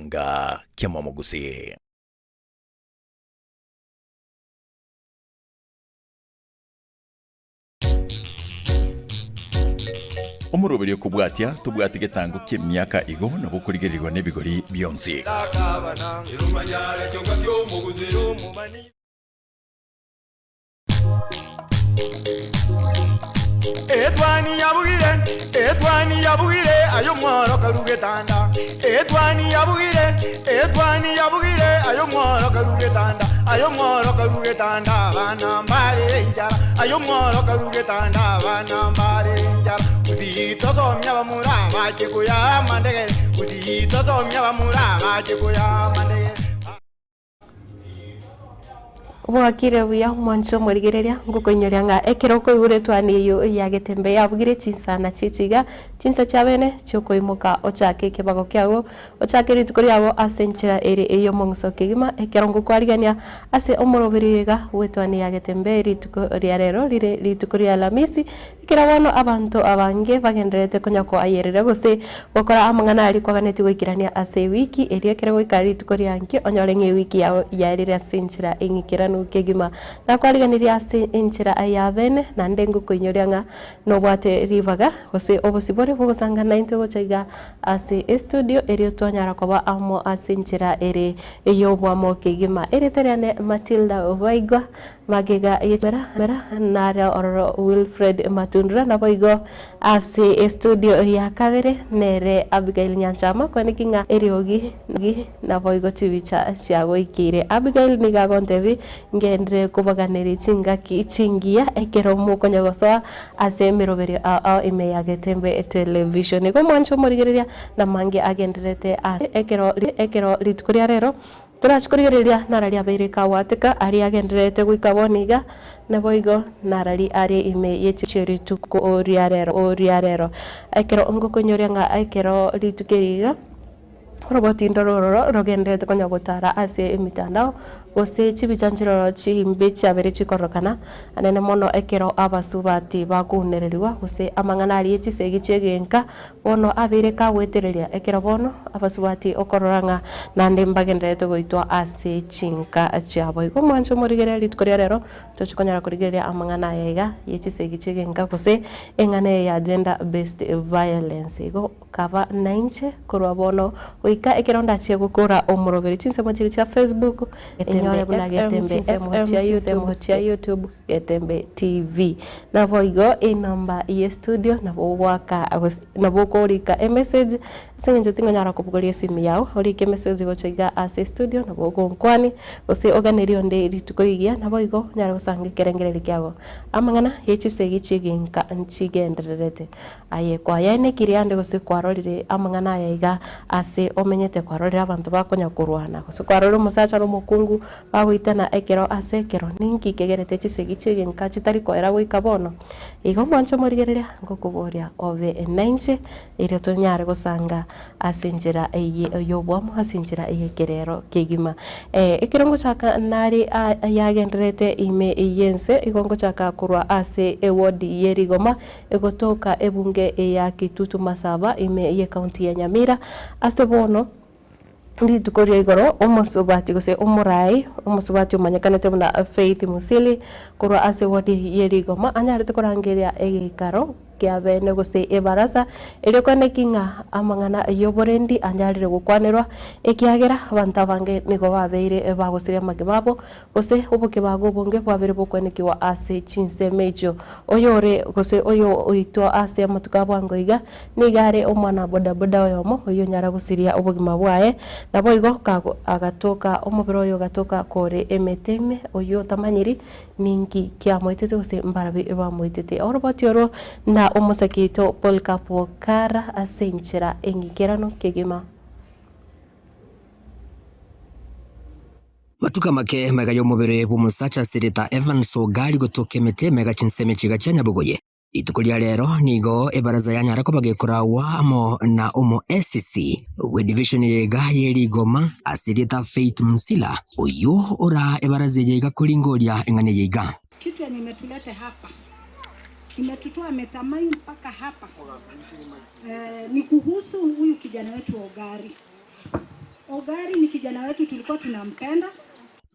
Egetenga ki'Omomogusii. Omoroberi okobwatia tobwati getango ki'emiaka igo nabo okorigererigwa nebigori bionsi. Etwani yabugire, etwani yabugire, aye omworo karu getanda. Etwani yabugire, etwani yabugire, aye omworo karu getanda. Aye omworo karu getanda, abana mbarere enchara. Aye omworo karu getanda, abana mbarere enchara. Gusii tosomia abamura bache koyaa amandegere, Gusii tosomia abamura bache koyaa amandegere. Bwakire buya mwanche omorigereria, ngokoinyoria ng'a ekero okoigure etwani eyio ya getembe yabugire chinsana chi'echiga, chinsa chia bene chiokoimoka ochake ekebago kiago, ochake rituko riago ase enchera ere ey'omong'uso kegima, ekero ngokwarigania ase omoroberi oyo iga bw'etwani ya getembe rituko ria rero rire rituko ria Alamisi, Ekero bono abanto abange bagendererete konya koayereria gose gokora amang'ana aria kwaganetie goikerania ase ewiki, erio ekero goika rituko ria nkio onyore ng'a ewiki yao yaerire ase enchera eng'ikeranu kegima. Nakwariganirie ase enchera ya bene, naende ngokoinyoria ng'a nobwate ribaga gose obosibore bw'ogosanga naintwe gocha iga ase estudio erio twanyara koba amo ase enchera ere ey'obwamo kegima. Erieta riane Matilda Baigwa. Magega ye chimera nare ororo Wilfred Matundura naboigo ase estudio ya kabere nere Abigail Nyanchama kwaneki ng'a eriogi naboigo chibicha chiagoikeire. Abigail nigo agontebia ngenderere kobaganeria chingaki chingiya ekero mokonya gosoa ase emeroberio ao ao ime ya Getembe Television. Igo mwanche omorigereria namange agendererete ase ekero ekero rituko ria rero Torache korigereria narari abeire kagwateka aria agendererete goika bono iga, naboigo narari are ime ye rituko ria rero ria rero. Ekero ngokonyoria ng'a ekero rituko eri iga, orogotindo rororo rogendererete konya gotara ase emitandao, gose chibicha nchiroro chimbe chiabeire chikororokana, anene mono ekero abasubati bakounererigwa gose amang'ana aria ye chisegi chi'egenka, Bono abeire kagoetereria, ekero bono abasubati okorora ng'a naende mbagendererete goitwa ase chinka chiabo. Igo mwanche omorigereria rituko ria rero, tochi konyara korigereria amang'ana aya iga ye chisegi chi'egenka gose eng'ana eye ya gender based violence. Igo kaba nainche korwa bono goika ekero ndachie gokora omoroberi chinsemo chiria chia Facebook, enyore buna Getembe FM, chinsemo chia YouTube. Getembe TV. Naboigo enamba ye studio nabo ogoaka gose nabo okorika emessage ase eng'encho tingonyara kobogoria esimi yao, orike emessage gocha iga ase estudio nabo ogonkwani gose oganerie onde rituko rigiya naboigo onyare gosanga ekerengererio kiago. Amang'ana ye chisegi chi'egenka nchigendererete. Aye kwayaenekirie ande gose kwarorire amang'ana aya iga ase omenyete kwarorire abanto bakonya korwana gose kwarorire omosacha na omokungu Bagoitana ekero ase ekero, ninki kegerete chisegi chi'egenka chitari koera goika bono? Igo mwanche omorigereria, ngokoboria obe nainche, erio tonyare gosanga ase enchera eye y'obwamo, ase enchera y'ekerero kegima. Ekero ngochaka nare ayagendererete ime y'ense, igo ngochaka korwa ase ewodi ye rigoma egotoka ebunge ya Kitutu Masaba ime y'ecounty ya Nyamira, ase bono. Rituko ria igoro, omosubati gose omoraai, omosubati omanyekanete buna Faith Musili, korwa ase ward ye Rigoma, anyarete korangeria egeikaro kia bene gose ebarasa, erio koeneki ng'a amang'ana y'oborendi anyarire gokwanerwa, ekiagera abanto abange nigo babeire bagosiria amagima abo, gose obokebago obonge bwabeire bokoenekigwa ase chinsemo echio. Oyore gose oyo oitwa ase amatuko a bwango iga, Nigo are omwana bodaboda oyomo oyio onyara gosiria obogima bwaye, naboigo kago agatoka omobere oye ogatoka kore emete ime, oyio otamanyiri ninki kiamoitete gose mbarabi bamoitete. Oroboti oro na omosake oito Polycarp Okara ase enchera eng'ikeranu kegima. Matuko amake magega y'omobere bw'omosacha ase erieta Evans Ogari gotoka emete magega chinsemo echiga chia Nyabogoye. Rituko ria rero nigo ebaraza yanyara koba gekoragwa amo na omo SCC bwe division ya iga ye rigoma ase erieta Faith Msila oyio ora ebaraza eye iga koringoria eng'ana eye iga. Kitu yenye imetulete hapa imetutoa Metamai mpaka hapa eh, ni kuhusu huyu kijana wetu wa Ogari. Ogari ni kijana wetu tulikuwa tunampenda.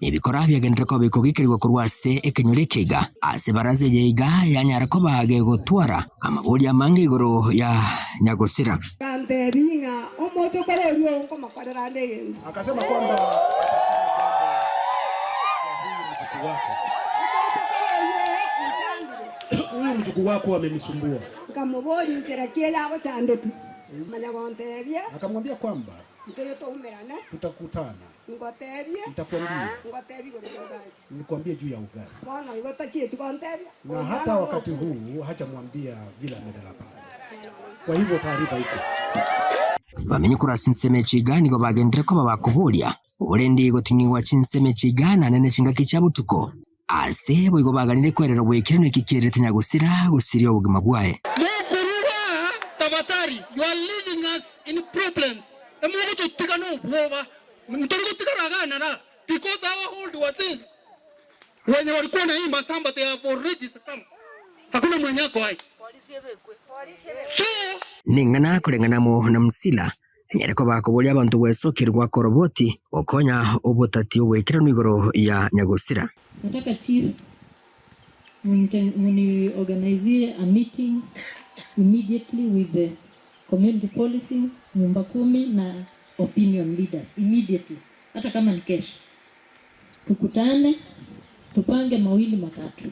Nebikora biagenderere koba bikogikerigwa korwa ase ekenyoro eke iga, ase ebaraza eye iga yanyara koba gegotwara amaborio amange igoro ya nyagosira. Aganteebia ng'a omochokoro oria oo nkomokorera ande egento. Akasema kwamba mjukuu wako Omochokoro oyio oo onchandire. huyu mjukuu wako amenisumbua. Nkamoboria nchera ki eye agochandete. Amanya gonteebia. Akamwambia kwamba Ntoyo toumerane. tutakutana, Ngotebie. nitakwambia, Ngotebie igoro y'obogari. nikwambie juu ya ugali. Bono igo tachieti gontebia. Na hata wakati huu hajamwambia vile amelala pale. Kwa hivyo taarifa iko. Bamenye korwa ase ensemo echi iga nigo bagenderere koba bakoboria oborendi goting'igwa chinsemo echi iga naende ne chingaki chia botuko. Ase boigo baganire kwerera oboikeranu eki kiererete nyagosira gosiria obogima bwaye. Mokorua tafadhali, you are leaving us in problems. Emogototiga nobwoba, ntori gotigara iga nara because our old wazees wenye walikuwa na hii masamba they have already succumbed. Hakuna mwenye ako hai. So Ning'ana koreng'ana amo na Msila, anyare koba akoboria abanto gwesokerwa goaka oroboti gokonya obotati oboikeranu igoro ya nyagosira. Nataka chief muniorganizie a meeting immediately with the community policing, nyumba kumi na opinion leaders immediately, hata kama ni kesho. Tukutane tupange mawili matatu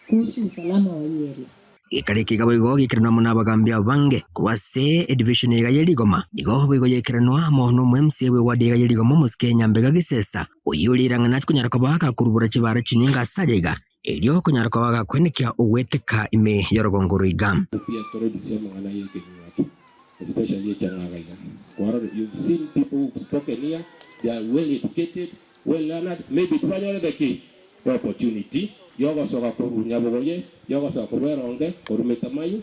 kuhusu usalama wa hii area. Gekare eke iga boigo gekeranwa amo nabagambi abange korwa ase edivision iga ye rigoma. Igo boigo yaikeranwa amo nomo MCA bwe ward iga ye rigoma omosike Nyambega Gisesa, oyio ore rirang'ana konyara koba gakorubora chibara chinyinge ase aye iga, erio konyara koba gakwenekia ogweteka ime y'orogongo roiga. Pia tore amang'ana y'ekenyoro eke, especially echang'aga iga. Kwarora, you've seen people who've spoken here, they are well educated, well learned, maybe twanyorete ki? Opportunity yogosoka korwa Nyabogoye, yogosoka korwa Eronge, korwa Metamayu.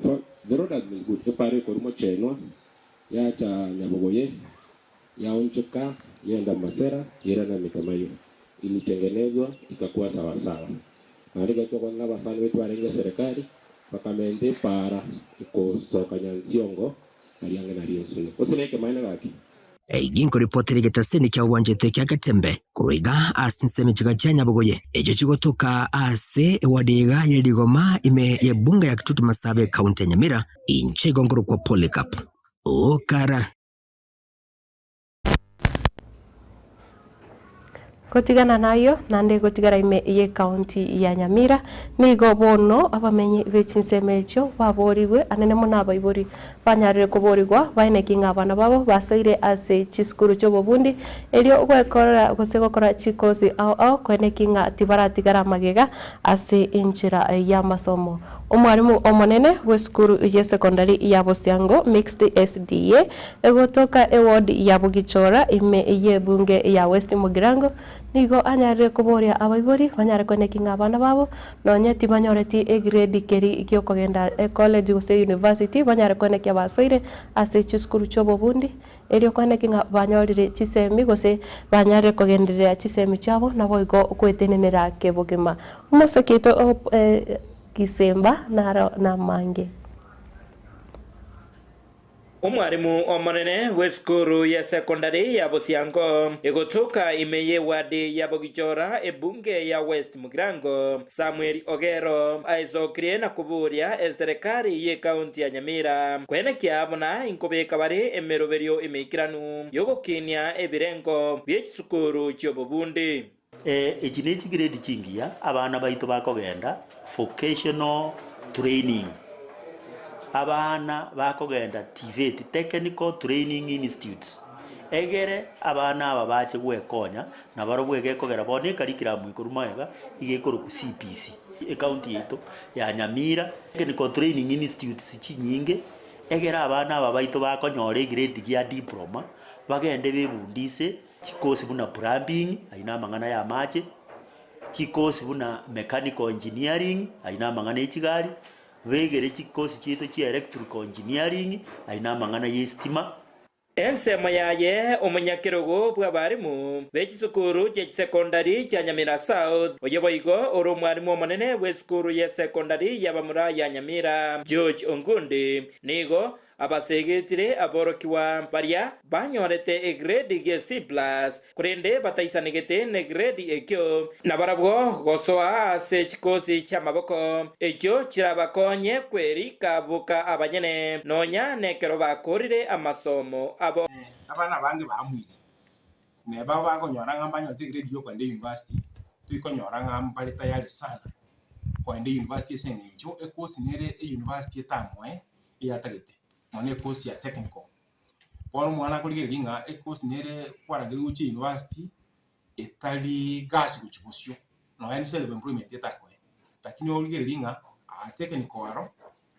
So the road has been good. Epare korwa Mochenwa, yacha Nyabogoye, yaonchoka, yenda Masera, yerana Metamayu. Ilitengenezwa ikakuwa sawasawa. Naende tokona abasani betu barenge serikali bakamente para ikosoka Nyansiongo ariange na Osune. Osune ekemaene gaki. Eyio nkoripotera egetaseni kia obwanchete kia Getembe korwa iga ase chinsemo chiga chia Nyabogoye, echio chigotoka ase eward iga ye Rigoma ime y'ebunge ya Kitutu Masaaba ekaunti ya Nyamira, inche igo nkorokwa Polycarp Okara. Gotigana nayio, naende gotigara ime y'ecounty ya Nyamira, nigo bono abamenyi be chinsemo echio baborigwe anene mono abaibori banyarire koborigwa baeneki ng'a abana babo basoire ase chisukuru chi'obobundi erio gwekorera gose gokora chikosi ao ao koeneki ng'a tibaratigara magega ase enchera y'amasomo. Omwarimu omonene bw'esukuru y'esecondary ya Bosiango Mixed SDA egotoka eward ya Bogichora ime y'ebunge ya West Mugirango nigo anyarire koboria abaibori banyare koeneki ng'a abana babo nonye tibanyoreti egrade keri giokogenda ecollege gose university banyare koenekia basoire ase chisukuru chi'obobundi erio koeneki ng'a banyorire chisemi gose banyarire kogenderera chisemi chiabo naboigo gwetenenera kebogima. Omoseketo eh, Gisemba naro namange. Omwarimu omonene bw'esukuru ya secondary ya Bosiango egotoka ime y'ewadi ya Bogichora ebunge ya West Mugirango Samuel Ogero aesokirie na kuburia eserikali y'ekaunti ya Nyamira kwenekia buna inkobeka bari emeroberio emiikiranu yogokinia ebirengo bie chisukuru chiobobundi. Echi ne chigrade chingiya abana baito bakogenda vocational training, abana bakogenda TVET, Technical Training Institutes, egere abana aba bache gwekonya na barobwo egekogera bono ecurriculum ikoru magega iga ekoroku CBC. Ecounty yaito ya Nyamira Technical Training Institutes chinyinge egere abana aba baito bakonyora egrade gia diploma bagende bebundise chikosi buna plumbing aina amang'ana ya amache, chikosi buna mechanical engineering aina amang'ana ya echigari, begere chikosi chiaito chia electrical engineering aina amang'ana ya estima. Ensemo yaye omonyakerogo bw'abarimu b'echisukuru chia chisecondary chia Nyamira South oyo boigo ore omwarimu omonene bw'esukuru ya secondary y'abamura ya Nyamira George Ongundi nigo Abasegetire aborokigwa baria banyorete egredi gie C plus, korende bataisanegete negredi ekio, nabarabwo gosoa ase chikosi chi'amaboko, echio chirabakonye kwerika boka abanyene, nonya nekero bakoorire amasomo abo. Abana abange baamuire, neba bakonyora ng'a mbanyorete egrade ya okogenda university, toikonyora ng'a mbare tayari sana kogenda university ase eng'encho ekosi nere euniversity etamoe eyatagete, mono ekosi ya technical. Bono omwana akorigereria ng'a ekosi nere kwarangeria gochia university etari gasi gochia bosio, nonya ne self employment etakoe. Lakini origererie ng'a aa technical aro,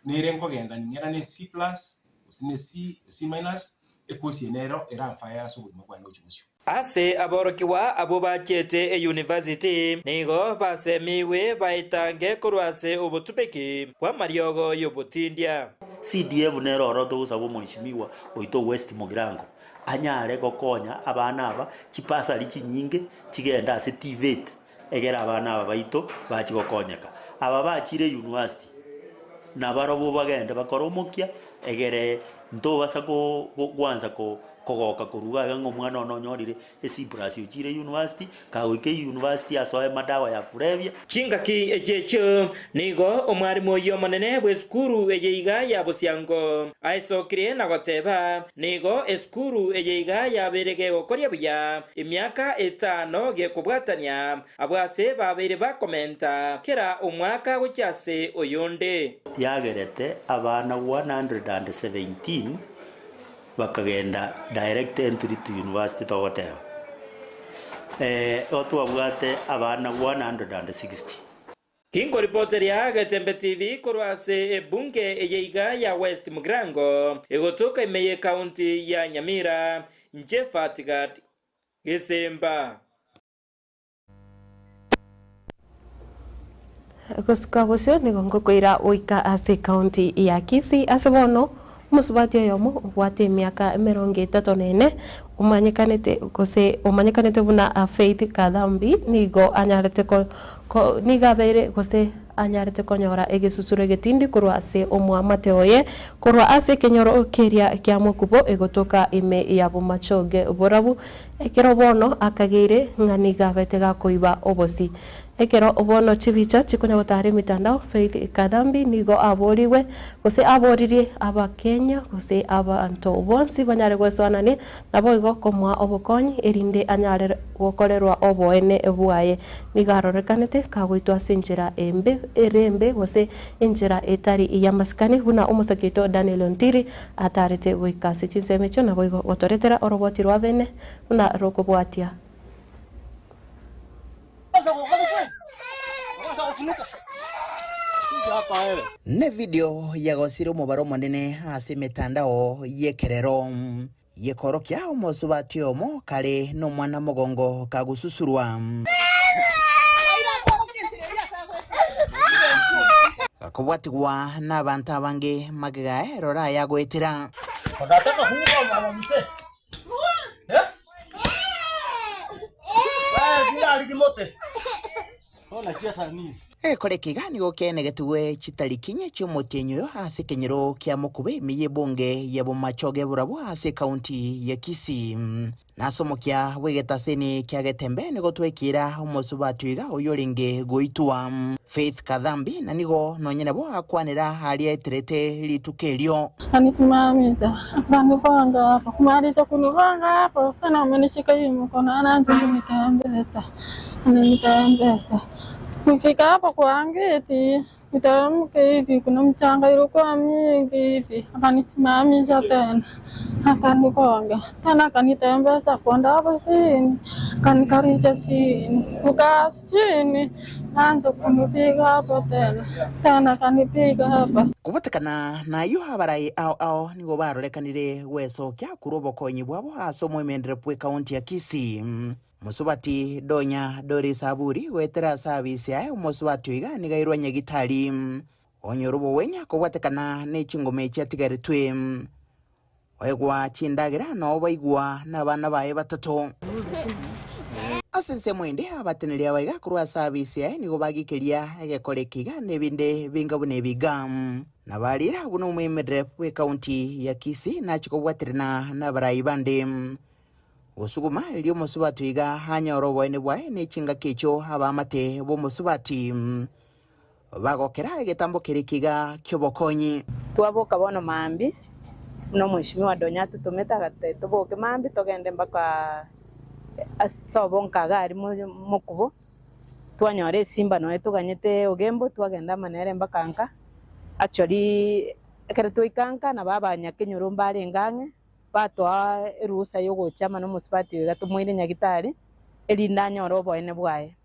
nere nkogenda ning'erane ne C plus, gose ne C, C minus, ekosi eye nero eramfae ase obogima bwane gochia bosio. Ase aborokigwa abwo bachete eyunivasiti, nigo basemigwe baetange korwa ase obotumeki bw'amariogo y'obotindia. CDF nere oro togosaba omweshimiwa oito West Mugirango anyare gokonya abana aba chibasari chinyinge chigende ase TVET egere abana aba baito bachie gokonyeka. Aba bachire university nabarobwo bagende bakore omokia egere ntobasa ko gwansa ko kogoka korwa iga iga ng'a omwana one onyorire E-C-plus ochire university, kagoika e-university asoe madawa ya kulevya. Chingaki echi echio nigo omwarimu oyio omonene bw'esukuru eye iga ya Bosiango aesokirie na goteba, Nigo esukuru eye iga yabeire gegokoria buya emiaka etano gekobwatania abwo ase babeire bakomenta kera omwaka gochia ase oyonde. Yagerete abana 117 Bakagenda direct entry to university togoteba igo twabwate abana 160. Ginkoripoteria Getembe TV korwa ase ebunge eye iga ya West Mugirango egotoka ime ye county ya Nyamira, inche Fatgard Gesemba. Gosuka bosio nigo ngokoira goika ase ekaunti ya Kisii ase bono omosubati oyomo obwate emiaka emerongo etato na ene omanyekanete gose omanyekanete buna Faith Kathambi nigo anyarete ko ko nigo abeire gose anyarete konyora egesusuro egetindi korwa ase omoamate oye korwa ase ekenyoro keria kia Mokubo egotoka ime ya Bomachoge Borabu Ekero bono akageire ng'a nigo abete gakoiba obosi. Ekero bono chibicha chikonya gotara emitandao, Faith Kadhambi nigo aborigwe gose aboririe Abakenya gose abanto bonsi banyare gwesoanania naboigo komoa obokonyi erinde anyare gokorerwa oboene bwaye. Nigo arorekanete kagoitwa ase enchera embe ere embe gose enchera etari y'amasikani buna omosake oito Daniel Ontiri Atarete goika ase chinsemo echio, naboigo gotoretera oroboti rwa bene buna rokobwatia. Nevidio yagosire omobaro omonene ase emetandao y'ekerero, yekorokia omosubati oyomo kare nomwana mogongo kagususurwa. Gakobwatigwa nabanto abange magega rora ayagoetera. Egekora eke iga nigo kiaenegetigwe chitariki inye chi'omotienyi oyo ase ekenyoro kia Mokube ime y'ebunge ya Bomachoge Burabwo ase ekaunti ya Kisii. Nase omokia bw'egetaseni kia Getembe nigo twekiira omosubati oiga oyorenge goitwa, Faith Kathambi, na nigo nonye nabo akwanera aria eterete rituko erio. Akanisimamisha, akanipanga hapo, kumaliza kunipanga hapo, tena amenishika hii mkono, anaanza kunitembeza, ananitembeza. Kufika hapo kwa geti, Niteremke hivi, kuna mchanga ilikuwa mingi hivi, akanisimamisha tena, akanigonga tena, akanitembeza kwenda hapo chini, akanikalisha chini, kukaa chini, anza kunipiga hapo tena tena, akanipiga hapa. Kobotekana nayio abarai ao ao nigo barorekanire gwesokia korwa obokonyi bwabo ase omoimendere bw'ekaunti ya Kisii. Mosubati Donya Doris Aburi goetera ase abisi aye omosubati oiga nigo airwe nyagitari onyore obogwenia kobwatekana ne chingoma echi atigaretwe oegwa chindagera nao baigwa nabana baye batato. Ase ensemo ende abateneri aba iga korwa ase abisi aye nigo bagikeria egekora eke iga na ebinde binga buna ebi iga. Na barire buna omoemerere bw'ekaunti ya Kisii nachie kobwaterana nabarai bande gosuguma erio omosubati oiga anyore oboene bwaye ne chingaki echio abaamate b'omosubati bagokera egetambo keria kiga ki'obokonyi. Twaboka bono mambia, buna omweshimiwa Donya atotomete agatotebia toboke mambia togende mpaka ase obonka iga aria mokubo, twanyora esimba nonya toganyete ogembo, twagenda amo nere mpaka nka. Actually ekero twaika nka nabo abanyakenyoro mbarenge ang'e, batoa eruhusa ya ogocha amo na omosubati oyo iga tomoire nyagitari, erinde anyore oboene bwaye.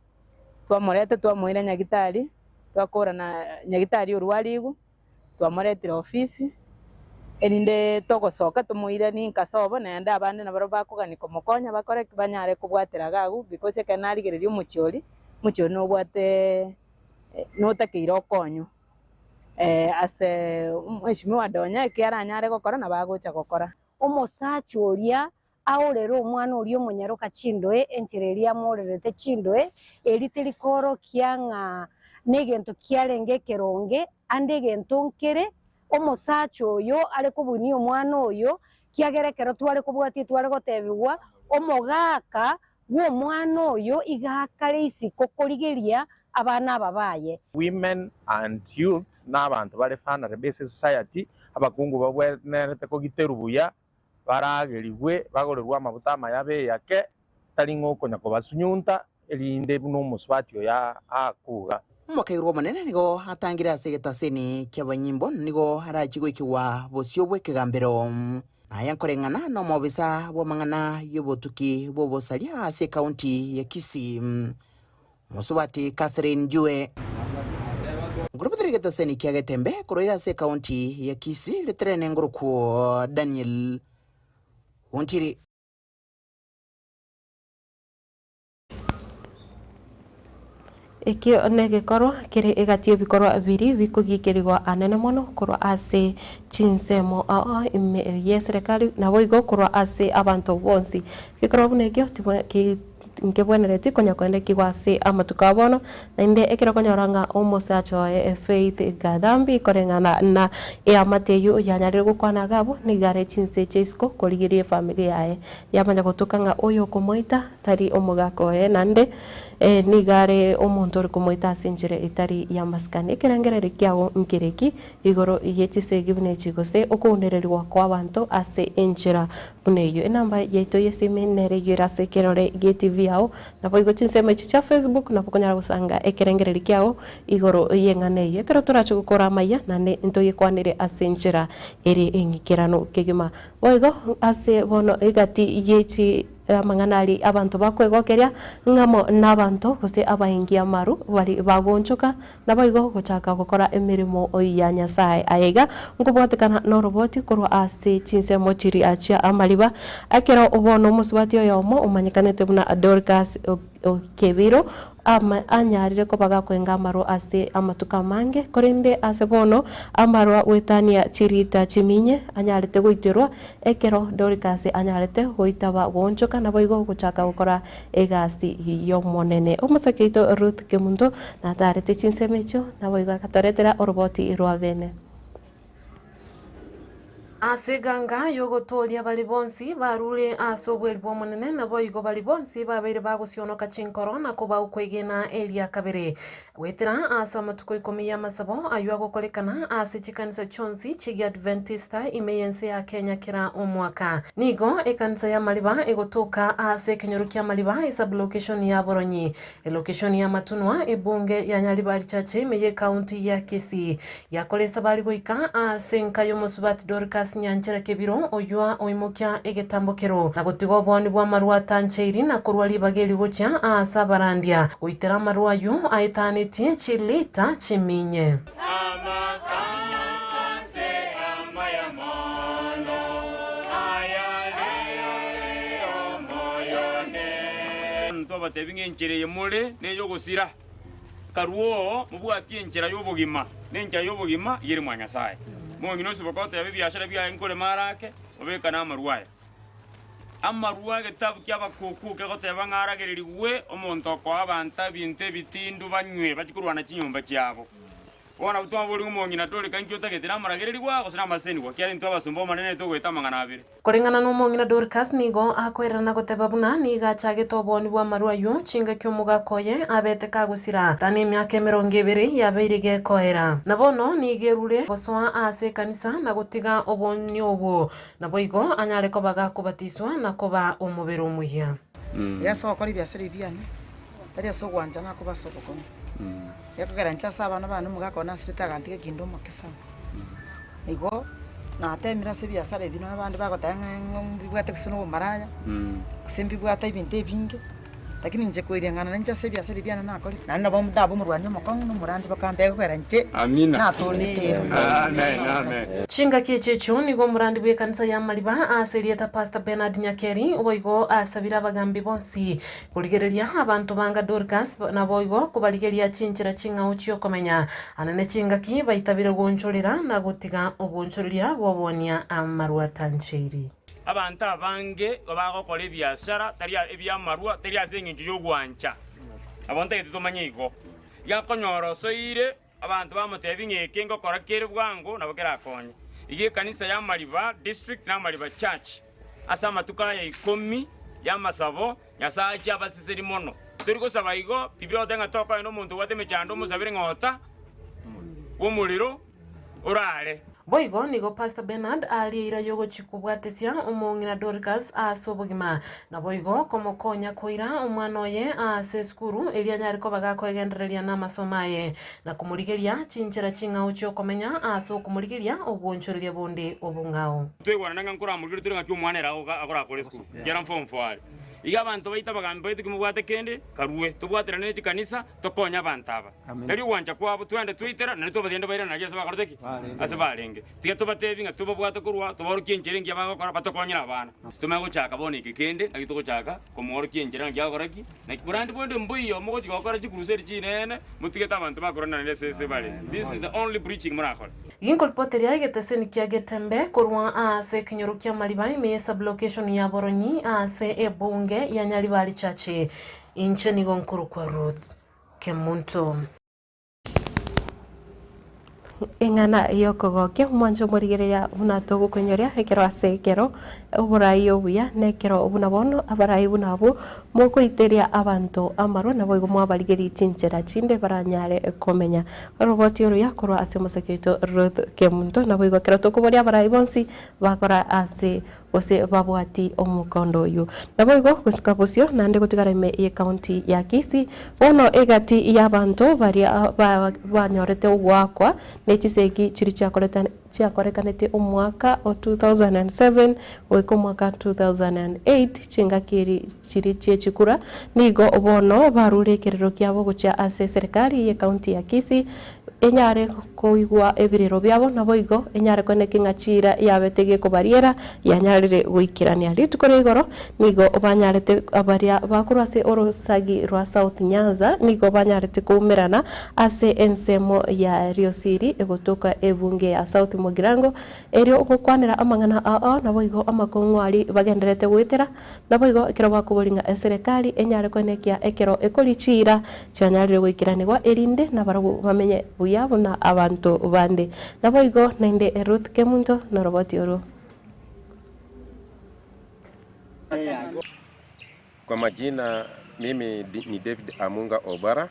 Twamoreta twamoira nyagitari, twakora na nyagitari orwarigwe, twamoretire ofisi, erinde togosoka tomoiranie nka sobo naende abande nabarabwo bakogania komokonya bakore ki? Banyare kobwatera iga agwo because ekero narigereria omochie oria, omochie oria nobwate notakeire okonywa ase omweshimiwa Donya eki aranyare gokora nabo agocha gokora. Omosacha oria aorere omwana oria omonyaroka chindoe, enchera eria amoorerete chindoe, eri teri koorokia ng'a negento kiarenge ekeronge, ande egento nkere omosacha oyo are kobunia omwana oyo, kiagera ekero tware kobwatia tware gotebigwa, omogaka bw'omwana oyo iga akare isiko korigeria abana aba baye. Women and youths n'abanto bare vulnerable ase esociety, abakungu babwenerete kogiterwa buya, baragerigwe, bagorerwe amabuta amaya beyake, tari ng'a okonya kobasunyunta, erinde buna omosubati oyo akuga. Omokagerwa omonene nigo atangire ase egetaseni ki'abanyimbo, nigo arachie goikigwa bosio bw'ekegambero. Naye nkoreng'ana nomobisa bw'amang'ana y'obotuki bw'obosaria ase ekaunti ya Kisii, Mosubati Catherine Njue. Nkorobotera egetaseni kia Getembe korwa iga ase ekaunti ya Kisii, riterene ngorokwo Daniel Ontiri. Ekio negekorwa kere egati y'ebikorwa biria bikogikerigwa anene mono korwa ase chinsemo ao ime y'eserekari naboigo korwa ase abanto bonsi. Egekorwa buna ekio tibwe ki nkebwenereti konya koendekigwa ase amatuko a bono, naende ekero okonyora ng'a omosacha oye Faith Gathambi koreng'ana na eamate eyio yanyarire gokwana iga abwo nigo are chinse chia isiko korigeria efamiri yaye. Yamanya gotoka ng'a oyokomoita tari omogaka oye, naende nigo are omonto ore komoita ase enchera etari y'amasikani. Ekerengererio kiao nkereki igoro ye chisegi buna echi gose okounererigwa kw'abanto ase enchera buna eyio? Enamba yaito y'esimi nere eyio ere ase ekerore gi'etivi yao, naboigo chinsemo echi chia Facebook nabo okonyara gosanga ekerengererio kiao igoro y'eng'ana eyio. Ekero torache gokora amaya naende ntoyekwanere ase enchera ere eng'ikeranu kegima. Boigo ase bono egati ye chi amang'ana aria abanto bakwegokeria, ng'amo nabanto gose abaengi amaru baria bagoonchoka, naboigo gochaka gokora emeremo ya Nyasae. Aya iga nkobwatekana noroboti korwa ase chinsemo chiria chia amariba, ekero bono omosubati oyomo omanyekanete buna Dorcas Kebiro ama anyarire koba gakwenga amarwa ase amatuko amange, korende ase bono amarwa goetania chirita chiminye anyarete goiterwa, ekero Dorikasi anyarete goitaba goonchoka naboigo gochaka gokora egasi y'Omonene. Omosake oito Ruth Kemunto nataarete chinsemo echio, naboigo agatoretera oroboti rwa bene. Ase eganga y'ogotooria baria bonsi barure ase obweri bw'Omonene, naboigo baria bonsi babeire bagosionoka chinkoro na koba okwegena eria kabere. Goetera ase amatuko ikomi y'amasabo ayio agokorekana ase chikanisa chionsi chi'Egiadventista ime y'ense ya Kenya kera omwaka. Nigo ekanisa y'amariba egotoka ase ekenyoro ki'amariba esublocation ya Boronyi, elocation y'amatunwa, ebunge ya Nyaribari Church ime y'ecounty ya Kisii. Yakora esabari goika ase enka y'omosubati Dorcas Nyanchera Kebiro, oyio oimokia egetambokero na gotiga obooni bw'amarwa atancheiri na korwa ribaga eri gochia aase abarandia, goitera amarwa ayio aetanetie chilita chiminye. Twabatebi ng'a enchera eye more ney'ogosira. Karuo mobwatie enchera y'obogima, na enchera y'obogima iga ere mwa Nyasae. Omong'ina osiboka oteba ebiashara biaye nkorema arake, obeka namarwa aya. Amarwa egetabu ki'Abakuku kegoteba ng'a aragererigwe omonto okoa abanto ebinto ebitindu banywe bachie korwana chinyomba chiabo. Bono abwo twaboria omong'ina Dorika inki otagete, namaragererigwa gose namasesenigwa? Ekiagera intwe abasomba b'Omonene togoeta amang'ana abere. Koreng'ana nomong'ina Dorcas nigo akoerera na goteba buna nigo achagete obooni bw'amarwa ayio chingaki omogaka oye abete kagosira tana emiaka emerongo ebere yabeire gekoera. Na bono nigo erure gosoa ase ekanisa na gotiga obooni obwo, naboigo anyare koba gakobatiswa na koba omobere omuya. Iga ase ogokora ebiasara ebi biane, tari ase ogwancha nakoba ase obokong'u. Gekogera inche ase abana bane omogaka one asirete agantiga ekende omoke sana. Igo natemire ase ebiasara ebi nonye abande bagoteba ng'a ng'a mbibwate gose na obomaraya, gose mbibwate ebinto ebinge, lakini inche koiriang'ana nainche ase ebiasara ebi biane nakorire, naende nabo ndabe omorwani omokong'u na omorandi bakambea gekogera inche natorete ere. Chingaki echi echio nigo omorandi bw'ekanisa y'amariba ase erieta Pastor Bernard Nyakeri boigo asabire abagambi bonsi Korigereria abanto banga Dorcas, naboigo kobarigeria chinchera ching'ao chi'okomenya, ane ne chingaki baitabire goonchorera na gotiga obonchoreria bw'oboonia amarwa atancheiri. Abanto abange bagokora ebiasara tari ebi'amarwa, tari ase engencho y'ogwancha. Nabo ntagete tomanye igo. Iga osoire Abanto bamotebia ng'a eke ngokora kere bwango nabo kerakonye. Iga ekanisa y'Amariba District na Amariba Church ase amatuko aya ikomi y'amasabo, Nyasae achie abaseseri mono. Tori gosaba igo, Biblia egoteba ng'a tokoenda omonto obwate emechando omosabere ng'a ota bw'omorero orare. Boigo nigo Pastor Bernard arie eira y'ogochia kobwatesia omong'ina Dorcas ase obogima, naboigo komokonya koira omwana oye ase esukuru erio anyare koba gakoegendereria namasomo aye, na komorigeria chinchera ching'ao chiokomenya ase okomorigeria obwonchoreria bonde obong'ao. Toigwanane ng'a nkoramorigerie tore ng'aki omwana ere agorakore esukuru, ekiagera mform four are. Iga abanto baito abagambi baito kimobwate kende, karue, tobwaterane ne chikanisa, tokonye abanto aba. Tari ogwancha kwabo twende twaitera, naende twabatebia bairane nario ase bakorete ki? Ase barenge. Tiga tobatebi ng'a tobabwate korwa, tobaorokie enchera engiya bagokora, batokonyere abana. Titomanya gochaka bono eke kende, naki togochaka komoorokia enchera naki agokora ki? Naki borande bonde mboiyo mogochia gokora chikuruseri chinene, motigete abanto bakorana naende ase ase bare. This is the only preaching morakore. Ginkoripoteria egeteseni kia Getembe korwa aase ekenyoro kia Mariba ime ye sublocation ya Boronyi aase ebunge ya Nyaribari Church. Inche nigo nkorokwa Ruth. Kemunto. Eng'ana y'okogokia, omwancho omorigereria buna togokonyoria ekero ase ekero, oborai obuya na ekero buna bono abarai buna abwo mogoiteria abanto amarwa naboigo mwabarigerie chinchera chinde baranyare komenya. Oroboti oruya korwa ase omosake oito Ruth Kemunto naboigo ekero tokoboria abarai bonsi bakora ase gose babwati omokondo oyio. Naboigo gosika bosio naende gotigara ime y'ecounty ya Kisii, bono egati y'abanto baria banyorete ogoakwa ne chisegi chiria chiakorekanete omwaka o 2007 goika omwaka 2008 chingaki eri chiri chie chikura, nigo bono barure ekerero kiabo gochia ase eserekari y'ecounty ya Kisii Enyare koigwa ebirero biabo, naboigo enyare koeneki ng'a chiira yabete gekobariera yanyarire goikerania. Rituko ria igoro nigo banyarete baria bakorwa ase orosagi rwa South Nyanza nigo banyarete koumerana ase ensemo ya Riosiri egotoka ebunge ya South Mugirango erio gokwanera amang'ana ao naboigo amakong'u aria bagendererete goetera Naboigo ekero bakoboria ng'a eserekari enyare koenekia ekero ekoria chiira chianyarire goikeranigwa, erinde nabarabwo bamenye buya buna abanto bande. Naboigo naende Ruth Kemunto noroboti orwo. Kwa majina mimi ni David Amunga Obara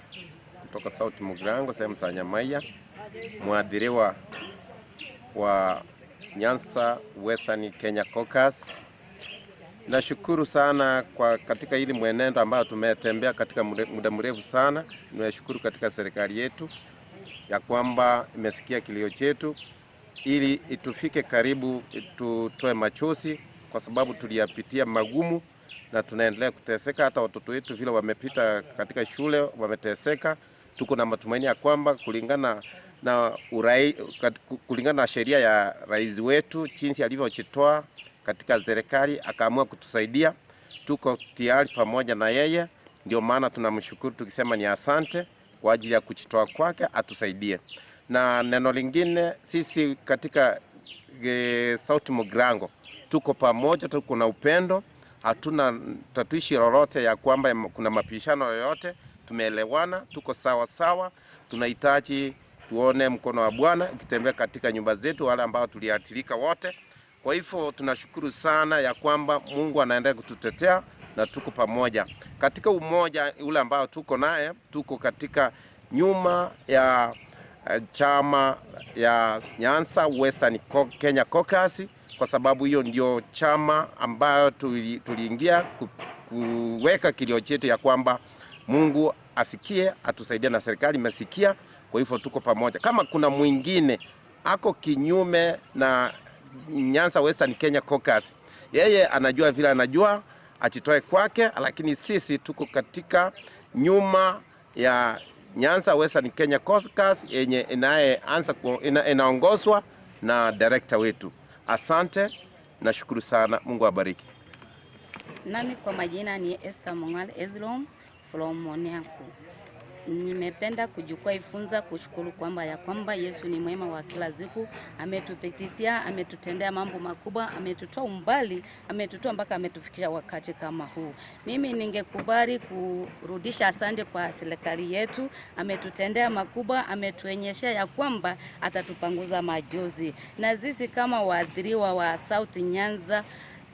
kutoka South Mugirango sehemu za Nyamaiya, mwadhiriwa wa Nyanza Western Kenya Caucus. Nashukuru sana kwa katika hili mwenendo ambayo tumetembea katika muda mrefu sana. Nimeshukuru katika serikali yetu ya kwamba imesikia kilio chetu ili itufike karibu, tutoe machozi kwa sababu tuliyapitia magumu na tunaendelea kuteseka. Hata watoto wetu vile wamepita katika shule wameteseka. Tuko na matumaini ya kwamba kulingana na urai, kulingana na sheria ya rais wetu jinsi alivyojitoa katika serikali akaamua kutusaidia, tuko tayari pamoja na yeye. Ndio maana tunamshukuru tukisema ni asante kwa ajili ya kujitoa kwake atusaidie. Na neno lingine, sisi katika e, South Mugirango tuko pamoja, tuko na upendo, hatuna tatishi lolote ya kwamba kuna mapishano yoyote. Tumeelewana, tuko sawa sawa. Tunahitaji Tuone mkono wa Bwana ukitembea katika nyumba zetu, wale ambao tuliathirika wote. Kwa hivyo tunashukuru sana ya kwamba Mungu anaendelea kututetea na tuko pamoja katika umoja ule ambao tuko naye, tuko katika nyuma ya chama ya Nyanza Western Kenya Caucus, kwa sababu hiyo ndio chama ambayo tuliingia kuweka kilio chetu ya kwamba Mungu asikie, atusaidie na serikali imesikia. Kwa hivyo tuko pamoja. Kama kuna mwingine ako kinyume na Nyanza Western Kenya Caucus, yeye anajua vile anajua, ajitoe kwake, lakini sisi tuko katika nyuma ya Nyanza Western Kenya Caucus yenye inayeanza inaongozwa na director wetu. Asante, nashukuru sana, Mungu awabariki. Nami kwa majina ni Esther Mongal Ezlom from Moniaku. Nimependa kuchukua ifunza kushukuru kwamba ya kwamba Yesu ni mwema wa kila siku, ametupitishia, ametutendea mambo makubwa, ametutoa umbali, ametutoa mpaka ametufikisha wakati kama huu. Mimi ningekubali kurudisha asante kwa serikali yetu, ametutendea makubwa, ametuonyesha ya kwamba atatupanguza majozi, na sisi kama waathiriwa wa South Nyanza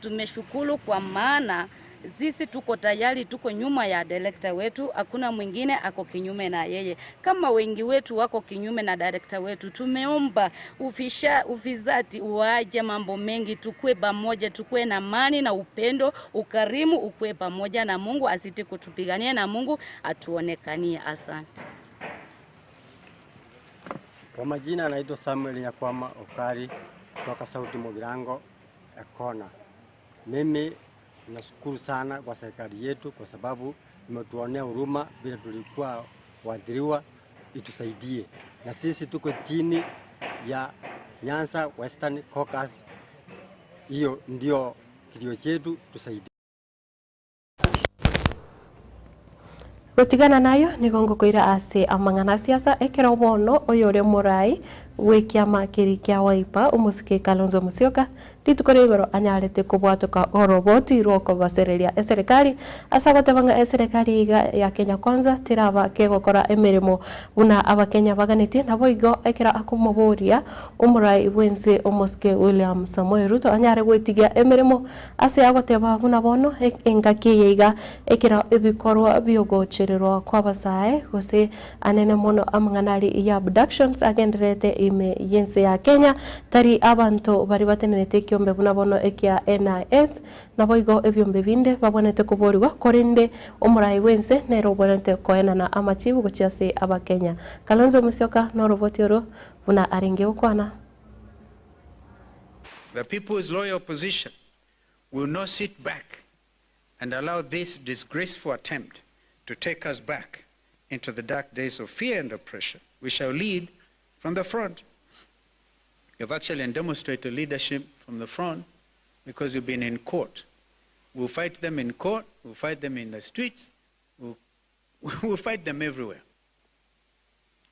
tumeshukuru kwa maana sisi tuko tayari, tuko nyuma ya director wetu, hakuna mwingine ako kinyume na yeye. Kama wengi wetu wako kinyume na director wetu, tumeomba ufisadi uaje mambo mengi, tukue pamoja, tukue na amani na upendo, ukarimu ukue pamoja na Mungu asiti kutupigania na Mungu atuonekanie. Asante. Kwa majina anaitwa Samuel Nyakwama Okari kutoka Sauti Mugirango Ekona. Mimi nashukuru sana kwa serikali yetu kwa sababu imetuonea huruma vile tulikuwa waathiriwa, itusaidie. Na sisi tuko chini ya Nyanza Western Caucus, hiyo ndio kilio chetu, tusaidie. Gotigana nayo nigo ngokoira ase amang'ana a siasa ekero bono oyore omorai bw'ekiama keria kia Wiper omosike Kalonzo Musyoka rituko ria igoro anyarete kobwatoka oroboti rw'okogosereria eserekari ase agoteba ng'a eserekari iga ya Kenya Kwanza teraba kegokora emeremo buna abakenya baganetie naboigo ekero akomoboria omorai bwense omosike William Samoei Ruto anyare goetigia emeremo ase agoteba buna bono engaki eye iga ekero ebikorwa biogochererwa kwa abasae gose anene mono amang'ana aria ya abductions agendererete ime y'ense ya Kenya tari abanto baria batenenete ekiombe buna bono ekia NIS naboigo ebiombe binde babwenerete koborigwa korende omorai bwense nere obwenerete koenana amachibu gochia ase abakenya. Kalonzo Musyoka noroboti oro buna arenge gokwana. The people's loyal opposition will not sit back and allow this disgraceful attempt to take us back into the dark days of fear and oppression. We shall lead from the front. You've actually demonstrated leadership from the front because you've been in court. We'll fight them in court, we'll fight them in the streets, we'll fight them everywhere.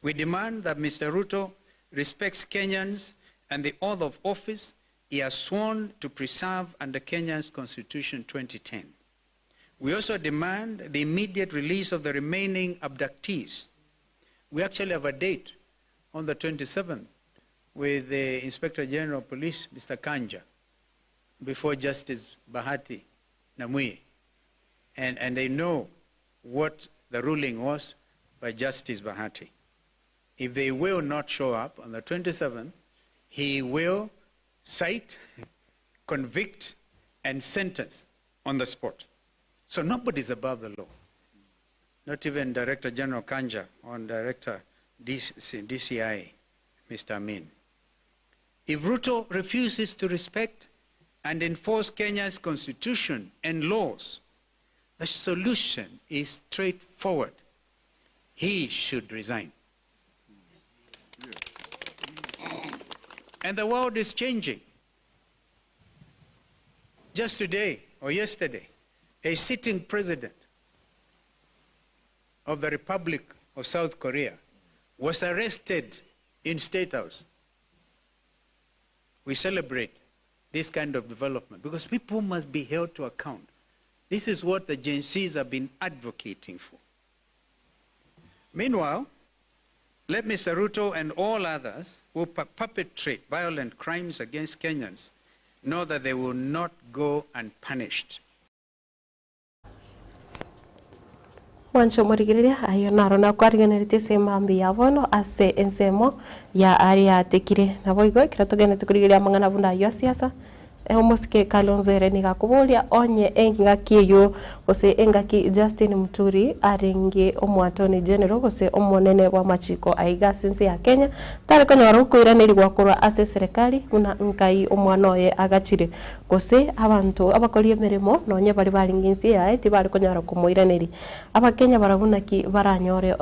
We demand that Mr. Ruto respects Kenyans and the oath of office he has sworn to preserve under Kenya's Constitution 2010. We also demand the immediate release of the remaining abductees. We actually have a date on the 27th with the Inspector General of Police, Mr. Kanja, before Justice Bahati Namui. And they know what the ruling was by Justice Bahati. If they will not show up on the 27th, he will cite, convict, and sentence on the spot. So nobody's above the law. Not even Director General Kanja or Director DCI, Mr. Amin. If Ruto refuses to respect and enforce Kenya's constitution and laws, the solution is straightforward. He should resign. And the world is changing. Just today or yesterday, a sitting president of the Republic of South Korea was arrested in State House. We celebrate this kind of development because people must be held to account. This is what the Gen Zs have been advocating for. Meanwhile, Let Mr. Ruto and all others who perpetrate violent crimes against Kenyans know that they will not go unpunished. Mwanche omorigereria, ayio naro nakwarigeneretie ase emambia ya bono ase ensemo ya aria yatekire. Naboigo ekero togenderete korigereria amang'ana buna ayio a siasa, Omosike Kalonzo ere nigo akoboria onye engaki eyio gose engaki Justin Muturi arenge omoattorney general gose omonene bw'amachiko aiga ase ense ya Kenya tare konyora okoiranerigwa korwa ase eserekari buna nkai omwana oye agachire gose abanto abakori emeremo nonye baria barenge inse yaye tibare konyara komoiraneria. Abakenya barabwo naki baranyore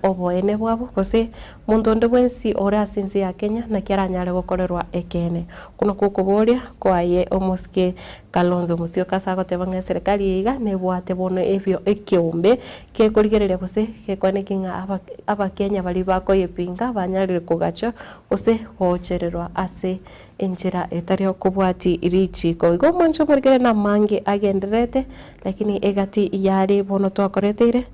oboene bwabo, gose monto onde bwensi ore ase ense ya Kenya naki aranyare gokorerwa ekeene. Okwo nakwo okoboria kwaye omosike Kalonzo Musyoka ase agoteba ng'a eserekari eye iga nebwate bono ebio ekeombe gekorigereria gose gekwaneki ng'a abakenya baria bakoyepinga banyarire kogachwa gose gochererwa ase enchera etari okobwati richiiko. Igo omwancho omorikere namange agendererete, lakini egati yare bono twakoreteire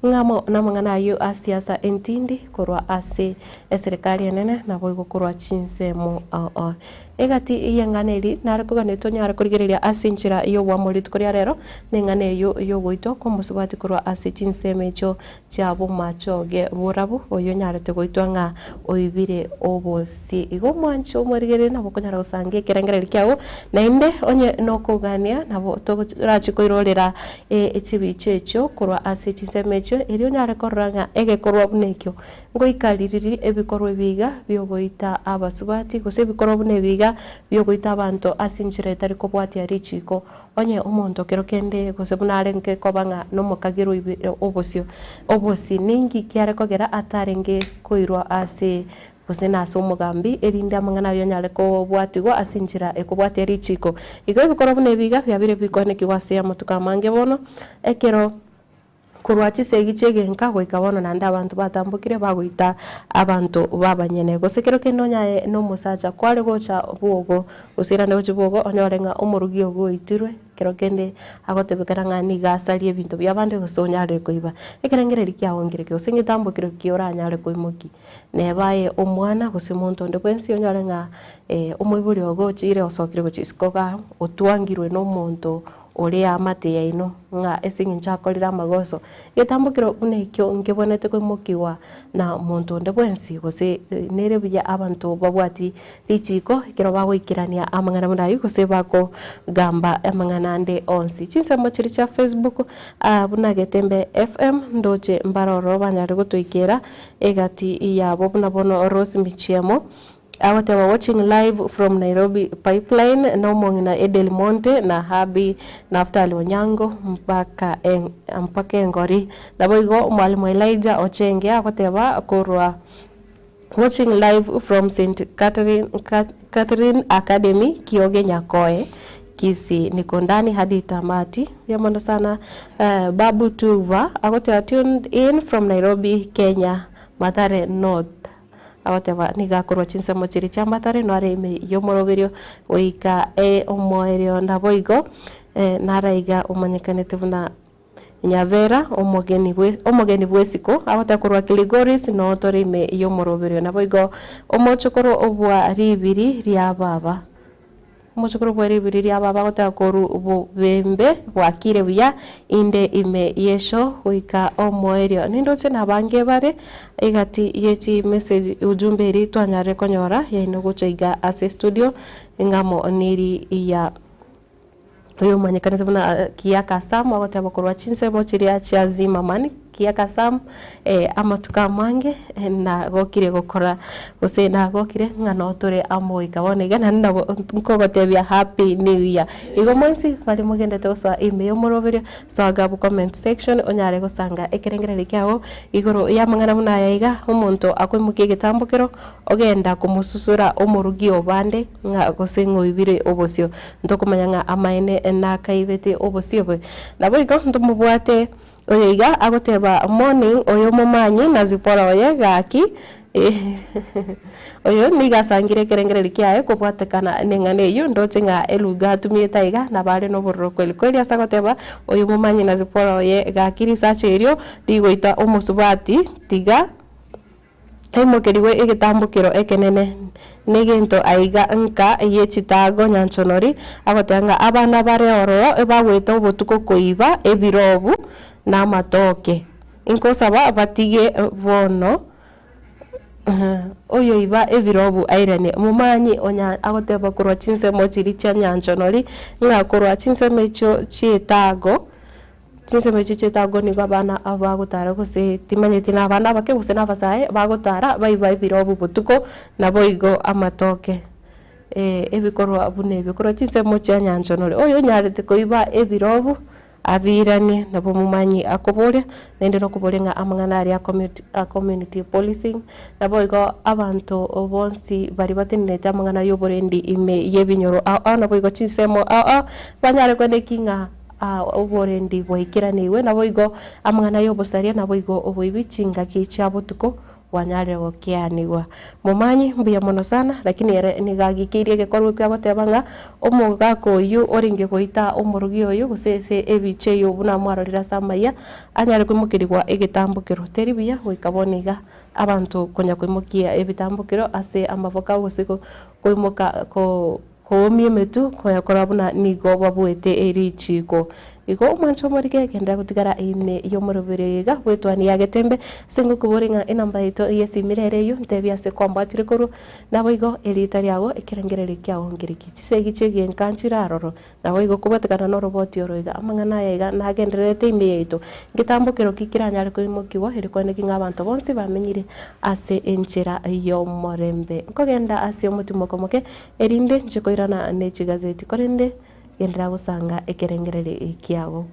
ng'amo namang'ana ayio a siasa entindi korwa ase eserekari enene naboigo korwa chinsemo ao ao. Egati y'eng'ana eri nare koganeti tonyare korigereria ase enchera y'oboamo rituko ria rero, neng'ana eyio y'ogoitwa kw'omosubati korwa ase chinsemo echio chi'abomachoge borabu, oyonyarete goitwa ng'a oibire obosie. Igo omwanche omorigererie nabo okonyara gosanga ekerengererio kiago, naende onye nokogania nabo torache koirorera echibicha echio korwa ase chinsemo echio, erio onyare korora ng'a egekorwa buna ekio ngoika ririri ebikorwa ebi iga biogoita abasubati, gose ebikorwa buna ebi iga biogoita abanto ase enchera etari kobwatia richiko. Onye omonto kero kende gose buna arenge koba ng'a nomokagerwa oibire obosio, obosi ninki kiare kogera atarenge koirwa ase gose nase omogambi, erinde amang'ana ayio anyare kobwatigwa ase enchera ekobwatia richiiko. Igo ebikorwa buna ebi iga biabeire bikoenekigwa ase amatuko amange bono, ekero Korwa chisegi chi'egenka goika bono naende abanto batambokire bagoita abanto b'abanyene. Gose kero kende onye aye nomosacha kware gocha bwogo, gose irande gochia bwogo, onyore ng'a omorugi ogo oitirwe, kero kende agotebekana ng'a nigo asarie ebinto bi'abande gose onyarire koiba. Ekerengererio kiao nkereke gose ngetambo kerokio oranyare koimokia. Neba aye omwana gose monto onde bwensi onyore ng'a omoibori ogo ochire osokire gochia isiko igaa, otwangirwe nomonto ore eamate yaino, ng'a ase engencho akorire amagoso. Egetambo kero buna ekio nkebwenerete koimokigwa na monto onde bwensi, gose nere buya abanto babwati richiiko ekero bagoikerania amang'ana buna ayio, gose bakogamba amang'ana ande onsi. Chinsemo chiria chia Facebook buna Getembe FM, ndoche mbare ororo banyare gotoikera egati yabo buna bono Rose Michiemo. Agoteba watching live from Nairobi pipeline na omong'ina Edel Monte na Habi Naftali Onyango mpaka mpaka engori. Naboigo Mwalimu Elijah Ochenge agoteba korwa watching live from St Catherine Catherine Academy Kioge Nyakoe Kisii niko ndani hadi tamati. Mbuya mono sana Babu Tuva agoteba tuned in from Nairobi Kenya Mathare North. Agoteba, Nigo akorwa chinsemo chiria chi'amatare, nare ime y'omoroberio goika omoerio. Naboigo naraiga omanyekanete buna Nyabera, omogeni bwe omogeni bw'esiko, agoteba korwa Kilgoris, noo tore ime y'omoroberio. Naboigo omochokoro bwa ribiri ria baba. Omochokoro bwe ribiri ria baba agoteba korwa bobembe bwakire buya inde ime y'esho goika omoerio. Nindoche nabange bare egati ye chimessage ujumbe eri twanyarire konyora yaino gocha iga ase studio ng'amo neri ya oyomanyekanete buna Kiaka Sam agoteba korwa chinsemo chiria chia Zimmerman Kiaka Sam amatuko amange nagokire gokora gose nagokire ng'a notore amo goika bono iga naende nabo nkogotebia happy new year. Igo mwensi baria mogendete gosoa ime y'omoroberio soa igabu comment section onyare gosanga ekerengererio kiago igoro y'amang'ana buna aya iga omonto akoimokia egetambo kero ogenda komosusura omorugi obande ng'a gose ng'a oibire obosio. Ntokomanya ng'a amaene nakaibete obosio obo. Naboigo ntomobwate Oyo iga agoteba morning oyo omomanyi na Zipporah oye gaki oyo nigo asangire ekerengererio kiaye kobwatekana neng'ana eyio ndoche ng'a eluga atumiete aiga nabo are nobororo kweli kweli ase agoteba oyo omomanyi na Zipporah oye gaki risacha erio rigoita omosubati tiga. Aimokerigwe egetambokero ekenene negento aiga nka ye chitaago nyanchonori, agoteba ng'a abana bare ororo ebagwete obotuko koiba ebirobu na amatoke. Inkosaba batige bono oyoiba ebirobu airanie. Momanyi onya agoteba korwa chinsemo chiria chia nyanchonori ng'a korwa chinsemo echio chi'etaago. Chinsemo echio chi'etang'o nigo abana bagotara gose timanyeti nabana abake gose nabasae bagotara baiba ebirobu botuko naboigo amatoke ebikorwa buna ebio. Korwa chinsemo chia nyanchonore oyo onyarete koiba ebirobu abiiranie nabo omomanyi akoboria naende nokoboria ng'a amang'ana aria a community policing naboigo abanto bonsi baria batenenerete amang'ana ya oborendi ime y'ebinyoro ao ao naboigo chinsemo ao ao banyare koeneki ng'a Oborendi bwaikeranigwe, naboigo amang'ana y'obosaria, naboigo oboibi chingaki chia botuko bwanyarire gokeanigwa. Momanyi, mbuya mono sana, lakini ere nigo agikeirie egekorwa ekio agoteba ng'a omogaka oyio orenge goita omorogi oyo gose ase ebicha eyio buna mwarorire ase amayia, anyare koimokerigwa egetambokero. Teri buya goika bono iga abanto konya koimokia ebitambokero ase amaboko abo gose koimoka ko. Koomia emetwe koyakora buna nigo babuete richiiko. Igo omwancho omorike genderera gotigara ime y'omoroberi oyo iga bw'etuani ya Getembe ase ngokobore ng'a enamba yaito y'esimi rero eyio ntebie ase kwambwatire korwa naboigo erieta riago ekerengererio kiao nkereki chisegi chi'egenka nchire aroro naboigo kobwatekana noroboti oro iga amang'ana aya iga nagendererete ime yaito ngetambo keroki keranyare koimokigwa erio koeneki ng'a abanto bonsi bamenyire ase enchera y'omorembe nkogenda ase omotimoko omoke Erinde inche koirana ne chigazeti, korende genderera gosanga ekerengererio kiago.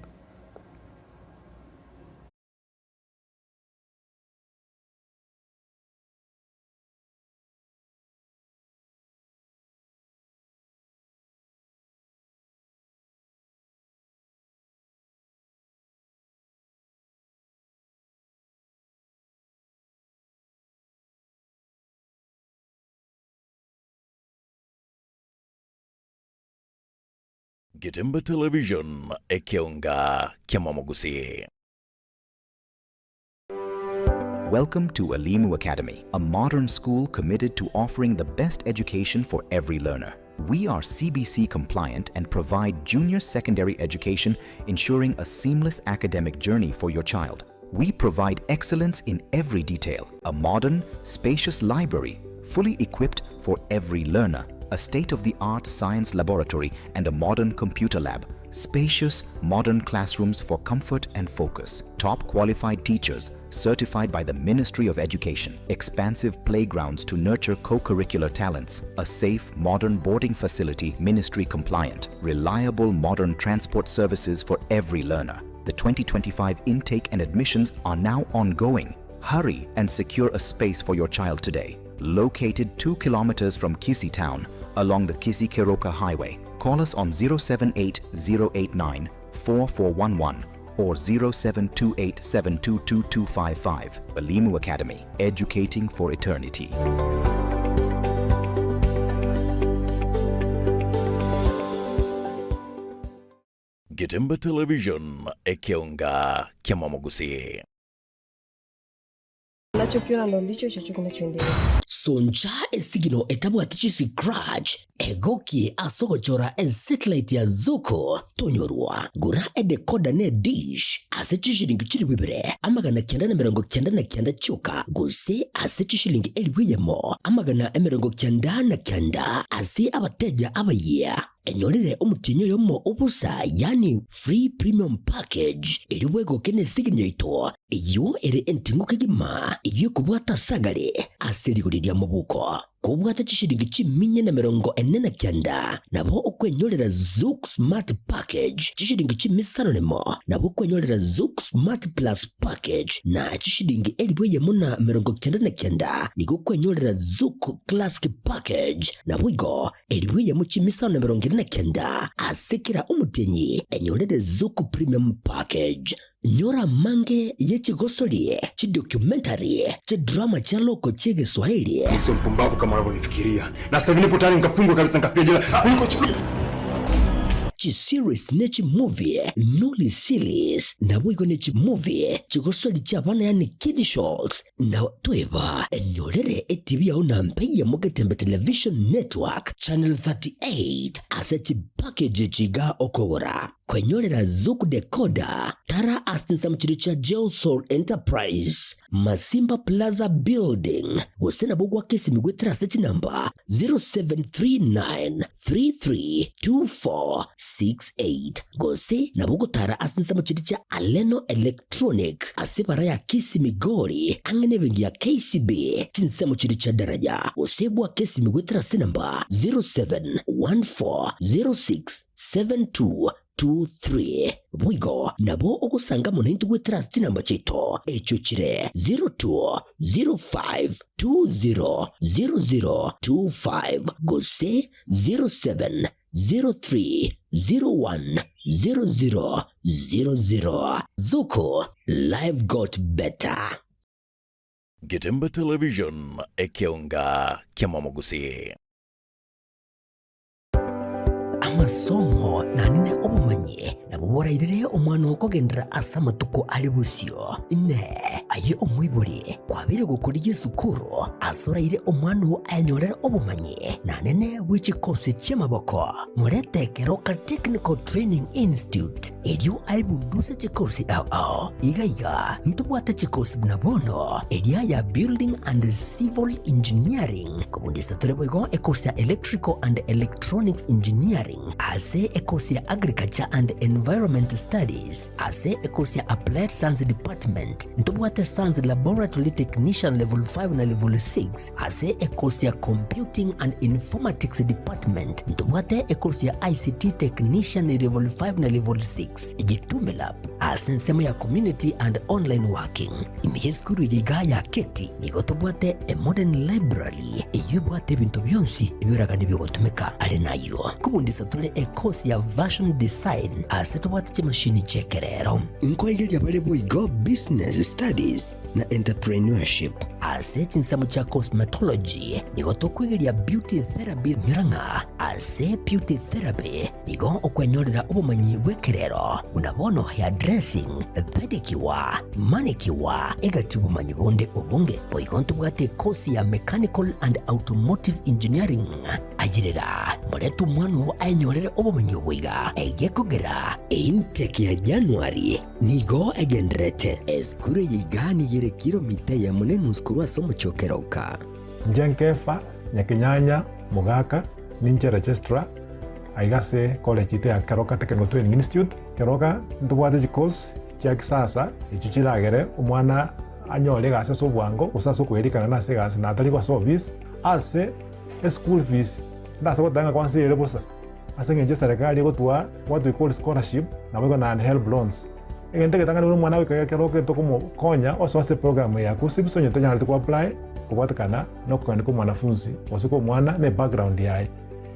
Getembe Television, ekeonga ki'amamogusii. Welcome to Alimu Academy, a modern school committed to offering the best education for every learner. We are CBC compliant and provide junior secondary education, ensuring a seamless academic journey for your child. We provide excellence in every detail a modern, spacious library, fully equipped for every learner, a state of the art science laboratory, and a modern computer lab, spacious, modern classrooms for comfort and focus, top qualified teachers certified by the Ministry of Education, expansive playgrounds to nurture co curricular talents, a safe, modern boarding facility, ministry compliant, reliable modern transport services for every learner. The 2025 intake and admissions are now ongoing. Hurry and secure a space for your child today. Located 2 kilometers from Kisii Town along the Kisii Keroka Highway. Call us on 078 089 4411 or 0728722255. Elimu Academy, educating for eternity. Getembe Television, ekeonga ki'amamogusii. Unachokiona ndo ndicho hichohicho kinachoendelea. Soncha esigino etabwati chiscratch, egokie ase ogochora esatellite ya Zuku tonyorwa. Gora edecoder ne edish ase chishilingi chilifu ibere 999 chioka gose ase chishilingi 1,000 999 ase abateja abayia. Enyorere omotienyi oyomo o bosa, yaani free premium package, erio bwegoke nesigini yaito, eyio ere enting'u kegima, eyio ekobwata ase agare ase rigori ria mobuko. Kobwate chishilingi chiminya na 49, nabo okwenyorera Zuku Smart Package, chishilingi chimisano nemo, nabo okwenyorera Zuku Smart Plus Package, na chishilingi 1,099 nigo okwenyorera Zuku Classic Package. Naboigo Elifu eyemo chimisano na 49 ase kera omotienyi enyorere Zuku Premium Package. Nyora amange ye chigosori, chidocumentary, chidrama chia loko chi'Egeswahili. Mimi sio mpumbavu kama unavyonifikiria. Na sasa hivi nipo tayari nikafungwe kabisa nikafia jela. Kuliko chukua. Chiseries ne chimovie, Noli Series, naboigo ne chimovie, chigosori chi'abana yaani kiddie shows. Na tweba enyorere etibi yao na mpeiye mo Getembe Television Network Channel 38 ase chipackage echi iga okogora. Kwenyorera Zuku Decoder, tara ase chinsemo chiria chia Geosol Enterprise, Masimba Plaza Building, gose nabo gwaka esimi goetera ase chinamba 0739 332468 gose nabo ogotara ase ensemo chiria chia Aleno Electronic ase ebara ya Kisii Migori ang'e nebenki ya KCB chinsemo chiria chia Daraja gose bwake esimi goetera ase enamba 0714067223 Boigo nabo ogosanga amo naintwe goetera ase chinamba chiaito echio chire 0205200025 gose 0703010000. Zuku, life got better. Getembe Television, ekeonga ki'amamogusii. Amasomo nanene obomanyi nabwo borairere omwana oo kogenderera ase amatuko are bosio. Inee! Aye omoibori, kwabeire gokorigia esukuru ase oraire omwana oo ayenyorere obomanyi nanene bwe chikosi chi'amaboko? Morete Keroka Technical Training Institute erio aebunduse chikosi ao ao. Iga iga ntobwate chikosi buna bono eria ya Building and Civil Engineering, Kobundisa tore boigo ekosi ya Electrical and Electronics Engineering, ase ekosi ya Agriculture and Environment Studies, ase ekosi ya Applied Science Department, ntobwate Science Laboratory Technician Level 5 na Level 6, ase ekosi ya Computing and Informatics Department, ntobwate ekosi ya ICT Technician Level 5 na Level 6, Gitume Lab, ase ensemo ya Community and Online Working. Ime y'esukuru eye iga ya Keti nigo tobwate a modern library eyio ebwate ebinto bionsi ebioragani biogotumeka. Are nayio kobundisa tore e course ya Fashion Design ase tobwate chimashini chi'ekerero. Nkoigeria bare boigo Business Studies na Entrepreneurship. Ase chinsemo chia Cosmetology nigo tokwegeria Beauty Therapy nyora ng'a ase Beauty Therapy Nigo okwenyorera obomanyi bw'ekerero, buna bono hairdressing, pedicure, manicure, egati obomanyi bonde obonge. Boigo ntobwate ekosi ya Mechanical and Automotive Engineering. Ayerera, morete omwana oo aenyorere obomanyi obo iga, egekogera Intake ya January nigo egendererete. Esukuru eye iga nigo ere kilomita eyemo na enusu korwa ase omochie o Keroka. Inche Nkefa, Nyakenyanya, Mogaka, ninche registrar aiga ase college yaito ya Keroka Technical Training Institute. Keroka ntobwate chicourse chia kisasa echio chiragere omwana anyore egasi ase obwango gose ase okoerikana nase egasi na atari ase office. Ase eschool fees ndase goteba ng'a kwansa ere bosa ase eng'encho eserekari egotwa what we call scholarship naboigo naende helb loans. Egento egetang'ani buna omwana goika Keroka tokomokonya osoa ase eprogram eye ya KUCCPS onye tanyareti ko apply kobwatekana nokogania kwa omwanafunzi gose kwa omwana na ebackground yaye.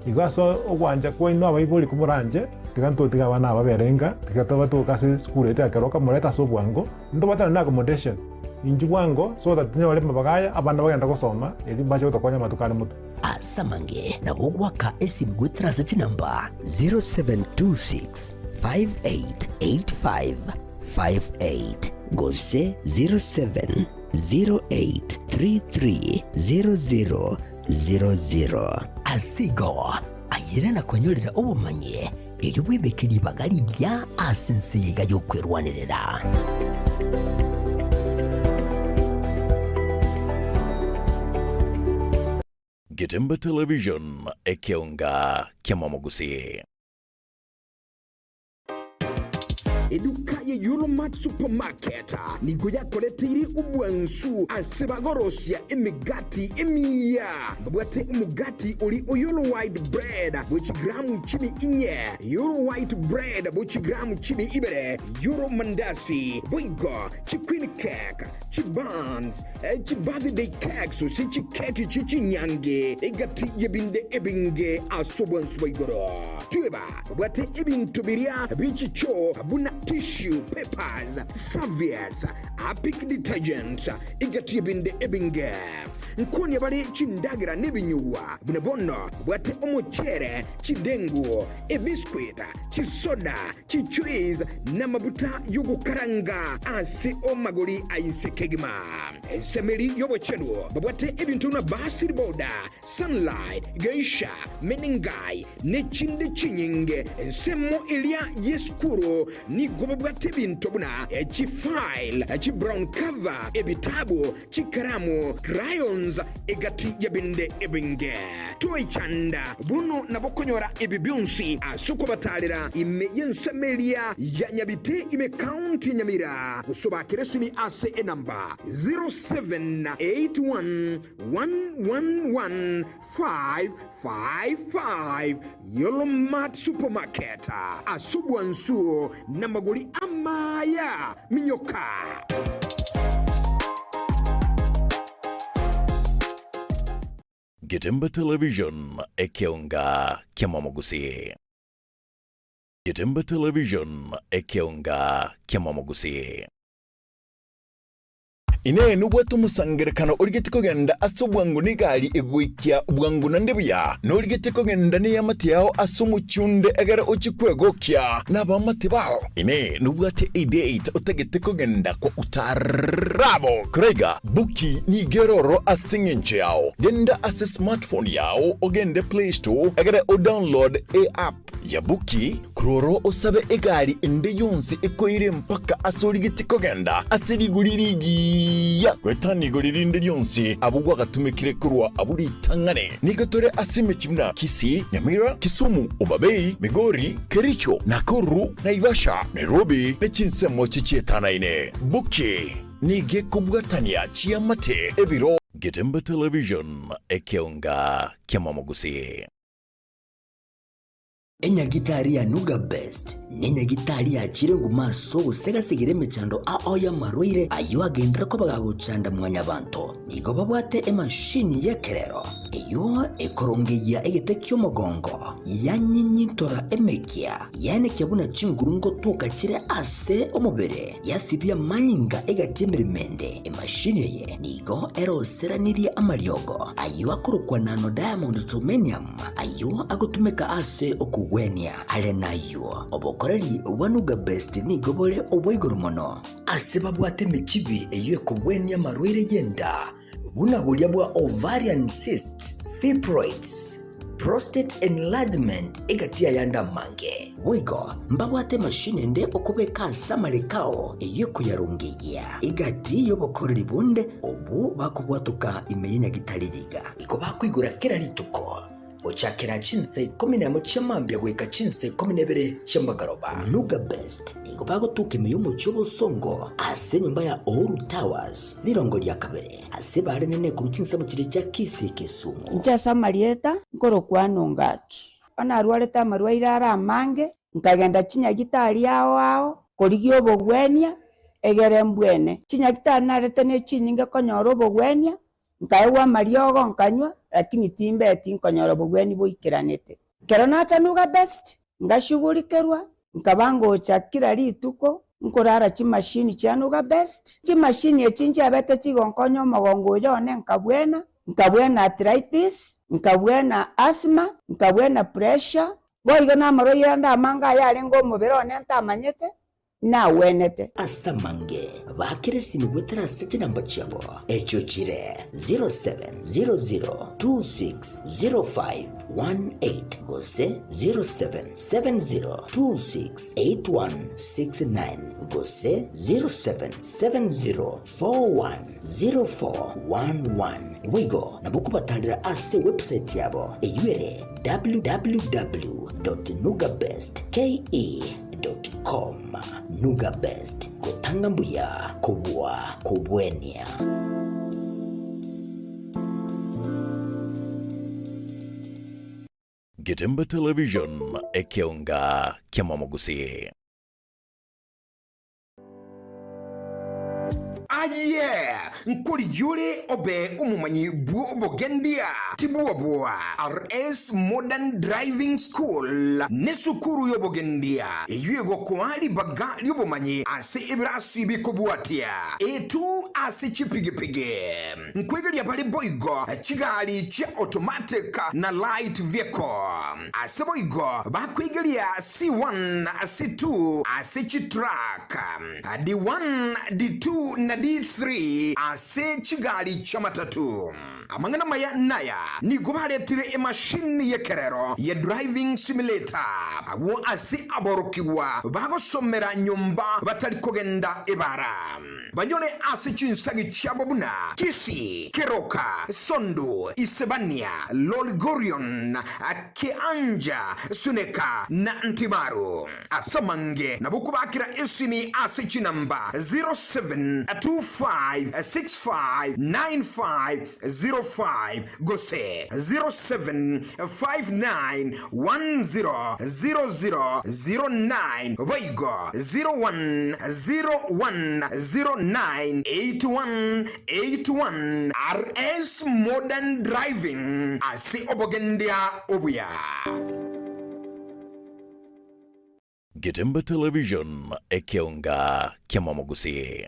Igo ase ogwancha kwaino abaibori komoranche, tiga ntotige abana aba babere inka, tiga tobatoke ase esukuru yaito ya Keroka morete ase obwango, ntobwatane na accommodation inchuo bwango so that tonyore amabaga aya abana bagenda gosoma erio mbache gotokonya amatuko are motwe. Ase amange nabo ogoaka esimi goetera ase chinamba 0726 588558 gose 0708330000. Ase igo, ayere na kwenyorera obomanyi, erio bwebeke ribaga rigiya ase ense eye iga y'okwerwanerera. Getembe Television, ekeonga ki'amamogusii. Eduka ye Yulmart Supermarket nigo yakoreteire obwansu ase bagorosia emegati emiya. Babwate omogati ori o Yolo White Bread bwe chigramu chimi inye, Yolo White Bread bwe chigramu chimi ibere, Yolo Mandasi, boigo chiqueen cake, chibuns, chibirthday cakes gose chikeki chie chinyangi, egati y'ebinde ebinge ase obwansu bwa igoro. Tweba Babwate ebinto biria bie chichoo buna tissue papers, serviettes, Harpic detergents, egati y'ebinde ebinge. Nkonia bare chindagera nebinyugwa, buna bono bwate omochere, chidengu, ebiscuit, chisoda, chijuice, namabuta y'ogokaranga ase omagori a inse kegima. Ensemeri y'obochenu babwate ebinto buna Basil Powder, Sunlight, Geisha, Menengai, ne chinde chinyinge. Ensemo eria y'esukuru nigo babwate ebinto buna chifile, chibrown cover, ebitabu, chikaramu, crayons, egati y'ebinde ebinge. Toichanda bono nabo konyora ebi bionsi ase okobatarera ime y'ensemo eria ya Nyabite ime County ya Nyamira gose obakere esimi ase enamba 0781 111 555 Yolo Mart Supermarket ase obwansu namagori amaya minyoka. Getembe Television, ekeonga ki'amamogusii. Getembe Television, ekeonga ki'amamogusii. Inee! Nobwate omosangererekano origetie kogenda ase obwango negari egoikia bwango naende buya? Norigetie kogenda neamate yao ase omochie onde egere ochie kwegokia nabaamate bao? Inee! Nobwate edate otagete kogenda kwa utaarabo? Koraiga, Buki nigo ere ororo ase engencho yao. Genda ase smartphone yao ogende Play Store egere odownload eapp ya Buki, Korwa oro osabe egari ende yonsi ekoire mpaka ase origetie kogenda ase rigori rigiya goetania igori rinde rionsi abwo gwagatumekire korwa abwo ritang'ani. Nigo tore ase emechie buna Kisii, Nyamira, Kisumu, Homa Bay, Migori, Kericho, Nakuru, Naivasha, Nairobi ne chinsemo chichietanaine. Buki nigo ekobwatania chiamate, ebiro, Getembe Television, ekeonga ki'amamogusii. Enyagitari ya Nuga Best nenyagitari yachire nguma ase ogosegasegera emechando ao y'amarwaire ayio agenderere koba gagochanda mwanyabanto. Nigo babwate emashini y'ekerero eyio ekorongeyia egete ki'omogongo, yanyinyintora emekia, yaenekia buna chinguru ngotoka chire ase omobere, yasibia amanyinga egati emeremo ende. Emashini eye nigo eroseranirie amariogo ayio akorokwa nano diamond germanium, Ayio agotumeka ase okogwenia. Are nayio, obokoreri bwa Nuga Best nigo bore obwa igoro mono. Ase babwate emechibi eyio ekogwenia amarwaire y'enda, buna boria bwa ovarian cysts, fibroids, prostate enlargement egati y'ayande amange. Boigo mbabwate emashini ende okobeka ase amareko ao eyio ekoyarongeyia egati y'obokoreri bonde obwo bakobwatoka ime y'enyagitari yiga. Nigo bakoigora kera rituko, gochakera chinsa ikomi nemo chia mambia goika chinsa ikomi na ibere chia magoroba. Nuga Best nigo bagotuka ime y'omochie obosongo ase enyomba ya Uhuru Towers, rirongo ria kabere, ase barenene korwa chinsemo chiria chia Kisii Kisumu. Inche ase amarieta nkorokwana ongaki. Onye narwarete amarwaire are amange, nkagenda chinyagitari ao ao korigia obogwenia, egere mbwene. Chinyagitari narete ne chinyinge konyora obogwenia, Nkaegwa amariogo nkanywa, lakini timbeti nkonyora obogwenia boikeranete. Ekero nacha Nuga Best, ngashugurikerwa, nkaba ngocha kila rituko nkorara chimashini chia Nuga Best. Chimashini echi nchiabete chigonkonya omogongo oyo one nkabwena, nkabwena arthritis, nkabwena asthma, nkabwena pressure, boigo namarwaire ande amange ayarenge omobere one ntamanyete, nagwenete. Ase amange baakere esimi goetera ase chinamba chiabo, echio chire 0700260518 gose 0770268169 gose 0770410411. Boigo nabo okobatarera ase ewebsite yabo eyio ere www.nugabestke. Com. Nuga Best, gotanga mbuya kobua kobwenia. Getembe Television, ekeonga ki'amamogusii. Aye nkorigia ore obe omomanyi bw'obogendia, tibwoboa. RS Modern Driving School nesukuru y'obogendia eyio egokoa ribaga ri'obomanyi ase ebirasi bikobwatia A2 ase chipigipigi. Nkwegeria bare boigo chigari chia automatic na light vehicle. Ase boigo bakwegeria C1, C2 ase chitruck, D1, D2 na D3 ase chigari chi'amatatu. Amang'ana amaya naya, nigo baretire emashini y'ekerero ye driving simulator agwo ase aborokigwa bagosomera nyomba batari kogenda ebara. Banyore ase chinsagi chiabo buna Kisii, Keroka, Sondu, Isebania, Lolgorion, Kianja, Suneka, na Ntimaru. Ase amange nabo okobakera esimi ase chinamba 0725659505 gose 0759100009 boigo 0101098181 RS Modern Driving ase obogendia obuya. Getembe Television, ekeonga ki'Omomogusi.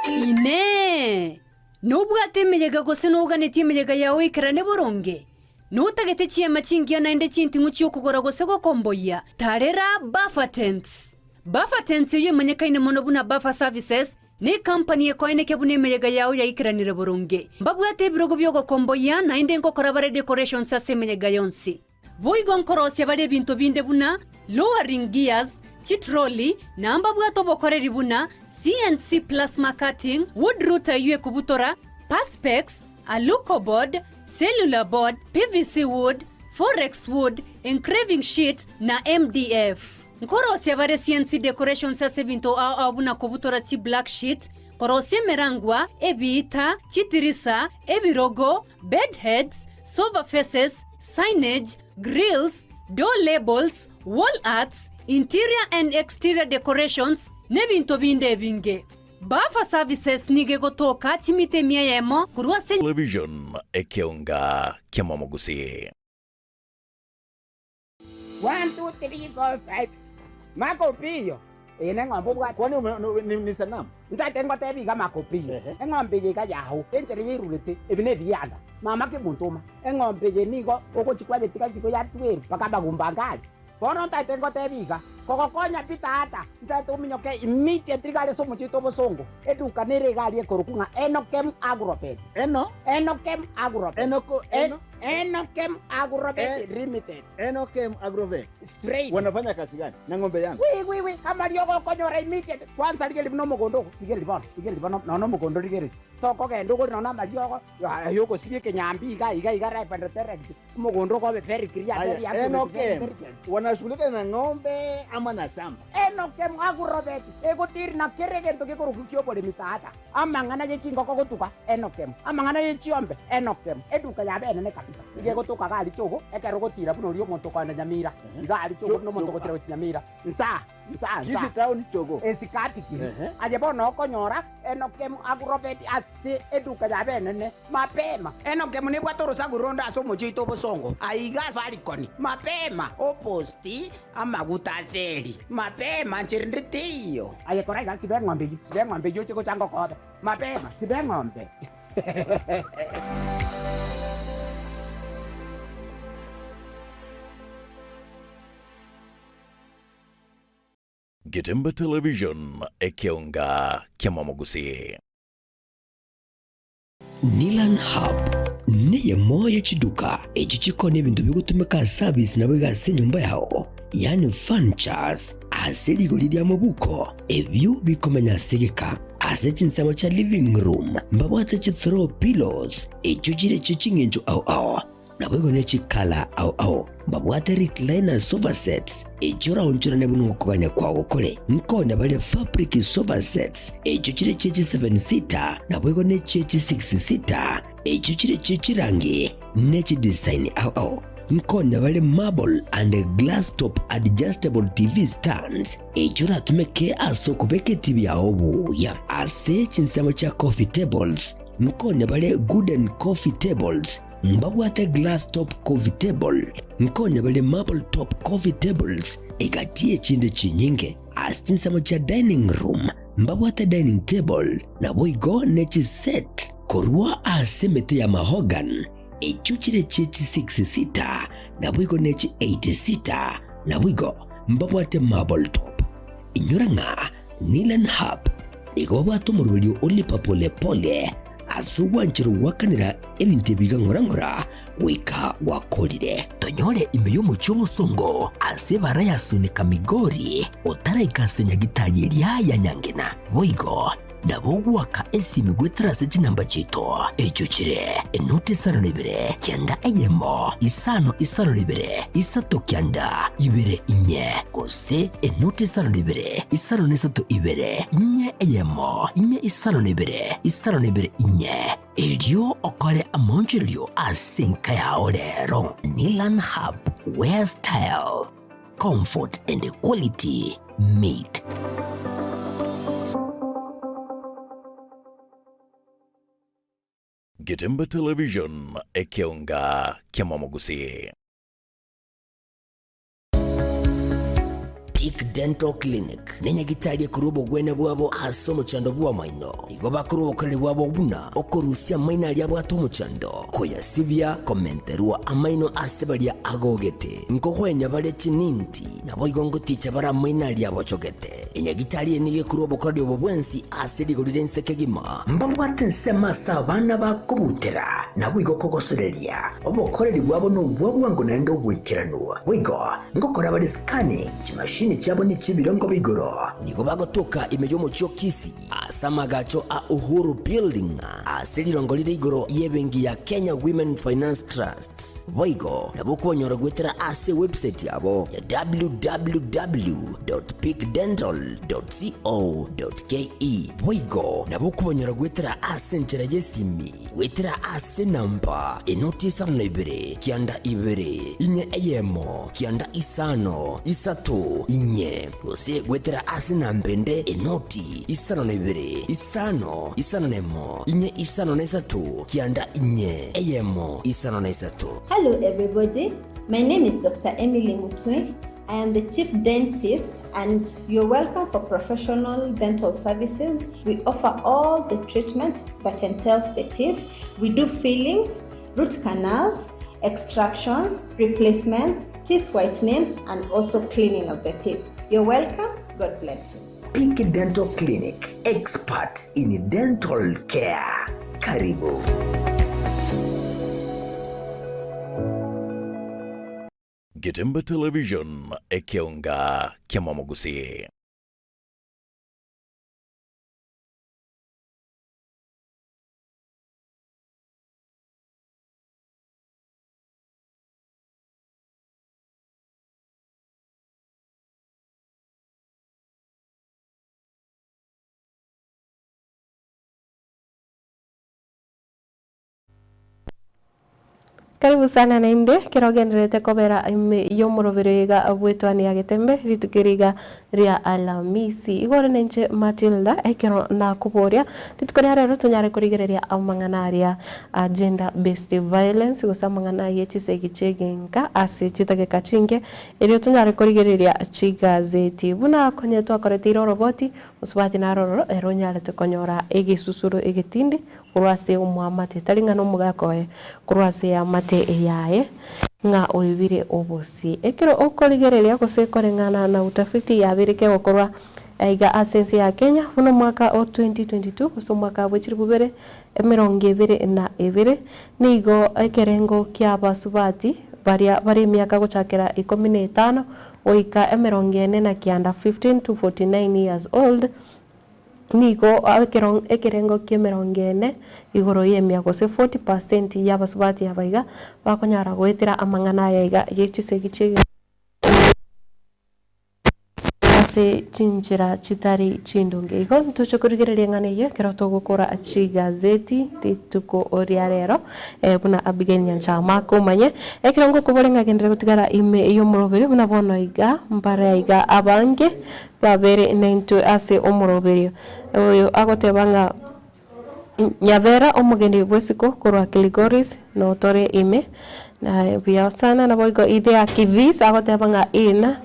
Inee! Nobwate emeyega gose noganetie emeyega yao eikerane boronge? Notagete chiema chingiya naende chinting'u chi'okogora gose gokomboyia? Tarera Buffer Tents! Buffer Tents eyio emanyekaine mono buna Buffer Services, nekampani ekoenekia buna emeyega yao yaikeranire boronge. Mbabwate ebirogo bi'ogokomboyia naende nkokora bare decorations ase emeyega yonsi. Boigo nkorosia bare ebinto binde buna lowering gears, chitroli, na mbabwate obokoreri buna CNC plasma cutting, wood router eyio ekobutora, perspex, alucoboard, cellular board, PVC wood, forex wood, engraving sheet, na MDF. Nkorosia bare CNC decorations ase ebinto ao ao buna kobutora chi black sheet, korosia emerangwa, ebiita, chitirisa, ebirogo, bed heads, sofa faces, signage, grills, door labels, wall arts, interior and exterior decorations, n'ebinto binde ebinge. Buffer Services nigo egotoka chimita emia eyemo korwa ase. Television, ekeonga ki'Omomogusi. One, two, three, four, five. Makopiyo. Eye neng'ombe obwate. Kwani ume- no- ni, ni sanamu? Ntagete ngotebi iga Makopiyo. Eng'ombe eye iga yao. Enchera yairurete, ebi nebianda. Mama kemontoma. Eng'ombe eye nigo ogochia kwayetiga isiko ya 12 mpaka amagumba ange aria. Bono ntagete ngotebi iga, kogokonya pi tata, ntagete ominyoke immediately iga are ase omochie oito obosongo, eduka nere iga aria ekorokwa ng'a Enokem Agrovet. Eno? Enokem Agrovet. Enoko, eno? Enokem Agrovet Limited. Enokem Agrovet. Straight. Wanafanya kazi gani na ng'ombe yangu? Wi wi wi, kama riogo okonyora immediate. Kwanza rigereria buna omogondo ogo, rigereria bono, rigereria bono nonya omogondo rigereria. Tokogenda ogore nonya amariogo, aye ogosibia ekenyambi iga iga iga right and direct. Omogondo ogo obe very clear, Aya, very accurate, very Enokem, very clear. wanashughulika na ng'ombe ama na shamba? Enokem Agrovet egotiri na kera egento gekorokwa ki'oboremi tata. Amang'ana ye chingoko gotuga, Enokem. Amang'ana ye chiombe, Enokem. Eduka yabo enene kabisa. Nigo egotoka iga aria Chogo, ekero ogotira buna oria omonto okoenda Nyamira. Iga aria Chogo buna omonto ogotira gochia Nyamira. Nsaa, nsaa, nsaa. Kisii town Chogo. Esikati kiri. Aye bono okonyora Enokem Agrovet ase eduka yabo enene. Mapema. Enokem nebwate orosaku ronde ase omochie oito obosongo, aiga Safaricon. Mapema. Oposti amaguta ase eri. Mapema, nchera ende teiyo. Aye kora iga, siba eng'ombe eyio, siba eng'ombe eyio oche gocha ngokobe. Mapema, siba eng'ombe. Getembe Television, ekeonga ki'Omomogusi. Nilan Hub neyemo ye chiduka echio chikoonia ebinto bigotumeka ase abisi naboigo ase enyomba yao, yaani furnitures, ase rigori ria mobuko, ebio bikomenya ase egeka. Ase chinsemo chia living room mbabwate chi throw pillows echio chire chie ching'encho ao ao. Naboigo ne chikala ao ao mbabwate recliner sofa sets, echio oraonchorane buna okogania kwao gokore. Nkonya baria fabric sofa sets, echio chire chie chi seven seater, naboigo ne chie chi six seater, echio chire chie chirangi ne chidesign ao ao. Nkonya bare marble and glass top adjustable TV stands, echio oratumeke ase okobeka etibi yao buya. Ase chinsemo chia coffee tables, nkonya bare wooden coffee tables, mbabwate glass top coffee table, nkonya bare marble top coffee tables, egati y'echinde chinyinge. Ase chinsemo chia dining room, mbabwate dining table, naboigo ne chiset korwa ase emete ya mahogany, Echio chire chie chi-six seater, naboigo ne chi-eight seater, naboigo mbabwate marble top. Inyora ng'a Nilan Hub nigo babwate omoroberio o lipa pole pole ase ogwancherwa goakanera ebinto ebi iga ng'ora ng'ora goika gwakorire. Tonyore ime y'omochie omosongo ase ebara ya Sunika Migori otaraika ase nyagitari eria ya Nyangena. Boigo Nabo ogoaka esimi goetera ase chinamba chiaito, echio chire, enoti isano na ibere, kianda eyemo, isano isano na ibere, isato kianda, ibere inye, gose enoti isano na ibere, isano na isato ibere, inye eyemo, inye isano na ibere, isano na ibere inye. Erio okore amaonchorerio ase enka yao rero. Nilan Hub, where style, comfort and quality meet. Getembe Television, ekeonga kiamamogusii. Peak Dental Clinic nenyagitari ekorwa obogwenia bwabo ase omochando bw'amaino. Nigo bakorwa obokoreri bwabo buna okorusia amaino aria abwate omochando, koyasibia, komenterwa amaino ase baria agogete, nkogwenia bare chininti, naboigo ngoticha bare amaino aria abochogete. Enyagitari eye nigo ekorwa obokoreri obo bwensi ase rigori ri'ense kegima. Mbabwate ensemo ase abana bakobutera, naboigo kogosoreria. Obokoreri bwabo nobwa bwango naende oboikeranu. Boigo ngokora bare scanning, chimashini chiabo nechi'ebirengo b'igoro. Nigo bagotoka ime y'omochie o Kisii ase amagacho a Uhuru Building ase rirongo rire igoro y'ebenki ya Kenya Women Finance Trust. Boigo nabo okobanyora goetera ase ewebsite yabo ya www.peakdental.co.ke. Boigo nabo okobanyora goetera ase enchera y'esimi goetera ase enamba enoti isano na ibere kianda ibere inye eyemo kianda isano isato inye gose goetera ase enamba ende enoti isano na ibere isano isano na emo inye isano na isato kianda inye eyemo isano na isato. Hello everybody, my name is Dr. Emily Mutwe. I am the chief dentist and you're welcome for professional dental services. We offer all the treatment that entails the teeth. We do fillings, root canals, extractions, replacements, teeth whitening, and also cleaning of the teeth. You're welcome. God bless you. Peak Dental Clinic, expert in dental care. Karibu. Getembe Television, ekeonga kiamamogusii. Karibu sana naende kero ogendererete kobera ime y'omorobero iga bw'etwani ya Getembe rituko eri iga ria Alamisi. Igo ore nenche Matilda ekero nakoboria rituko ria rero tonyare korigereria amang'ana aria a gender based violence gose amang'ana ye chisegi chi'egenka ase chidageka chinke erio tonyare korigereria chigazeti. Buna konye twakoreteire oroboti mosubati naro ororo ere onyarete konyora egesusuro egetindi Korwa ase omoamate, tari ng'a nomogaka oye, korwa ase eamate yaye, ng'a oibire obosie. Ekero okorigereria gose koreng'ana na utafiti yabeire kegokorwa aiga ase ense ya Kenya buna omwaka o 2022 gose omwaka bwe chilifu bibere emerongo ebere na ebere, nigo ekerengo kia abasubati baria bare emiaka gochakera ikomi na etano goika emerongo ene na kianda, 15 to 49 years old, Nigo ekerengo ki'emerongo ene igoro y'emia gose 40 percent y'abasubati aba iga bakonyara goetera amang'ana aya iga ye chisegi chi'egenka. Ase chinchera chitari chindonge. Igo ntoche korigereria eng'ana eyio ekero togokora chigazeti rituko ria rero, buna Abigail Nyanchama akomanye. Ekero ngokobora ng'a genderera gotigara ime y'omoroberio buna bono iga mbare aiga abange babere naintwe ase omoroberio. Oyo agoteba ng'a Nyabera omogeni bw'esiko korwa Kilgoris notore ime, na buya sana naboigo Idhea Kivis agoteba ng'a ina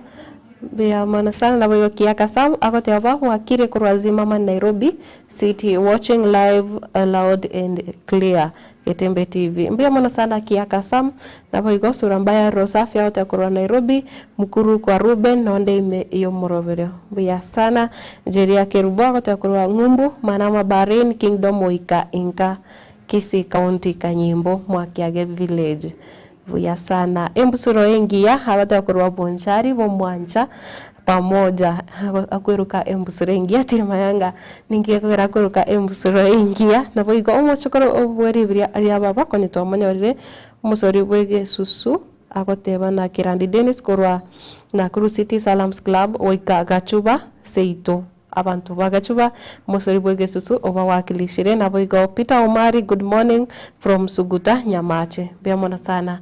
buya mono sana naboigo Kiaka Sam agoteba bwakire korwa Zimmerman Nairobi city watching live loud and clear Getembe TV. Mbuya mono sana Kiaka Sam naboigo Sura Mbaya Rosafi agoteba korwa Nairobi Mukuru kwa Reuben nonde ime y'omoroberio. Mbuya sana Jeria Kerubo agoteba korwa ng'umbu Manama Bahrain Kingdom Oika inka Kisii County Kanyimbo Mwakiage Village. Buya sana. Embusuro engiya agoteba korwa Bonchari Bomwancha pamoja akweruka embusuro engiya tiri mayanga ninki gekogera akweruka embusuro engiya naboigo omochokoro bwe ribiria ria baba konya twamonyorire omosori bw'egesusu Agoteba na Kerandi Dennis korwa Nakuru City Salams Club goika Gachuba seito. Abanto ba Gachuba mosori bw'egesusu obawakilishire naboigo Peter Omari good morning from Suguta Nyamache. Mbuya mono sana.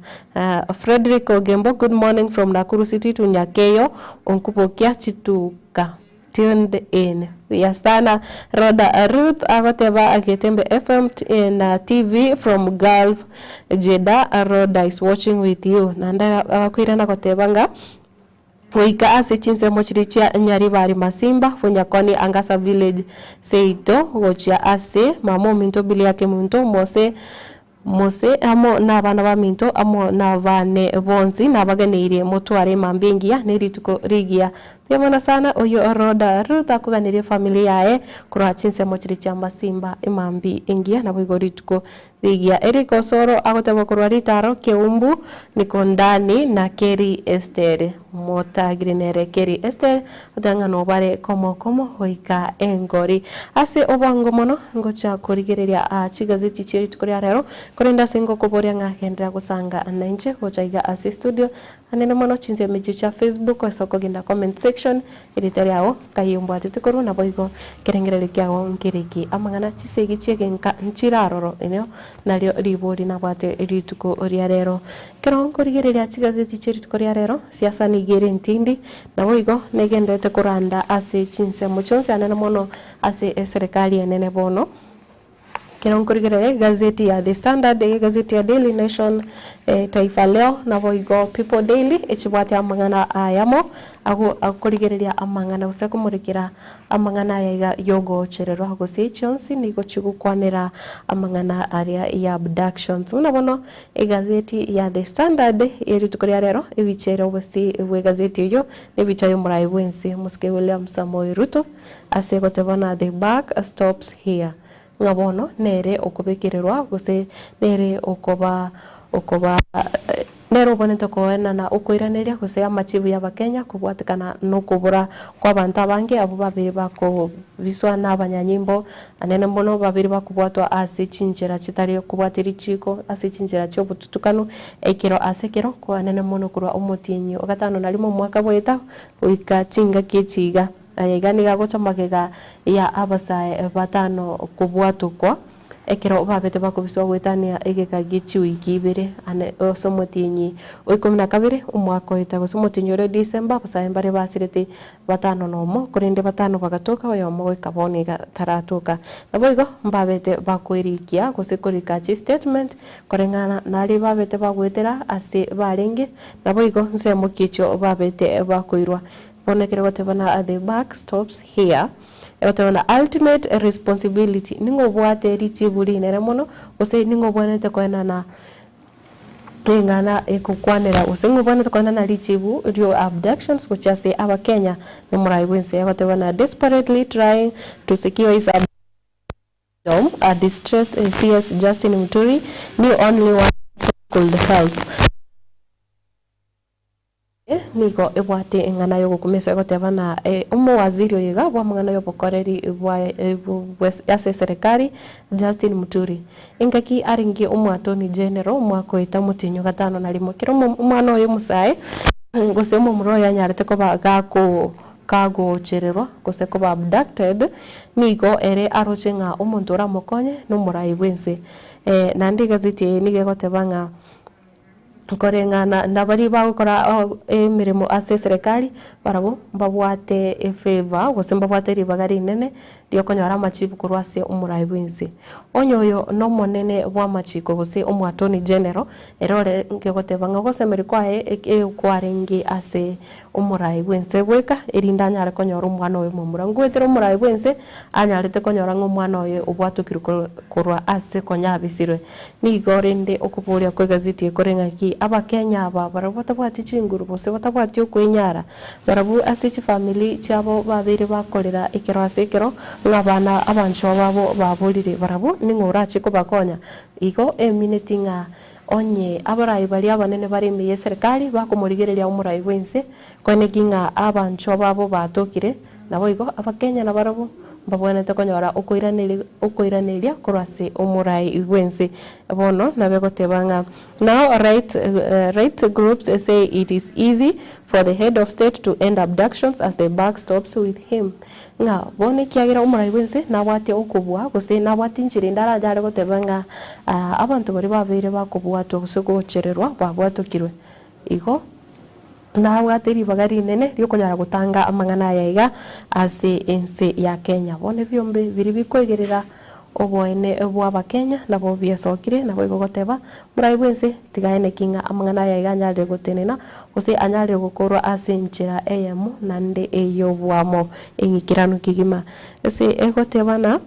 Fredrick Ogembo good morning from Nakuru City to Nyakeyo Onkubokia Chituka. Tuned in. Buya sana. Rhoda Ruth agoteba Getembe FM na TV from Gulf Jeddah Rhoda is watching with you. Naende agakoirana goteba ng'a goika ase chinsemo chiria chia Nyaribari Masimba, Bunyakoni Angasa Village seito gochia ase mama ominto Billy Akemunto Mose Mose amo nabana baminto amo nabane bonsi nabaganeirie motware emambia engiya ne rituko rigiya. Mbuya mono sana oyio Rhoda Ruth akoganeria efamiri yaye korwa chinsemo chiria chia Masimba emambi engiya naboigo rituko rigiya. Eric Osoro agotebwa korwa ritaro Keumbu Nikondani na Kerry Esther Motagiri nere Kerry Esther Oteba ng'a nobare komo komo goika engori. Ase obwango mono ngocha korigereria aa chigazeti chie rituko ria rero, korende ase ngokoboria ng'a genderera gosanga nainche gocha iga ase estudio anene mono chinsemo echio chia Facebook ase okogenda comment section erieta riago nkai ombwatete korwa naboigo ekerengererio kiago nkereki amang'ana chisegi chiegenka nchire aroro erio nario ribori nabwate rituko ria rero. Ekero nkorigereria chigazeti chie rituko ria rero, siasa nigo ere entindi, Naboigo negenderete koranda ase chinsemo chionsi anene mono ase eserekari enene bono. Ekero nkorigereria egazeti ya The Standard, egazeti ya Daily Nation, Taifa Leo, naboigo People Daily echibwate amang'ana ayamo ago akorigereria amang'ana gose akomorekera amang'ana aya iga yogochererwa gose chionsi nigo chigokwanera amang'ana aria ya abductions. Buna bono Egazeti ya The Standard ye rituko ria rero ebicha ere obosie bw'egazeti eyio nebicha y'omorai bw'ense Mosike William Samoei Ruto ase goteba na The buck stops here ng'a bono nere okobekererwa gose nere okoba okoba nere obonete koenana okoiraneria gose amachibu y'abakenya kobwatekana nokobora kw'abanto abange abwo babere bakobiswa nabanyanyimbo Anene mono babere bakobwatwa ase chinchera chitari kobwatia richiiko, ase chinchera chi'obotutukanu, ekero ase ekero, koanene mono korwa omotienyi o gatano na rimo omwaka bw'eta goika chingaki echi iga. Aya iga nigo agocha magega ya abasae batano kobwatokwa, ekero babete bakobiswa goetania egeka gie chiwiki ibere ane ase omotienyi o ikomi na kabere omwaka oeta, gose omotienyi oria o December, abasae mbare basirete Batano nomo, korende batano bagatoka, oyomo goika bono iga taratoka. Naboigo mbabete bakoerikia gose korika chistatement koreng'ana naria babete bagoetera ase barenge, naboigo nsemo ki echio babete bakoirwa. Bono ekero egoteba na the buck stops here, egoteba na ultimate responsibility, ning'o obwate richibu rinene mono gose ning'o obwenerete koenana Ring'ana egokwanera gose ng'a obwenerete koenana richibu rio abductions gochia ase abakenya nomorai bwense agoteba na desperately trying to secure his abduction a distressed CS Justin Muturi knew only one person could help. Eye nigo ebwate eng'ana y'ogokumia ase egoteba na omowaziri oyo iga bw'amang'ana y'obokoreri bwa ase eserekari Justin Muturi. Engaki arenge omoatoni general omwaka oeta omotienyi o gatano na rimo ekero omwana oye omosae gose omomura oye anyarete koba gako. Kagochererwa gose koba abducted, nigo ere aroche ng'a omonto oramokonye nomorai bw'ense. Naende egazeti eye nigo egoteba ng'a koreng'ana nabaria bagokora emeremo ase eserekari, barabwo mbabwate efavour gose mbabwate ribaga rinene riokonyora amachibu korwa ase omorai bw'ense. Onye oyo nomonene bw'amachiko gose omoattorney general, ere orenge goteba ng'a ogosemeria kwaye ekwarenge ase omorai bw'ense bweka, erinde anyare konyora omwana oye omomura. Ngoetera omorai bw'ense anyarete konyora ng'a omwana oye obwatokirwe korwa ase konya abisirwe. Nigo rende okoboria kw'egazeti eye kore ng'aki, Abakenya aba barabwo batabwati chinguru gose batabwati okwenyara, barabwo ase chifamiri chiabo babeire bakorera ekero ase ekero ng'a abana abanchwa babo baborire, barabwo ning'o orache kobakonya? Igo emineti ng'a Onye abarai baria abanene bare ime y'eserekari bakomorigereria omorai bw'ense, koeneki ng'a abanchwa babo batokire, naboigo Abakenya nabarabwo mbabwenerete konyora okoiraneria korwa ase omorai bw'ense. Bono nabe goteba ng'a Now right right groups say it is easy for the head of state to end abductions as the buck stops with him. Ng'a bono ekiagera omorai bw'ense nabwate okobua, gose nabwate inchera ende aranyare goteba ng'a abanto baria babeire bakobwatwa gose gochererwa babwatokirwe. Igo nabwate ribaga rinene ri'okonyara gotanga amang'ana aya iga ase ense ya Kenya. Bono ebiombe biria bikoigerera oboene bw'Abakenya nabo biasokire, naboigo goteba, Morai bw'ense, tiga aeneki ng'a amang'ana aya iga anyarire gotenena, gose anyarire gokorwa ase enchera eyemo naende ey'oboamo eng'ikeranu kegima. Ase egotebana,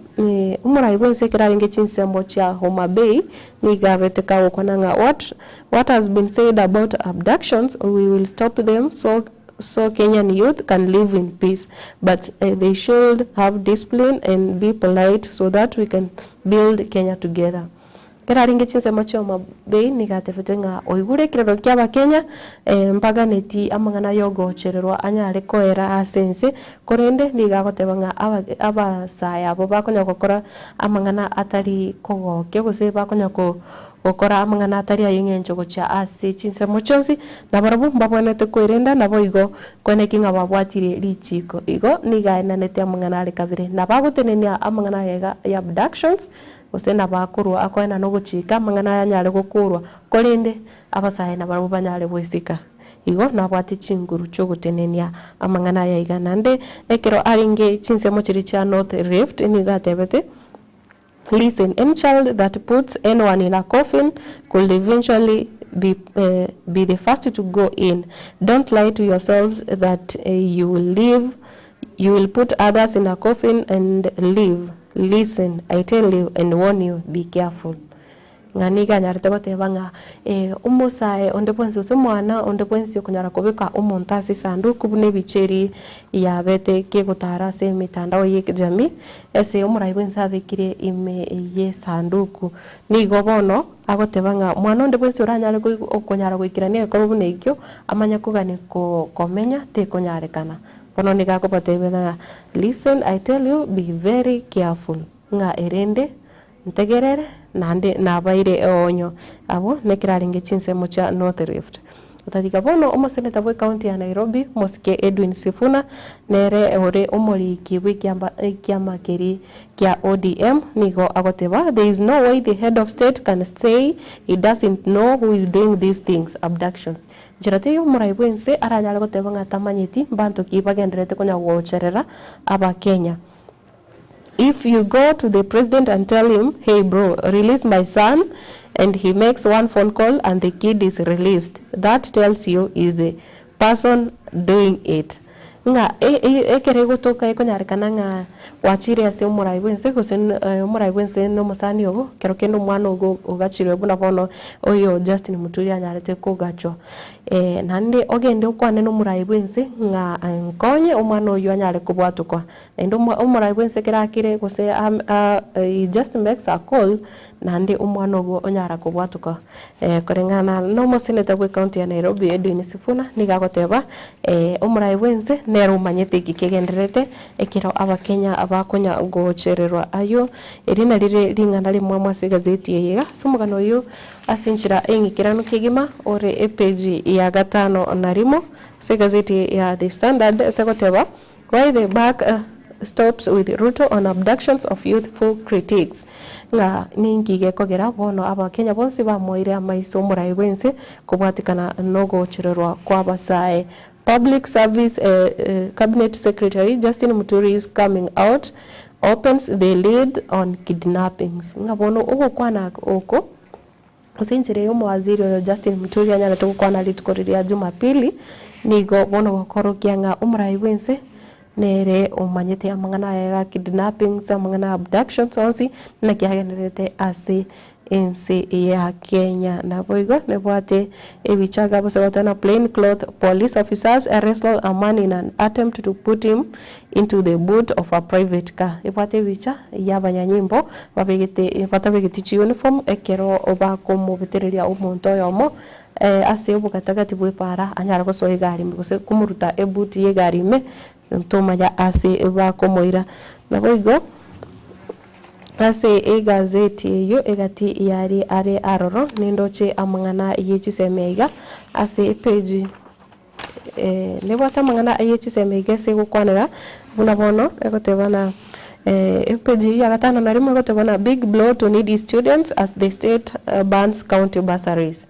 omorai bw'ense ekero arenge chinsemo chia Homa Bay, nigo abete kagokwana ng'a what what has been said about abductions, we will stop them so so Kenyan youth can live in peace, but they should have discipline and be polite so that we can build Kenya together. Ekero arenge chinsemo chi'Homa Bay nigo atebete ng'a oigure ekerero ki'Abakenya mbaganeti amang'ana y'ogochererwa anyare koera ase ense, korende nigo agoteba ng'a abasae abwo bakonya gokora amang'ana atari kogokia gose bakonya gokora amang'ana atari ay'eng'encho gochia ase chinsemo chionsi, nabarabwo mbabwenerete kwerenda naboigo koeneki ng'a babwatire richiiko. Igo nigo aenanete amang'ana are kabere, nabagotenenia amang'ana aya iga y'abductions, Gose nabakorwa akoenana ogochika, amang'ana aya anyare gokorwa, korende abasae nabarabwo banyare gwesika. Igo nabwate chinguru chi'ogotenenia amang'ana aya iga. Naende ekero arenge chinsemo chiria chia North Rift nigo atebete, Listen, any child that puts anyone in a coffin could eventually be be the first to go in. Don't lie to yourselves that you will live You will put others in a coffin and live, listen, I tell you and warn you, be careful. Ng'a nigo anyarete goteba ng'a omosae onde bwensi gose omwana onde bwensi okonyara kobeka omonto ase esanduku buna ebicha eria yabete kegotara ase emitandao ye ekejamii, ase omorai bwensi abekire ime y'esanduku. Nigo bono agoteba ng'a mwana onde bwensi oranyare okonyara goikerania egekorwa buna ekio, amanye kogania komenya tekonyarekana. Bono nigo akobatebia ng'a, Listen, I tell you, be very careful, ng'a erende ntegerere, naende nabaire eonyo. Abwo nekero arenge chinsemo chia North Rift. Otatiga bono omoseneta bw'ecounty ya Nairobi, Mosike Edwin Sifuna, nere ore omoriki bw'ekiamba ekiama keria kia ODM, nigo agoteba, There is no way the head of state can say he doesn't know who is doing these things, abductions. Nchera teiyo omorai bw'ense aranyare goteba ng'a tamanyeti mbanto ki bagendererete konya gocherera Abakenya. If you go to the president and tell him, hey bro, release my son, and he makes one phone call and the kid is released, that tells you is the person doing it. Ng'a ekero egotoka ekonyarekana ng'a gwachire ase omorai bw'ense gose omorai bw'ense na omosani obo, ekero kende omwana ogo ogachirwe buna bono oyo Justin Muturi anyarete kogachwa. Naende ogende okwane na omorai bw'ense ng'a nkonye omwana oyio anyare kobwatokwa. Naende omorai bw'ense ekero akire gose he just makes a call Naende omwana obo onyara kobwatoka. Koreng'ana nomoseneta bw'ecounty ya Nairobi Edwin Sifuna nigo agoteba omorai bw'ense nere omanyete eki kegendererete ekero abakenya bakonya gochererwa ayio. Eri nario rire ring'ana rimwamu ase egazeti eye iga ase omogano oyio ase enchera eng'ikeranu kegima ore epeji ya gatano na rimo ase egazeti ya The Standard ase goteba. Why the buck stops with Ruto on abductions of youthful critics, Ng'a ninki gekogera bono Abakenya bonsi bamoeire amaiso omorai bw'ense kobwatekana nogochererwa kw'abasae. Public Service Cabinet Secretary Justin Muturi's coming out opens the lid on kidnappings, Ng'a bono ogokwana oko Ase enchera eye omowaziri oyo Justin Muturi anyarete gokwana rituko riria Jumapili, nigo bono gokorokia ng'a omorai bw'ense nere omanyete amang'ana aya ya kidnappings, amang'ana ya abductions onsi naki agendererete ase ense ya Kenya. Naboigo nebwate ebicha iga gose goteba plain cloth police officers arrested a man in an attempt to put him into the boot of a private car. Ebwate ebicha y'abanyanyimbo babegete batabegeti chiuniform ekero bakomobetereria omonto oyomo ase obogatagati bw'epaara anyare gosoa egari ime gose komoruta eboot y'egari ime ntomanya ase bakomoira. Naboigo ase egazeti eyio egati yari are aroro nindoche amang'ana ye chisemi iga ase epage. Nebwate amang'ana aye chisemi iga ase egokwanera buna bono egoteba na epage eyio ya gatano na rimo egoteba na big blow to needy students as the state bans county bursaries.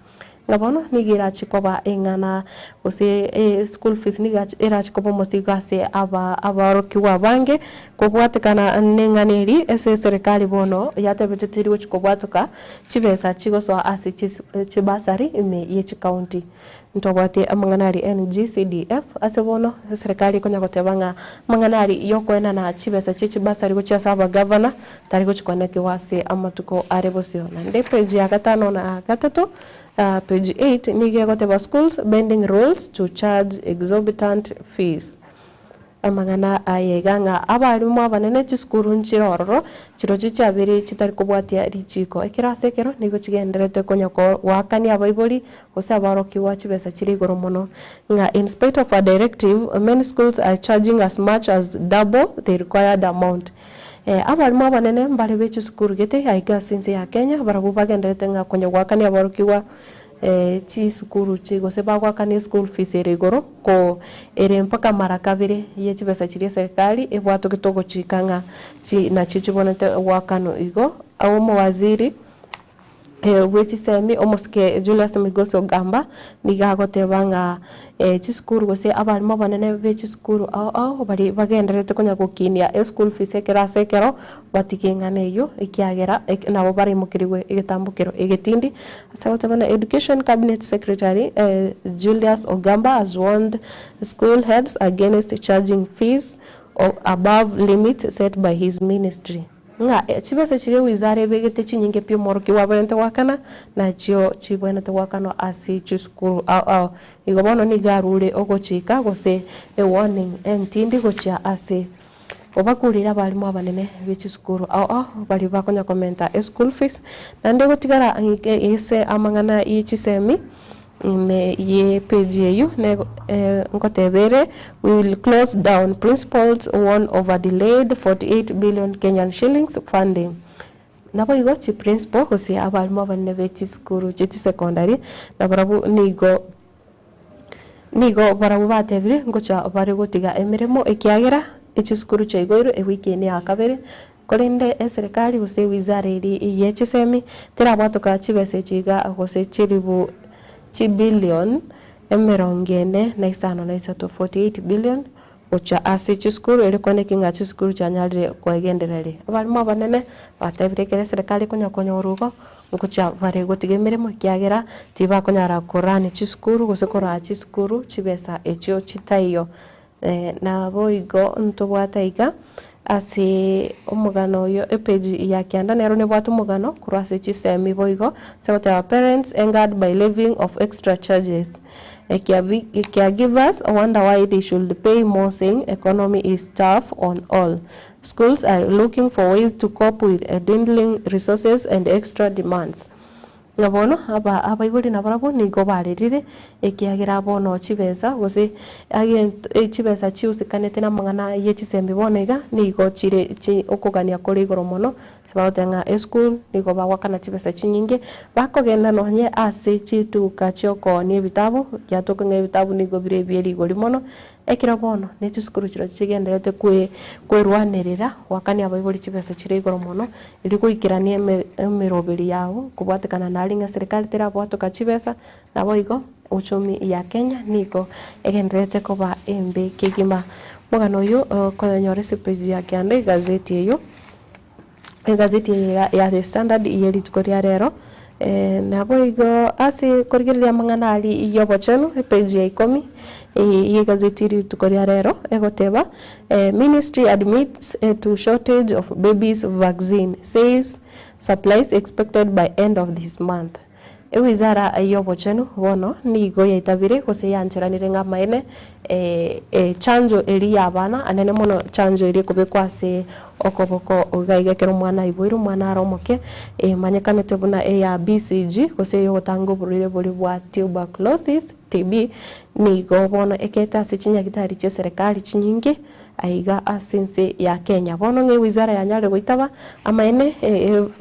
Ng'a bono nigo erache koba eng'ana gose school fees nigo erache koba omosigo ase aba abaorokigwa abange kobwatekana neng'ana eri ase eserekari bono yatebete teri gochi kobwatoka chibesa chigosoa ase chibursary ime ye chicounty. Ntobwate amang'ana aria NGCDF, ase bono eserekari ekonya goteba ng'a amang'ana aria yokoenana chibesa chie chibasari gochia ase abagavana tari gochia koenekigwa ase amatuko are bosio. Naende epage ya gatano na gatato, page 8, nigo egoteba Schools bending rules to charge exorbitant fees. Amang'ana aya iga ng'a abalimu abanene chisukuru nchire ororo, chirochio chiabeire chitari kobwatia richiiko. Ekero ase ekero nigo chigendererete konya goakania abaibori gose abarokigwa chibesa chire igoro mono, ng'a in spite of a directive, many schools are charging as much as double the required amount. Abalimu abanene mbare be chisukuru gete aiga ase ense ya Kenya, barabwo bagendererete ng'a konya goakania aborokigwa Chisukuru chi gose bagoakana eschool fees ere igoro ko ere mpaka mara kabere ye chibesa chiria eserikari ebwatogete ogochika ng'a chi nachio chibonete goakanwa igo. Omowaziri bwe chisemi omosike Julius Migos Ogamba nigo agoteba ng'a chisukuru gose abalimu abanene be chisukuru ao ao baria bagendererete konya gokinia eschool fees ekero ase ekero Batige eng'ana eyio, ekiagera nabo baraimokerigwe egetambokero egetindi. Ase agoteba na Education Cabinet Secretary Julius Ogamba has warned school heads against charging fees above limits set by his ministry. Ng'a chibesa chiria ewizara ebegete chinyinge pi omworokigwa abwenerete goakana, nachio chibwenerete goakanwa ase chisukuru ao ao. Igo bono nigo arure ogochika gose ewarning entindi gochia ase Obakurire abalimu abanene be chisukuru ao ao baria bakonya komenta eschool fees, naende gotigara ase amang'ana ye chisemi ime ye page eyio ngoteba ere we will close down principals warn over delayed 48 billion Kenyan shillings funding. Naboigo chiprincipal gose abalimu abanene be chisukuru chie chisecondary nabarabwo nigo Nigo barabwo batebire, Ngocha bare gotiga emeremo, ekiagera echisukuru chiaigoirwe ewiki eye neya kabere, korende eserekari gose ewizara eria ye chisemi terabwatoka chibesa echi iga gose chilifu chibilion emerongo ene na isano na isato, 48 billion, gochia ase chisukuru erio kwane ki ng'a chisukuru chianyarire koegendereria. Abalimu abanene batebire ekero eserekari ekonya konyora igo, Ngochia bare gotiga emeremo ekiagera tibakonyara korania chisukuru gose koraa chisukuru chibesa echio chitaiyo. Naboigo ntobwate iga ase omogano oyo epage ya kianda nero nebwate omogano korwa ase chisemi boigo ase goteba parents angered by levying of extra charges Caregivers wonder why they should pay more saying economy is tough on all. Schools are looking for ways to cope with dwindling resources and extra demands. Ng'a bono aba abaibori nabarabwo nigo barerire, ekiagera bono chibesa gose agento chibesa chiusikanete namang'ana ye chisembi bono iga nigo chire chi okogania kore igoro mono, ase bagoteba ng'a eschool nigo bagoakana chibesa chinyinge, bakogenda nonye ase chituka chiokoonia ebitabu, ekiagera tokonyora ebitabu nigo bire ebie rigori mono. Ekero bono ne chisukuru chirochio chigendererete kwe kwerwanerera goakania abaibori chibesa chire igoro mono, erio goikerania eme emeroberi yabo kobwatekana naria ng'a serikali terabwatoka chibesa, naboigo uchumi ya Kenya nigo egendererete koba embe kegima. Omogano oyio okoyonyora ase page ya kianda egazeti eyio. Egazeti eye ya ya The Standard ye rituko ria rero, naboigo ase korigereria amang'ana aria ya obochenu, epage ya ikomi ye egazeti rituko ria rero, egoteba, Ministry admits to shortage of babies vaccine, says supplies expected by end of this month. Ewizara y'obochenu bono nigo yaitabire gose yancheranire ng'a amaene echanjo eria y'abana, anene mono chanjo eria ekobekwa ase okoboko iga iga ekero omwana aiboirwe, omwana are omoke, emanyekanete buna eya BCG gose eyogotanga oborwaire boria bwa tuberculosis, TB, nigo bono ekete ase chinyagitari chi'eserekari chinyinge Aiga ase ense ya Kenya. Bono ng'a ewizara yanyarire goitaba amaene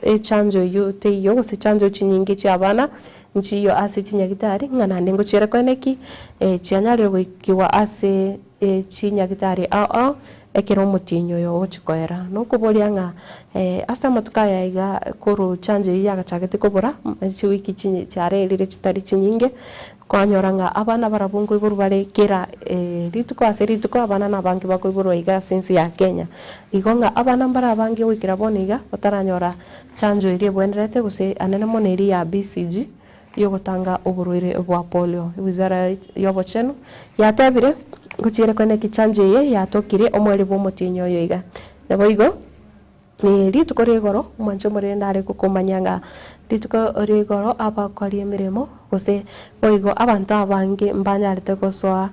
echanjo eyio teiyo gose chanjo chinyinge chi'abana nchiyo ase chinyagitari ng'a naende ngochiere koene ki chianyarire goikigwa ase chinyagitari ao ao ekero omotienyi oyo ogochia koera. Nokoboria ng'a ase amatuko aya iga korwa chanjo eyio yagachagete kobora chiwiki chiarerire chitari chinyinge Kwanyora ng'a abana barabwo nkoiborwa bare kera rituko ase rituko, abana nabange bakoiborwa iga ase ense ya Kenya. Igo ng'a abana mbare abange goikera bono iga bataranyora chanjo eria ebwenerete gose anene mono eria ya BCG yogotanga oborwaire bwa polio. Wizara yobochenu yatebire ngochiere koeneki chanjo eye yatokire omweri bw'omotienyi oyo iga. Naboigo. Rituko ria igoro, omwanche omorende are gokomanya ng'a rituko ria igoro abakori emeremo, gose boigo abanto abange mbanyarete gosoa,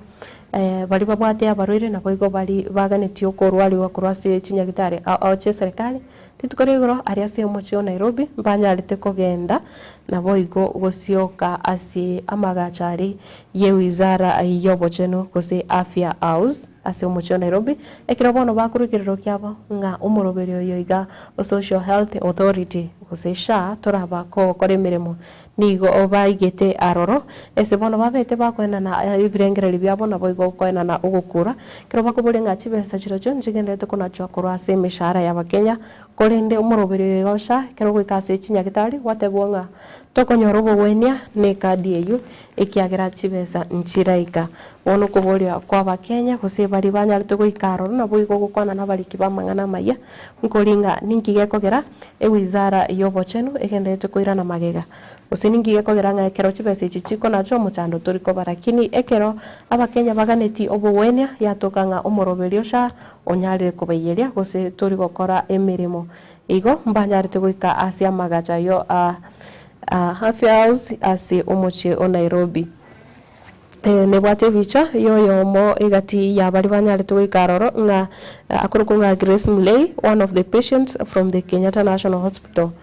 baria babwate abarwaire naboigo baria baganetie okorwariwa korwa ase chinyagitari ao ao chi'eserekari, rituko ria igoro aria ase omochie o Nairobi mbanyarete kogenda naboigo gosioka ase amagacho aria ye wizara y'obochenu gose Afya House. Ase omochie o Nairobi, ekero bono bakorwa ekerero kiabo ng'a omoroberio oyo iga o Social Health Authority gose SHA toraba kogokora emeremo nigo baigete aroro ase bono babete bakoenana ebirengererio biabo naboigo koenana ogokura ekero bakoboria ng'a chibesa chirochio nchigendererete konachwa korwa ase emeshahara y'abakenya korende omoroberio oyo iga o SHA ekero ogoika ase chinyagitari gwatebwa ng'a tokonyora obogwenia ne ekadi eyio ekiagera chibesa nchiraika. Bono okoboria kw'Abakenya, gose baria banyarete goika aroro, naboigo ogokwana nabariki b'amang'ana amayia, nkori ng'a ninki gekogera ewizara y'obochenu egendererete koirana magega? Gose ninki gekogera ng'a ekero chibesa echi chikonachwa omochando tori koba? Lakini ekero Abakenya baganeti obogwenia, yatoka ng'a omoroberio SHA onyarire kobaiyeria gose tori gokora emeremo. Igo mbanyarete goika ase amagacho ayio a Afya House ase omochie o Nairobi. Nebwate ebicha y'oyomo egati ya baria banyarete goika aroro ng'a akorokwa ng'a Grace Mulei, one of the patients from the Kenyatta National Hospital.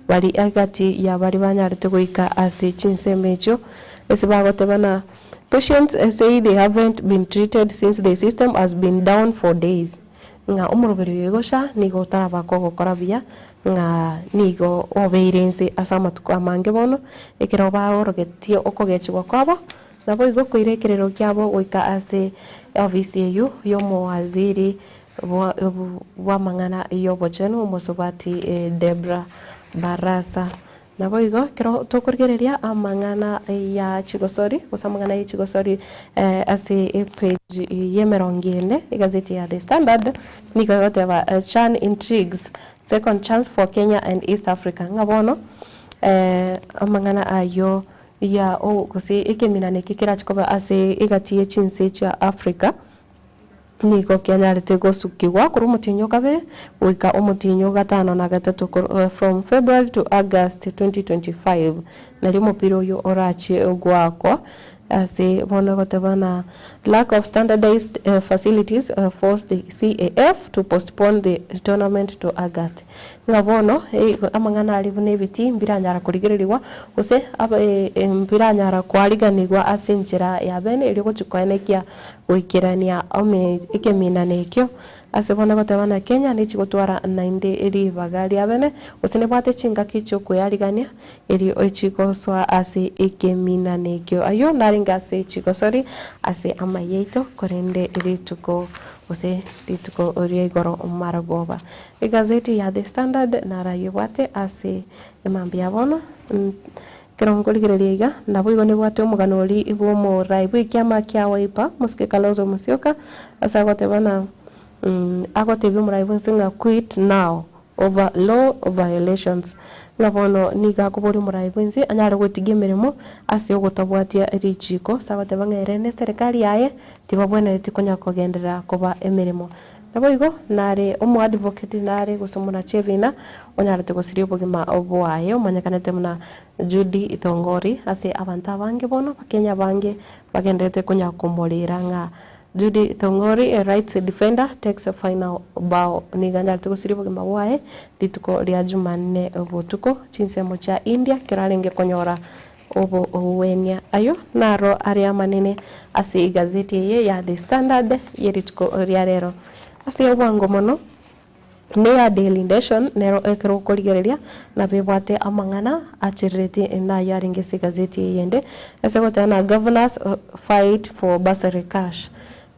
Bari egati ya baria banyarete goika ase chinsemo echio ase bagoteba na patients say they haven't been treated since the system has been down for days. Ng'a omoroberi oyo gosha nigo otarabakwa ogokora buya, ng'a nigo obeire inse ase amatuko amange bono, ekero baorogetie okogechigwa kwabo, naboigo koira ekerero kiabo goika ase eofisi eyio y'omowaziri bw'amang'ana y'obochenu, omosubati Debra Barasa. Naboigo ekero tokorigereria amang'ana ya chigosori, gose amang'ana ye chigosori ase epage y'emerongo ene, egazeti ya The Standard nigo egoteba Chan intrigues, second chance for Kenya and East Africa, ng'a bono amang'ana ayio ya gose ekeminana eke kerache koba ase egati ye chinse chia Africa. Nigo kianyarete gosukigwa korwa omotienyi o kabere goika omotienyi o gatano na gatato, from February to August 2025, nario omopira oyio orachie goakwa ase bono egoteba na lack of standardized facilities forced the CAF to postpone the tournament to August. Ng'a bono amang'ana aria buna ebitii mbiranyara korigererigwa gose mbiranyara koariganigwa ase enchera ya bene erio gochia koenekia Goikerania ekeminana ekio Ase bono egoteba na Kenya nechigotwara naende ribaga riabene, gose nebwate chingaki chi'okwearigania erio chigosoa ase ekeminana ekio. Ayio narenge ase chigosori ase amaiyo aito, korende rituko gose rituko ria igoro marogoba. Egazeti ya The Standard narayebwate ase emambia ya bono. Ekero nkorigereria iga, naboigo nibwate omogano oria bw'omorai bw'ekiama kia Wiper, Mosike Kalonzo Musyoka, ase agoteba ng'a agotebia omorai bwensi ng'a quit now over law violations. Ng'a bono nigo akoboria omorai bwensi anyare gotiga emeremo ase ogotabwatia richiiko, ase agoteba ng'a ere na eserekari yaye tibabwenereti konya kogenderera koba emeremo. Naboigo nare omoadvocate nare gose omonachebina onyarete gosiria obogima bwaye omanyekanete buna Judy Thongori ase abanto abange bono abakenya abange bagendererete konya komorera ng'a Judy Thongori a rights defender takes a final bow nigo anyarete gosiria obogima bwaye rituko ria Jumanne botuko chinsemo chia India ekero arenge konyora Obogwenia. Ayio naro are amanene ase egazeti eye ya The Standard ye rituko ria rero. Ase obwango mono, neya Daily Nation nero ekero okorigereria nabo ebwate amang'ana acherereti nayo arenge ase egazeti eye ende ase goteba ng'a Governors fight for bursary cash.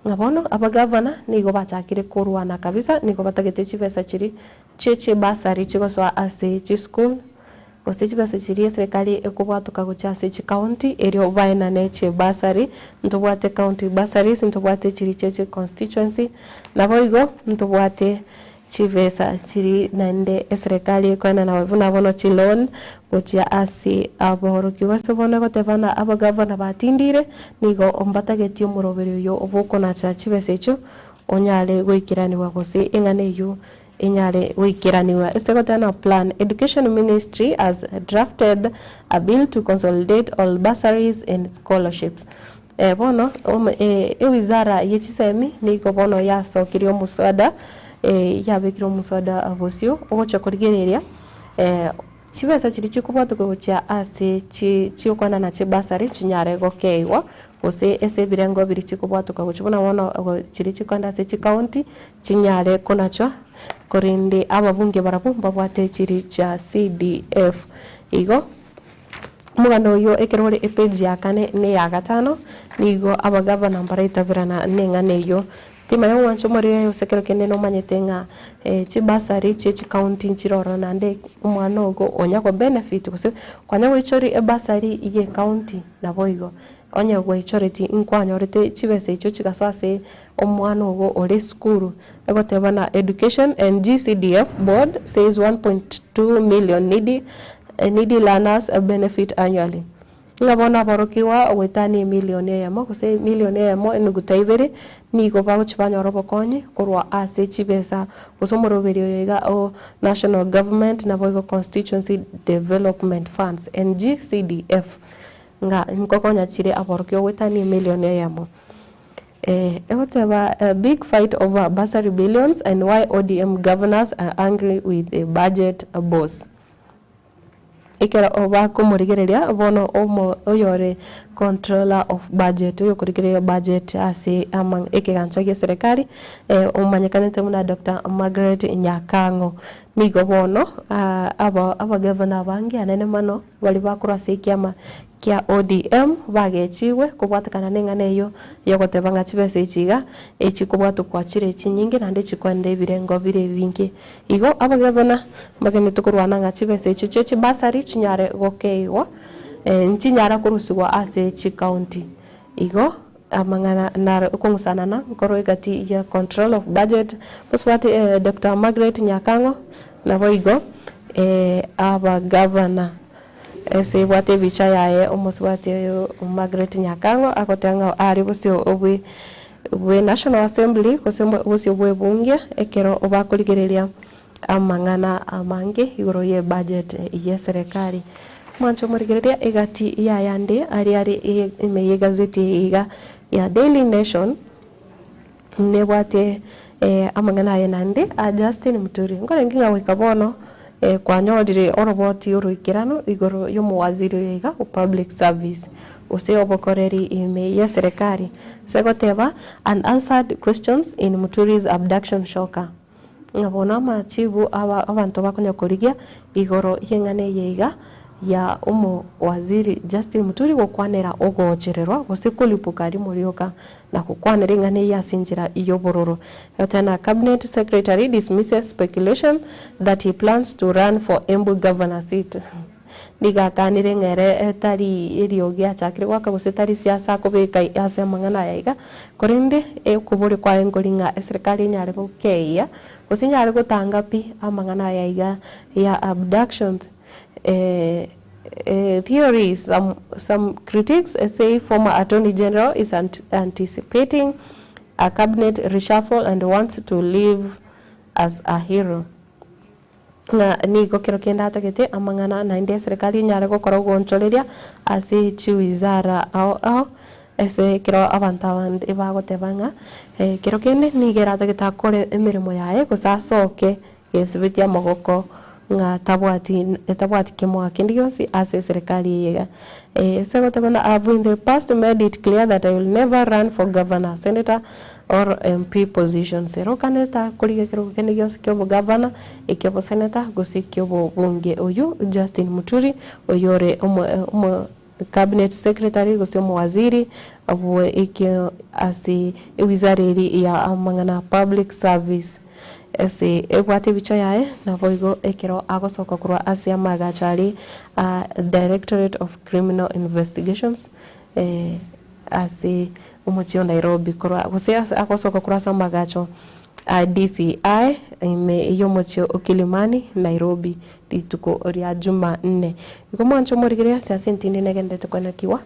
Ng'a bono abagavana nigo bachakire korwana kabisa nigo batagete chibesa chiria chie chibasari chigosoa ase chisukuru Gose chibesa chiria eserekari ekobwatoka gochia ase chicounty erio baenane chibasari, ntobwate county bursaries, ntobwate chiria chie chiconstituency, naboigo ntobwate chibesa chiria naende eserekari ekoenana buna bono chiloan gochia ase aborokigwa. Ase bono egoteba ng'a abagavana batindire nigo mbatageti omoroberi oyo bwokonacha chibesa echio onyare goikeranigwa gose eng'ana eyio Enyare goikeranigwa ase goteba plan, Education Ministry has drafted a bill to consolidate all bursaries and scholarships. Eh, bono ewizara ye chisemi nigo bono yasokirie omoswada, yabekire omoswada bosio ogochia korigereria chibesa chiria chikobwatokwa gochia ase chiokwana chibursary chinyare gokeigwa gose ase ebirengo biria chikobwatoka gochia buna bono chiria chikoenda ase chicounty Chinyare konachwa, korende ababunge barabwo mbabwate chiri chia CDF. Igo omoganda oyio ekero ore epage ya kane na eya gatano, nigo abagavana mbaraitaberana neng'ana eyio. Timanya gwancha omorero oyo gose ekero kende nomanyete ng'a chibursary chie chicounty nchire ororo naende omwana ogo onya go benefit gose kwanya goichoria ebursary ye ecounty naboigo. Onye gwaichoreti nkwanyorete chibesa echio chigasoa ase omwana ogo ore esukuru, egoteba na Education and GCDF Board says 1.2 million needy needy learners benefit annually. Ng'a bono aborokigwa goetania emilion eyemo gose emilion eyemo enuguta ibere nigo bagochia banyora obokonyi korwa ase chibesa gose omoroberi oyo iga o National Government naboigo Constituency Development Funds, NGCDF. Ng'a nkokonya chire aborokigwa goetania emilion eyemo. Egoteba a big fight over bursary billions and why ODM governors are angry with the budget boss. Ekero bakomorigereria bono omo oyore controller of budget oyokorigereria budget ase ama ekegancha gia eserekari omanyekanete buna Doctor Margaret Nyakang'o. Nigo bono aba abagavana abange anene mono Baria bakorwa ase ekiama kia ODM bagechigwe kobwatekana neng'ana eyio yogoteba ng'a chibesa echi iga echikobwatokwa chire chinyinge naende chikoenda ebirengo bire ebinge. Igo abagavana mbagenderete korwana ng'a chibesa echio chie chibasari chinyare gokeigwa nchinyara korusigwa ase chicounty. Igo amang'ana naro okong'usanana nkorwa egati ya control of budget mosubati Doctor Margaret Nyakang'o naboigo abagavana ase ebwate ebicha yaye omosubati oyo Margaret Nyakang'o agoteba ng'a are bosio obwe bwe National Assembly gose bosio bwe ebunge ekero bakorigereria Amang'ana amange igoro y'ebudget y'eserekari. Mwanche omorigereria egati y'ayande aria are ime y'egazeti eye iga ya Daily Nation nebwate amang'ana aye naende a Justin Muturi. Nkorenge ng'a goika bono kwanyorire oroboti oroikeranu igoro y'omowaziri oyo iga o public service. gose obokoreri ime y'eserekari. Ase goteba, Unanswered questions in Muturi's abduction shocker. Ng'a bono amachibu aba abanto bakonya korigia igoro y'eng'ana eye iga ya omowaziri Justin Muturi gokwanera ogochererwa gose kolipuka rimo rioka na gokwanera eng'ana eye ase enchera y'obororo. Tena Cabinet Secretary dismisses speculation that he plans to run for Embu governor seat. Nigo akanire ng'a ere tari eriogi achakire goaka gose tari siasa akobeka ase amang'ana aya iga, korende okoboria kwaye nkori ng'a eserekari enyare gokeyia gose enyare gotanga pi amang'ana aya iga ya abductions. Theories, some, some critics say former Attorney General is anticipating a cabinet reshuffle and wants to leave as a hero. Ng'a nigo kero kende atagete amang'ana naende eserekari enyare gokora ogoonchoreria ase chiwizara ao ao ase ekero abanto abande bagoteba ng'a kero kende nigo eratagete akore emeremo yaye gose asoke gesibetie amagoko ng'a tabwati tabwati kemoa kende gionsi ase eserekari eye iga. Ase goteba ng'a I have in the past made it clear that I will never run for governor, senator or MP positions. Ere okanete takorigia ekerogo kende gionsi kia obogavana, eki'oboseneta, gose eki'obobunge. Oyio Justin Muturi, oyio ore omo omo cabinet secretary gose omowaziri bwe ekio ase ewizara eria ya amang'ana public service. Ase ebwate ebichwa yaye, naboigo ekero agosoka korwa ase amaagacho aria a Directorate of Criminal Investigations ase omochie o Nairobi korwa gose ase agosoka korwa ase amagacho a DCI ime y'omochie o Kilimani, Nairobi rituko ria Jumanne. Igo mwanche omorigereria ase ase entindi negenderete koenekigwa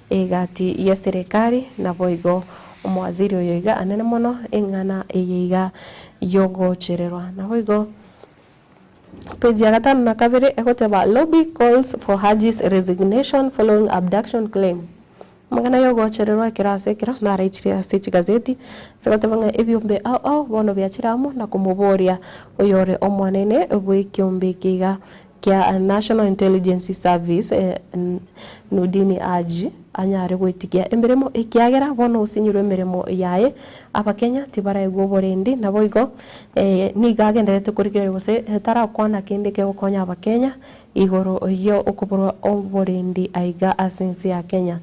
egati y'eserekari naboigo omowaziri oyo iga anene mono eng'ana eye iga yogochererwa. Naboigo Page ya gatano na kabere egoteba Lobby calls for Haji's resignation following abduction claim. Amang'ana y'ogochererwa ekero ase ekero naraichire ase chigazeti ase goteba ng'a ebiombe ao ao bono biachire amo na komoboria oyore omonene bw'ekiombe eke iga kia National Intelligence Service Nurdin Haji anyare gwetigia emeremo ekiagera bono osinyirwe emeremo yaye Abakenya tibaraegwa oborendi, naboigo nigo agendererete korigereria gose tarakwana kende kegokonya Abakenya igoro y'okoborwa oborendi aiga ase ense ya Kenya.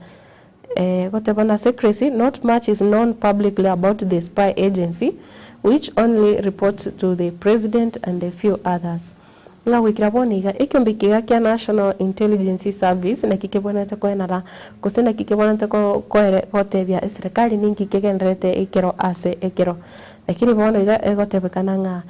Goteba na secrecy, not much is known publicly about the spy agency which only reports to the president and a few others. Ng'a goikera bono iga, ekeombe kiga kia National Intelligence Service naki kebwenerete koenana, gose naki kebwenerete koere gotebia eserekari ninki kegendererete ekero ase ekero. Lakini bono iga egotebekana ng'a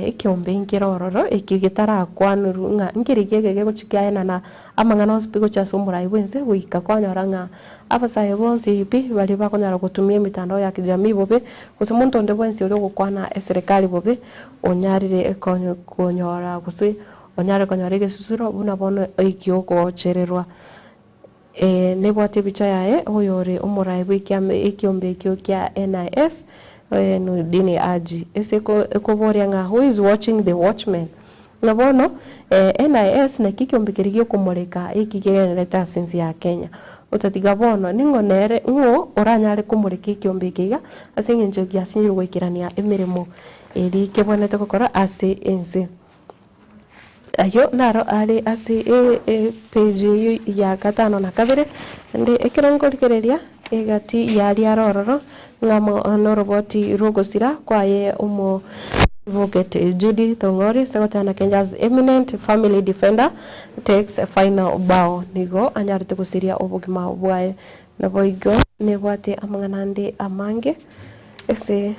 ekeombe nkere ororo ekio getarakwanurwe ng'a nkeri eke gegochia kiaenana amang'ana onsi pi gochia ase omorai bwense goika kwanyora ng'a abasae bonsi pi baria bakonyara gotumia emitandao ya kijamii bobe, gose monto onde bwensi oria ogokwana eserekari bobe, Onyarire konyora gose onyare konyora egesusuro buna bono eki'ogochererwa. Ee, nebwate ebicha yaye oyore omoraai bw'ekiama ekiombe ekio kia NIS, Nurdin Haji, ase ekoboria ng'a who is watching the watchmen? Ng'a bono NIS naki ekiombe keria gi'okomoreka eki kegendererete ase ense ya Kenya. Otatiga bono, ning'o nere ng'o oranyare komoreka ekiombe eke iga ase eng'encho giasinyirwe goikerania emeremo Eri kebwenerete gokora ase ense. Ayio naro are ase epeji eyio ya gatano na kabere, naende ekero nkorigereria egati y'aria are ororo, ng'a amo noroboti rw'ogosira kwaye omo Advocate Judy Thong'ori ase goteba Kenya's eminent family defender takes final bow nigo anyarete gosiria obogima bwaye. Naboigo nebwate amang'ana ande amange ase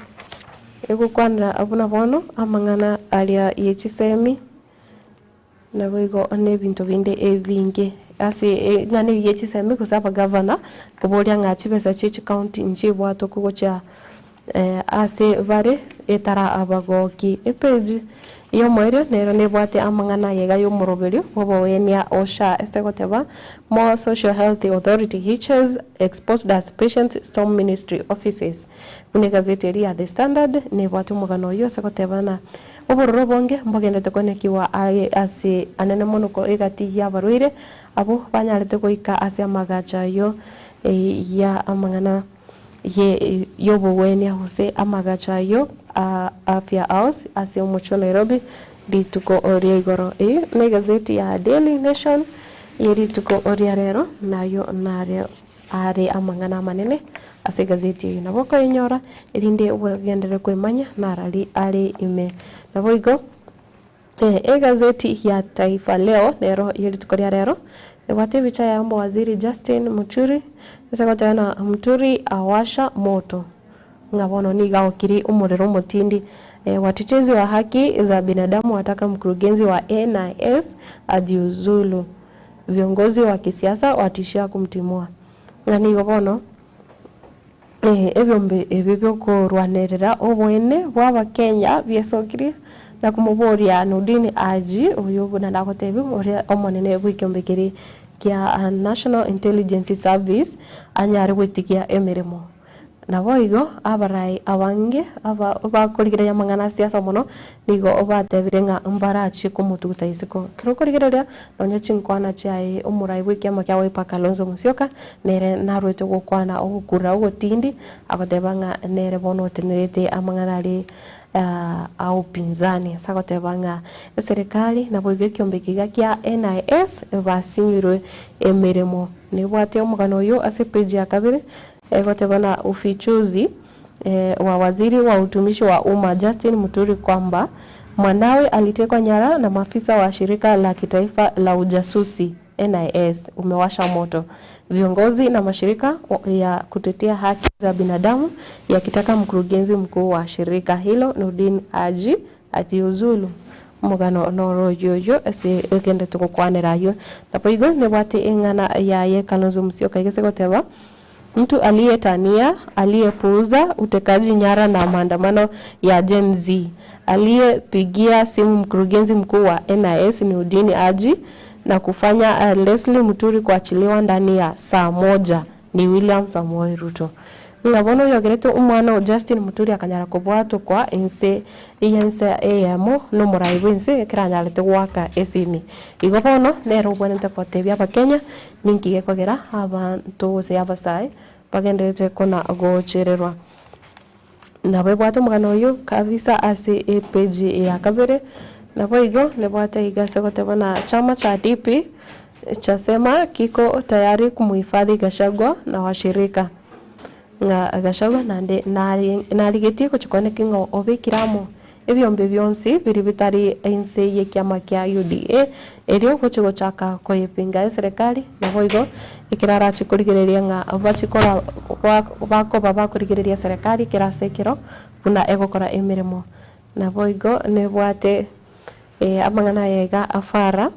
egokwanera buna bono amang'ana aria ye chisemi, naboigo nebinto binde ebinge ase eng'ana eyio ye chisemi gose abagavana koboria ng'a chibesa chie chicounty nchibwatwe gochia ase bare etara abagoki. Epage. Y'omoerio nero nebwate amang'ana ayega y'omoroberio bw'obogwenia o SHA ase goteba, More Social Health Authority Hitches Exposed as Patients Storm Ministry Offices. Buna egazeti eria ya The Standard nebwate omogano oyio ase goteba ng'a obororo obonge mbogenderete konekigwa aye ase anene mono egati y'abarwaire abwo banyarete goika ase amagacho ayio ya amang'ana ye y'obogwenia gose amagacho ayio a Afya House ase omochie o Nairobi rituko ria igoro. Eyio negazeti ya Daily Nation ye rituko ria rero nayo nare are amang'ana amanene ase egazeti eyio. Nabo okoyenyora erinde ogenderere kwemanya narari are ime. Naboigo Egazeti ya Taifa Leo nero ye rituko ria rero ebwate ebicha ya Omowaziri Justin Muturi ase goteba ng'a Muturi awasha moto ng'a bono nigo aokiri omorero omotindi. Watetezi wa haki za binadamu wataka mkurugenzi wa NIS ajiuzulu, viongozi wa kisiasa watishia kumtimua. Ng'a nigo bono Ebiombe ebi bi'okorwanerera oboene bw'Abakenya biesokirie na komoboria Nurdin Haji, oyo buna nagotebiwa oria omonene bw'ekiombe keria kia National Intelligence Service anyare gwetigia emeremo. Naboigo abarai abange aba bakorigereria amang'ana a siasa mono nigo batebire ng'a mbarachie komotuguta isiko. Ekero okorigereria nonya chinkwana chiaye omorai bw'ekiama kia Wiper Kalonzo Musyoka nere narwete gokwana ogokurera ogotindi agoteba ng'a nere bono otenerete amang'ana aria a upinzani ase agoteba ng'a eserekari naboigo ekiombe ekiga kia NIS basinyirwe emeremo. Nebwate omogano oyio ase page ya kabere egoteba na ufichuzi wa waziri wa utumishi wa umma Justin Muturi kwamba mwanawe alitekwa nyara na maafisa wa shirika la kitaifa la ujasusi NIS umewasha moto viongozi na mashirika ya kutetea haki za binadamu yakitaka mkurugenzi mkuu wa shirika hilo Nurdin Haji ajiuzulu. Omogano noro oyio oyio ase egenderete gokwanera ayio. Naboigo nebwate eng'ana yaye Kalonzo Musyoka egese goteba, Mtu aliyetania, aliyepuuza utekaji nyara na maandamano ya Gen Z, aliyepigia simu mkurugenzi mkuu wa NIS Nurdin Haji na kufanya Leslie Muturi kuachiliwa ndani ya saa moja ni William Samoei Ruto. Ng'a bono oyogerete omwana o Justin Muturi akanyara kobwatokwa inse y'ense eyemo nomorai bw'ense ekero anyarete goaka esimi. Igo bono nere obwenerete gotebia Abakenya ninki gekogera abanto gose abasae bagendererete kona gochererwa. Nabo ebwate omogano oyio kabisa ase epeji ya kabere, naboigo nebwate iga ase goteba na chama cha DP chasema kiko tayari kumuhifadhi Gachagua na washirika. Ng'a Gachagua naende narigetie gochia koeneki ng'a obekire amo ebiombe bionsi biria bitari inse y'ekiama kia UDA erio gochia gochaka koyepinga eserekari naboigo ekero arache korigereria ng'a bachie kora bakoba bakorigereria eserekari ekero ase ekero buna egokora emeremo. Naboigo nebwate amang'ana aya iga afara.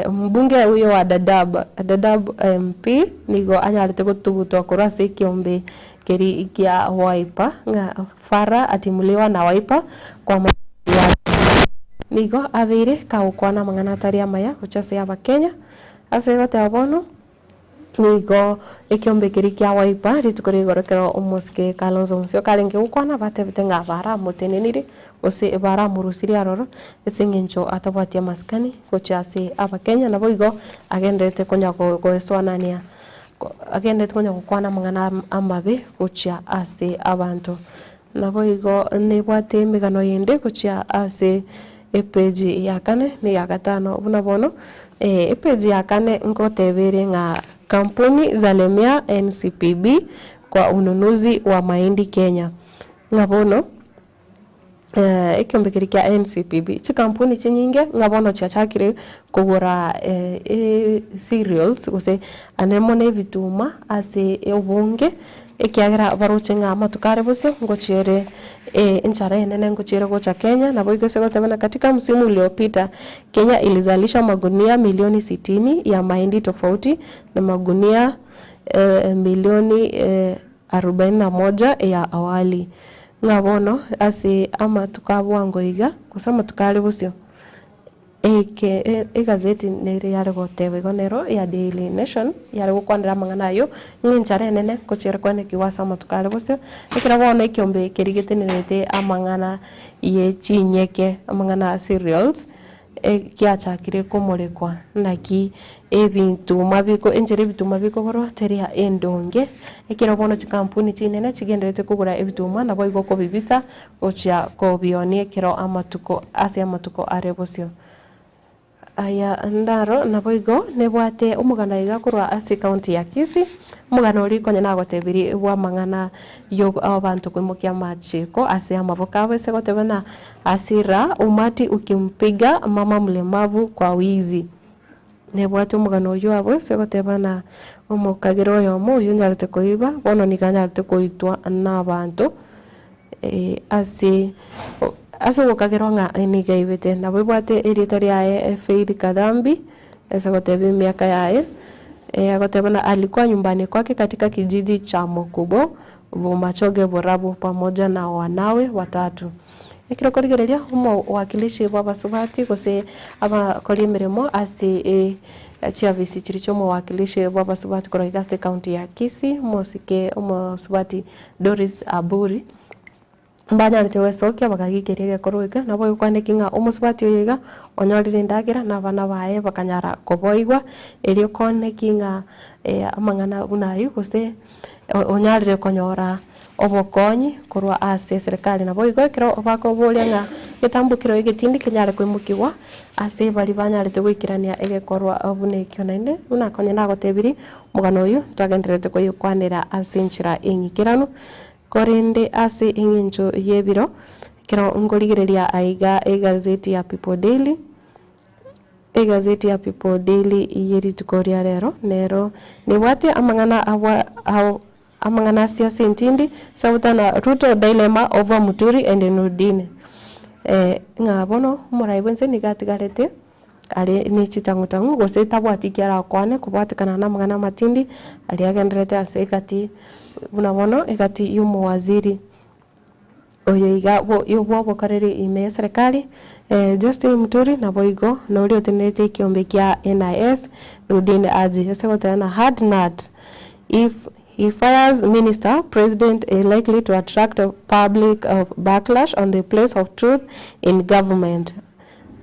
Ombunge oyo wa Dadaab, Dadaab MP, nigo anyarete gotugutwa korwa ase ekiombe keria kia Wiper ng'a Farah atimuliwa na Wiper kwa Nigo abeire kagokwana amang'ana atari amaya gochia ase Abakenya ase goteba bono Nigo ekiombe keria kia Wiper rituko ria igoro ekero omosike Kalonzo Musyoka arenge gokwana batebete ng'a baramotenenirie gose baramorusirie aroro ase eng'encho atabwati amasikani gochia ase Abakenya naboigo agenderete konya goesoanania agenderete konya gokwana amang'ana amabe gochia ase abanto. Naboigo nebwate emegano yende gochia ase epeji ya kane na eya gatano. Buna bono, epeji ya kane ngoteba ere ng'a Kampuni zalemea NCPB kwa ununuzi wa mahindi Kenya. Ng'a bono ekiombe keria kia NCPB, chikampuni chinyinge ng'a bono chiachakire kogora cereals gose ande mono ebituma ase obonge. Ekiagera baroche ng'a amatuko are bosio ngochiere enchara enene ngochiere gocha Kenya, naboigo ase goteba na katika msimu uliopita Kenya ilizalisha magunia milioni sitini ya mahindi tofauti na magunia milioni arobaini na moja ya awali. Ng'a bono ase amatuko a bwango iga, gose amatuko are bosio, eke egazeti nere yare goteba igo nero ya Daily Nation, yare gokwanera amang'ana ayio, ng'a enchara enene ngochia ere koenekigwa ase amatuko are bosio, ekero bono ekiombe keria getenerete amang'ana ye chinyeke, amang'ana a cereals, Giachakire komorekwa, naki ebituma biko enchera ebituma bikogorwa teri endonge, ekero bono chikampuni chinene chigendererete kogora ebituma naboigo okobibisa gochia kobionia ekero amatuko ase amatuko are bosio. Aya ndaro naboigo nebwate omoganda iga korwa ase ecounty ya Kisii, omogano oria konya nagotebirie bw'amang'ana yo abanto koimokia amachiko ase amaboko abo ase goteba ng'a Hasira, umati ukimpiga mama mlemavu kwa wizi. Nebwate omogano oyio abwo ase goteba ng'a omokagera oyomo oyio onyarete koiba bono nigo anyarete koitwa nabanto ase ase ogokagerwa ng'a nigo aibete. Nabo ebwate erieta riaye Faith Kadhambi ase goteba emiaka yaye, agoteba ng'a alikuwa nyumbani kwake katika kijiji cha Mokubo Bomachoge Borabu pamoja na wanawe watatu. Ekero okorigereria omowakilishi bw'abasubati gose abakori emeremo ase chiafisi chiria chi'omowakilishi bw'abasubati korwa iga ase ecounty ya Kisii, omosike omosubati Doris Aburi, mbanyarete gwesokia bakagiikeria egekorwa eke, nabo egokwaneki ng'a omosubati oyo iga onyorire endagera na abana baye bakanyara koboigwa, erio koneki ng'a amang'ana buna ayio gose onyarire konyora obokonyi korwa ase eserekari. Naboigo ekero bakoboria ng'a egetambo kero egetindi kenyare koimokigwa ase baria banyarete goikerania egekorwa buna ekio. Naende buna konya nagotebirie, omogano oyio ntwagendererete koyokwanera ase enchera eng'ikeranu, korende ase eng'encho y'ebiro, ekero nkorigereria aiga egazeti ya People Daily, Egazeti ya People Daily ye rituko ria rero nero nebwate amang'ana abwa ao amang'ana ase ase entindi Sautana Ruto dilemma over Muturi and Nurdin ng'a bono omorai bwense nigo atigarete are ne chitang'utang'u gose tabwati eki arakwane kobwatekana na amang'ana amatindi aria agendererete ase egati buna bono egati ya omowaziri. Oyo iga bw'obokoreri ime y'eserekari, Justin Muturi naboigo noria otenenerete ekiombe kia NIS, Nurdin Haji, ase goteba ng'a hard nut if he fires minister president is likely to attract public backlash on the place of truth in government.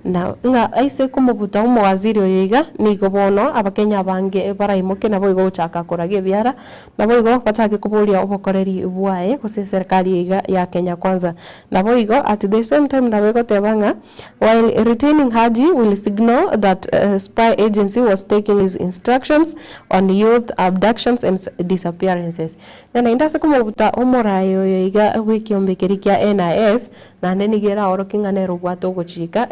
Na ng'a aise komobuta omowaziri oyo iga, nigo bono Abakenya abange baraimoke naboigo gochaka koraga ebiara, naboigo bachake koboria obokoreri bwaye gose eserekari iga ya Kenya Kwanza. Naboigo at the same time nabo egoteba ng'a while retaining Haji will signal that spy agency was taking his instructions on youth abductions and disappearances. Ng'a naende ase komobuta omoraai oyo iga bw'ekiombe keria kia NIS, Naende nigo eraorokie ng'a nere obwate ogochika,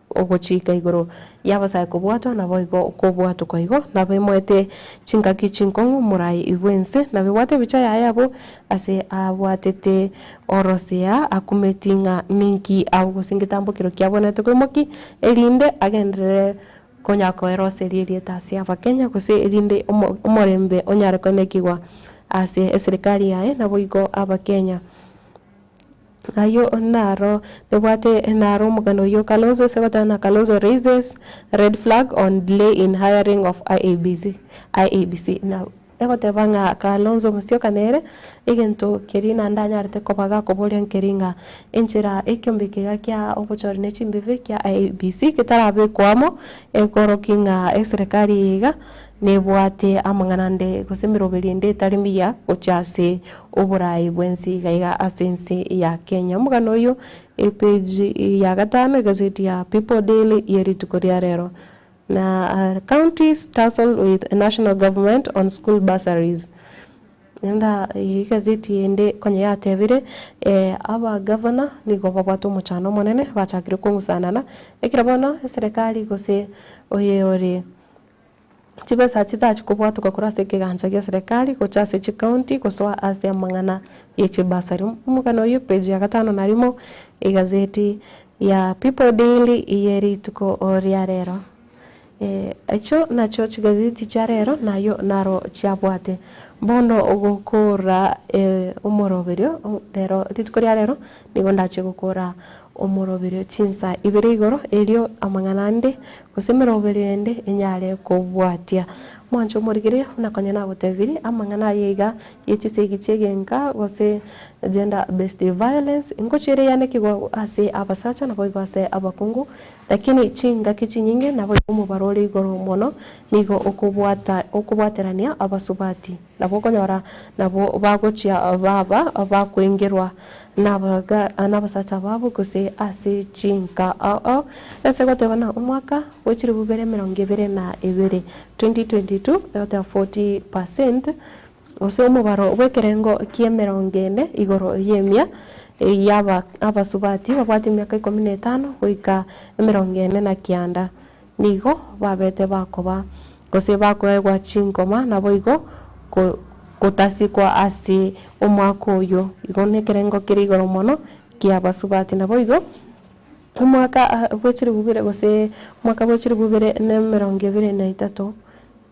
ogochika igoro y'abasae kobwatwa, naboigo okobwatokwa igo, nabo emoete chingaki chinkong'u omorai bw'ense, nabo ebwate ebicha yaye abwo ase abwatete orosea akumeti ng'a ninki abwo gose ngetambo kero kiabwenerete koimoki, erinde agenderere konya koeroseria erieta ase Abakenya, gose erinde omorembe onyare koenekigwa ase eserekari yaye, naboigo Abakenya. Ayio naro nebwate naro omogano oyio Kalonzo ase goteba na Kalonzo raises red flag on delay in hiring of IEBC IEBC na egoteba ng'a Kalonzo Musyoka nere egento keria naende anyarete koba gakoboria nkeri ng'a enchera ekiombe keiga kia obochori ne chimbibe kia IEBC getarabekwa amo ekorokia ng'a eserekari eye iga Nebwate amang'ana ande gose emeroberi ende etari miya gochia ase oboraai bw'ense iga iga ase ense ya Kenya. Omogano oyio epage ya gatano egazeti ya People Daily ye rituko ria rero. Na counties tussle with national government on school bursaries. Naende egazeti ende konya yatebire abagavana nigo babwate omochando omonene bachakire kong'usanana ekero bono eserekari gose oyore Chibesa chitachi kobwatoka korwa ase ekegancha gia serikali gocha ase chikaunti gosoa ase amang'ana ye chibasari. Omogano oyio page ya gatano na rimo egazeti ya People Daily ye rituko ria rero. Echio nachio chigazeti chia rero nayo naro chiabwate. Bono ogokora omoroberio rero rituko ria rero nigo ndache gokora omoroberio chinsa ibere igoro erio amang'ana ande gose emeroberio ende enyare kobwatia. Mwanche omorigereria buna konya nagotebirie amang'ana aya iga ye chisegi chi'egenka gose gender based violence ngochiere yanekigwa ase abasacha naboigo ase abakungu Lakini chingaki chinyinge naboigo omobaro ore igoro mono nigo okobwata okobwaterania abasubati. Nabo okonyora nabwo bagochia baba bakoingerwa nabaga nabasacha babo gose ase chinka ao ao. Ase goteba na omwaka bwe chilifu bibere emerongo ebere na ebere, 2022, egoteba 40%, Gose omobaro bw'ekerengo ki'emerongo ene igoro y'emia y'abasubati babwate emiaka ikomi na etano goika emerongo ene na kianda, nigo babete bakoba, gose bakoegwa chingoma, naboigo gotasikwa ase omwaka oyio. Igo nekerengo kere igoro mono ki'abasubati. Naboigo omwaka bwe chilifu bibere gose omwaka bwe chilifu bibere na emerongo ebere na etato.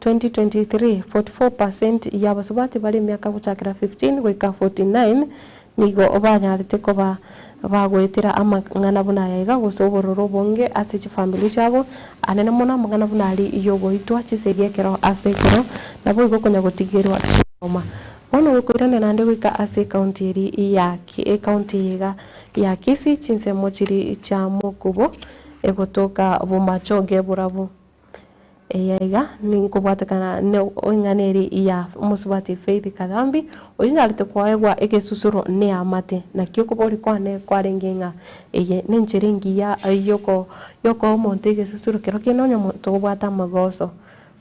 2023, 44 per cent y'abasubati bare emiaka gochakera 15 goika 49 nigo banyarete koba bagoetera amang'ana buna aya iga gose obororo obonge ase chifamiri chiabo, anene mono amang'ana buna aria y'ogoitwa chisegi ekero ase ekero, naboigo konya gotigerwa chingoma. Bono gokoirana naende goika ase ekaunti eria ya ekaunti eye iga ya Kisii chinsemo chiria chia Mokubo egotoka Bomachoge Borabu. Eye iga ninkobwatekana neng'ana eri ya omosubati Faith Kathambi, oyio onyarete koegwa egesusuro neamate. Naki okoboria kwane kwarenge ng'a eye nenchera engiya yokoa omonto egesusuro kero kende onye omonto obwate amagoso,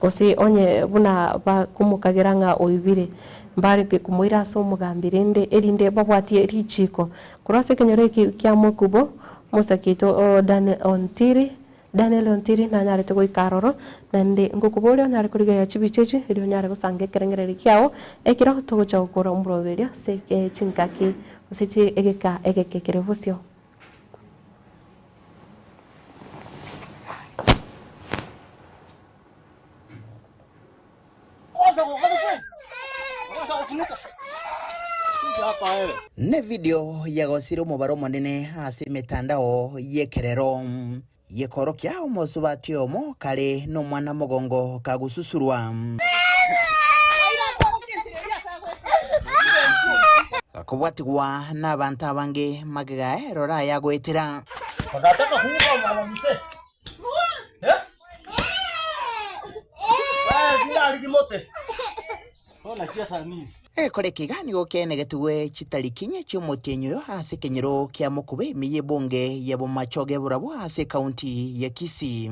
gose onye buna bakomokagera ng'a oibire, mbarenge komoira ase omogambi rende erinde babwatie richiko. Korwa ase ekenyoro eki kia Mokubo, omosake oito Daniel Ontiri, Daniel Ontiri nanyarete goika aroro, naende ngokoboria onyare korigereria chibicha echi, erio onyare gosanga ekerengererio kiao, ekero togocha gokora omoroberio ase chingaki gose egeka egeke kere bosio. Nevidio yagosire omobaro omonene ase emetandao y'ekerero, yekorokia omosubati oyomo kare nomwana mogongo kagususurwa. Gakobwatigwa nabanto abange magega erore aya agoetera. Egekora eke iga nigo kiaenegetigwe chitariki inye chi'omotienyi oyo ase ekenyoro kia Mokube ime y'ebunge ya Bomachoge Borabu ase ekaunti ya Kisii.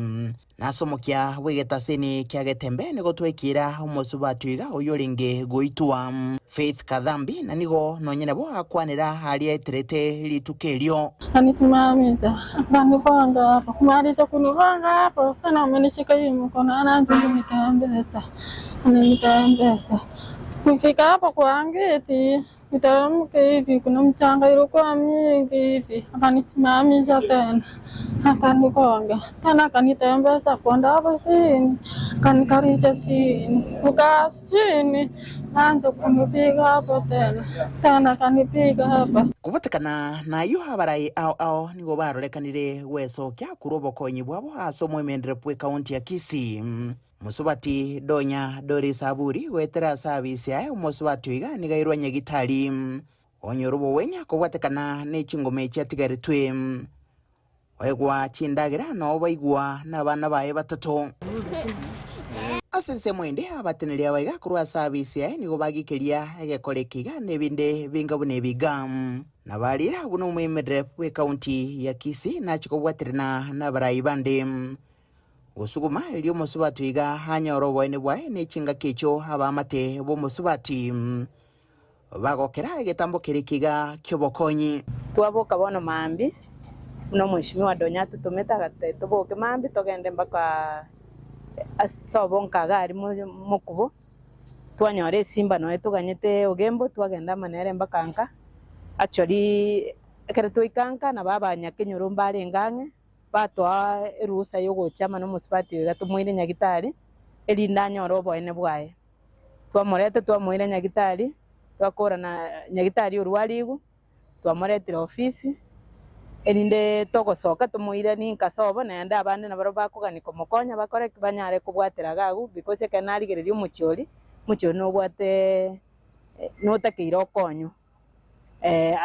Na ase omokia bw'egetaseni kia Getembe nigo twekira omosubati oiga oyorenge goitwa Faith Kathambi, na nigo nonye nabo akwanera aria eterete rituko erio. Akanisimamisha, akanipanga hapo, kumaliza kunipanga hapo, tena amenishika hii mkono, anaanza kunitembeza, ananitembeza. Kufika hapo kwa geti, niteremke hivi, kuna mchanga ilikuwa mingi hivi, akanisimamisha tena, akanigonga tena, akanitembeza kwenda hapo chini, akanikalisha chini, kukaa chini, naanza kunipiga hapo tena, tena akanipiga hapa. Kobotekana nayio abarai ao ao nigo barorekanire gwesokia korwa obokonyi bwabo ase omoemenderero bw'ekaunti ya Kisii. Mosubati Donya Doris Aburi goetera ase abisi aye omosubati oiga nigo airwa nyagitari onyore obogwenia kobwatekana ne chingoma echi atigaretwe. Oegwa chindagera nao baigwa nabana baye batato. Ase ensemo ende abateneri aba iga korwa ase abisi aye nigo bagikeria egekora eke iga na ebinde binga buna ebi iga. Nabarire buna omoemerere bw'ekaunti ya Kisii nache kobwaterana nabarai bande. Gosuguma erio omosubati iga anyore oboene bwaye ne chingaki echio abaamate b'omosubati bagokera egetambo keria kiga ki'obokonyi. Twaboka bono mambia, buna omweshimiwa Donya atotomete agatotebia toboke mambia togende mpaka ase sobo nkaga aria mokubo, twanyora esimba nonya toganyete ogembo twagenda amo nere mpaka nka, actually ekero twaika nka nabo abanyakenyoro mbarenge ang'e. Batoa eruhusa y'ogocha amo nomosubati oyo iga tomoire nyagitari, erinde anyore oboene bwaye. Twamoreta twamoira nyagitari, twakora na nyagitari orwarigwe, twamoretire ofisi, erinde togosoka tomoiranie nka sobo naende abande nabarabwo bakogania komokonya bakore ki? Banyare kobwatera iga agwo because ekero narigereria omochie oria, omochie oria nobwate notakeire okonywa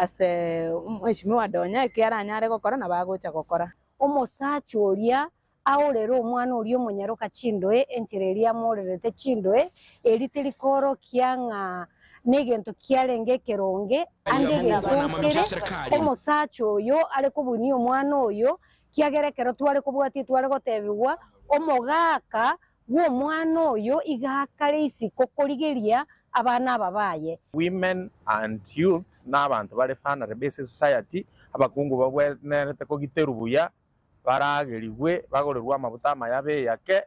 ase omweshimiwa Donya eki aranyare gokora nabo agocha gokora. Omosacha oria aorere omwana oria omonyaroka chindoe, enchera eria amoorerete chindoe, eri teri koorokia ng'a negento kiarenge ekeronge, ande egento nkere omosacha oyo are kobunia omwana oyo, kiagera ekero tware kobwatia tware gotebigwa, omogaka bw'omwana oyo iga akare isiko korigeria abana aba baye. Women and youths n'abanto bare vulnerable ase esociety, abakungu babwenerete kogiterwa buya, baragerigwe, bagorerwe amabuta amaya beyake,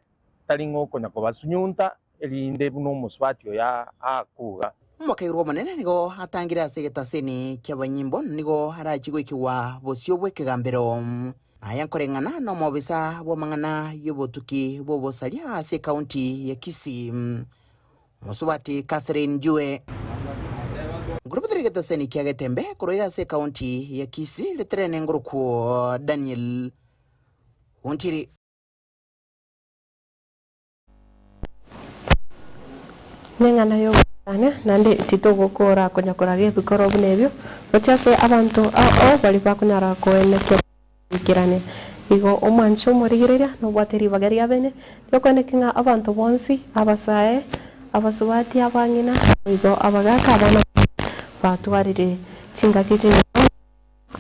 tari ng'a okonya kobasunyunta, erinde buna omosubati oyo akuga. Omokagerwa omonene nigo atangire ase egetaseni ki'abanyimbo, nigo arachie goikigwa bosio bw'ekegambero. Aya nkoreng'ana nomobisa bw'amang'ana y'obotuki bw'obosaria ase ekaunti ya Kisii, Mosubati Catherine Njue. Nkorobotera egetaseni kia Getembe korwa iga ase ekaunti ya Kisii, riterene ngorokwo Daniel Ontiri. Neng'ana y'ogosaania, naende titogokora konya koraga ebikoro buna ebio, gochia ase abanto ao baria bakonyara koenekia goikerania. Igo omwanche omorigereria nobwate ribaga ria bene riokoenekia ng'a abanto bonsi, abasae, abasubati, abang'ina, naboigo abagaaka, abana batwarire chingaki chinyoro.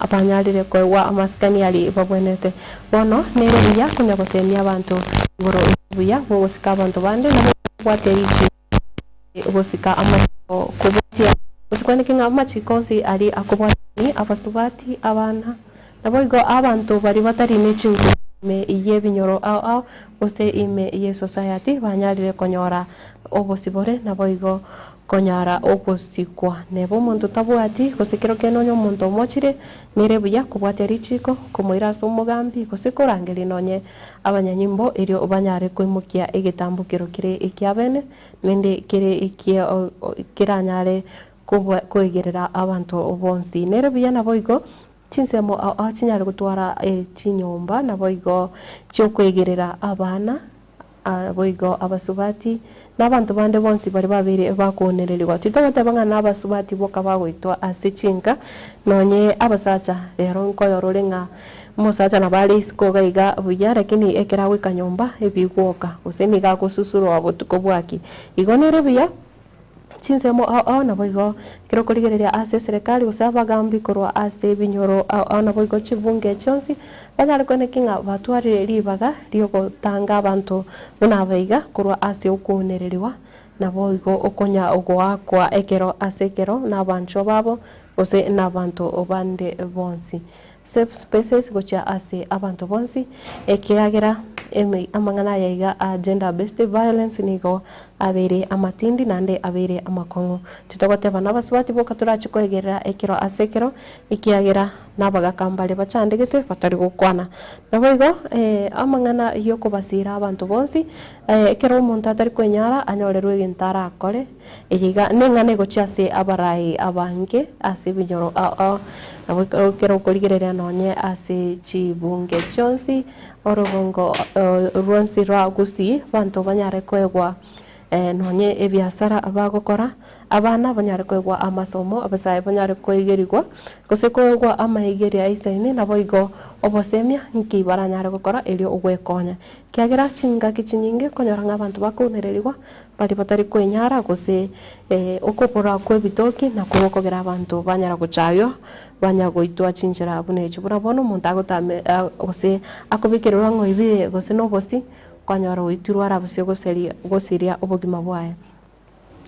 Abanyarire koegwa amasikani aria babwenerete. Bono nere buya konya gosemia abanto igoro y'obuya bw'ogosika abanto bande na kobwatia richiiko gosika amachiko kobwatia gose kwaneke ng'a amachiko onsi aria akobwatani abasubati, abana, naboigo abanto baria batari ne chinguru ime y'ebinyoro ao ao gose ime y'esosayati banyarire konyora obosibore naboigo Konyara ogosikwa. Neba omonto tabwati, gose kero kende onye omonto omochire, nere buya kobwatia richiiko, komoira ase omogambi, gose korangeria nonye abanyanyimbo, erio banyare koimokia egetambokero kere ekiabene, naende kere ekie keranyare koegerera abanto bonsi. Nere buya naboigo chinsemo ao ao chinyare gotwara chinyomba, naboigo chiokoegerera abana. Boigo abasubati, na abanto bande bonsi baria babeire bakoonererigwa. Titogoteba ng'a nabasubati boka bagoitwa ase chinka, nonye abasacha. Rero nkoyora ore ng'a omosacha nabo are isiko iga iga buya, lakini ekero agoika nyomba ebigwoka, gose nigo agosusurwa botuko bwaki. Igo nere buya. Chinsemo ao ao naboigo ekero okorigereria ase eserekari gose abagambi korwa ase ebinyoro ao ao naboigo chibunge chionsi banyare koeneki ng'a batwarire ribaga riogotanga abanto buna abaiga korwa ase okounereriwa naboigo okonya goakwa ekero ase ekero nabanchwa babo gose nabanto bande bonsi. Safe spaces gochia ase abanto bonsi, ekiagera amang'ana aya iga a gender based violence nigo abeire amatindi naende abeire amakong'u. Titogoteba nabasubati boka torache koegerera ekero ase ekero, ekiagera nabagaka mbare bachandegete batari gokwana. Naboigo amang'ana yokobasira abanto bonsi, ekero omonto atari kwenyara anyorerwe egento arakore, Eye iga neng'ana egochia ase abarai abange ase ebinyoro ao ao, nabo ekero okorigereria nonye ase chibunge chionsi, orobongo rwonsi rwa Gusii, abanto banyare koegwa nonye ebiasara bagokora, abana banyare koegwa amasomo, abasae banyare koegerigwa, gose koegwa amaigeria aisaine, naboigo obosemia nki baranyare gokora erio ogwekonya. Ekiagera chingaki chinyinge okonyora ng'a abanto bakounererigwa Baria batari kwenyara, gose okobora kw'ebitoki nakwo gokogera abanto banyara gochaywa, banya goitwa chinchera buna echio. Buna bono omonto agotame gose akobekererwa ng'a oibire gose nobosi, kwanyora oitirwe arabusie goseria gosiria obogima bwaye.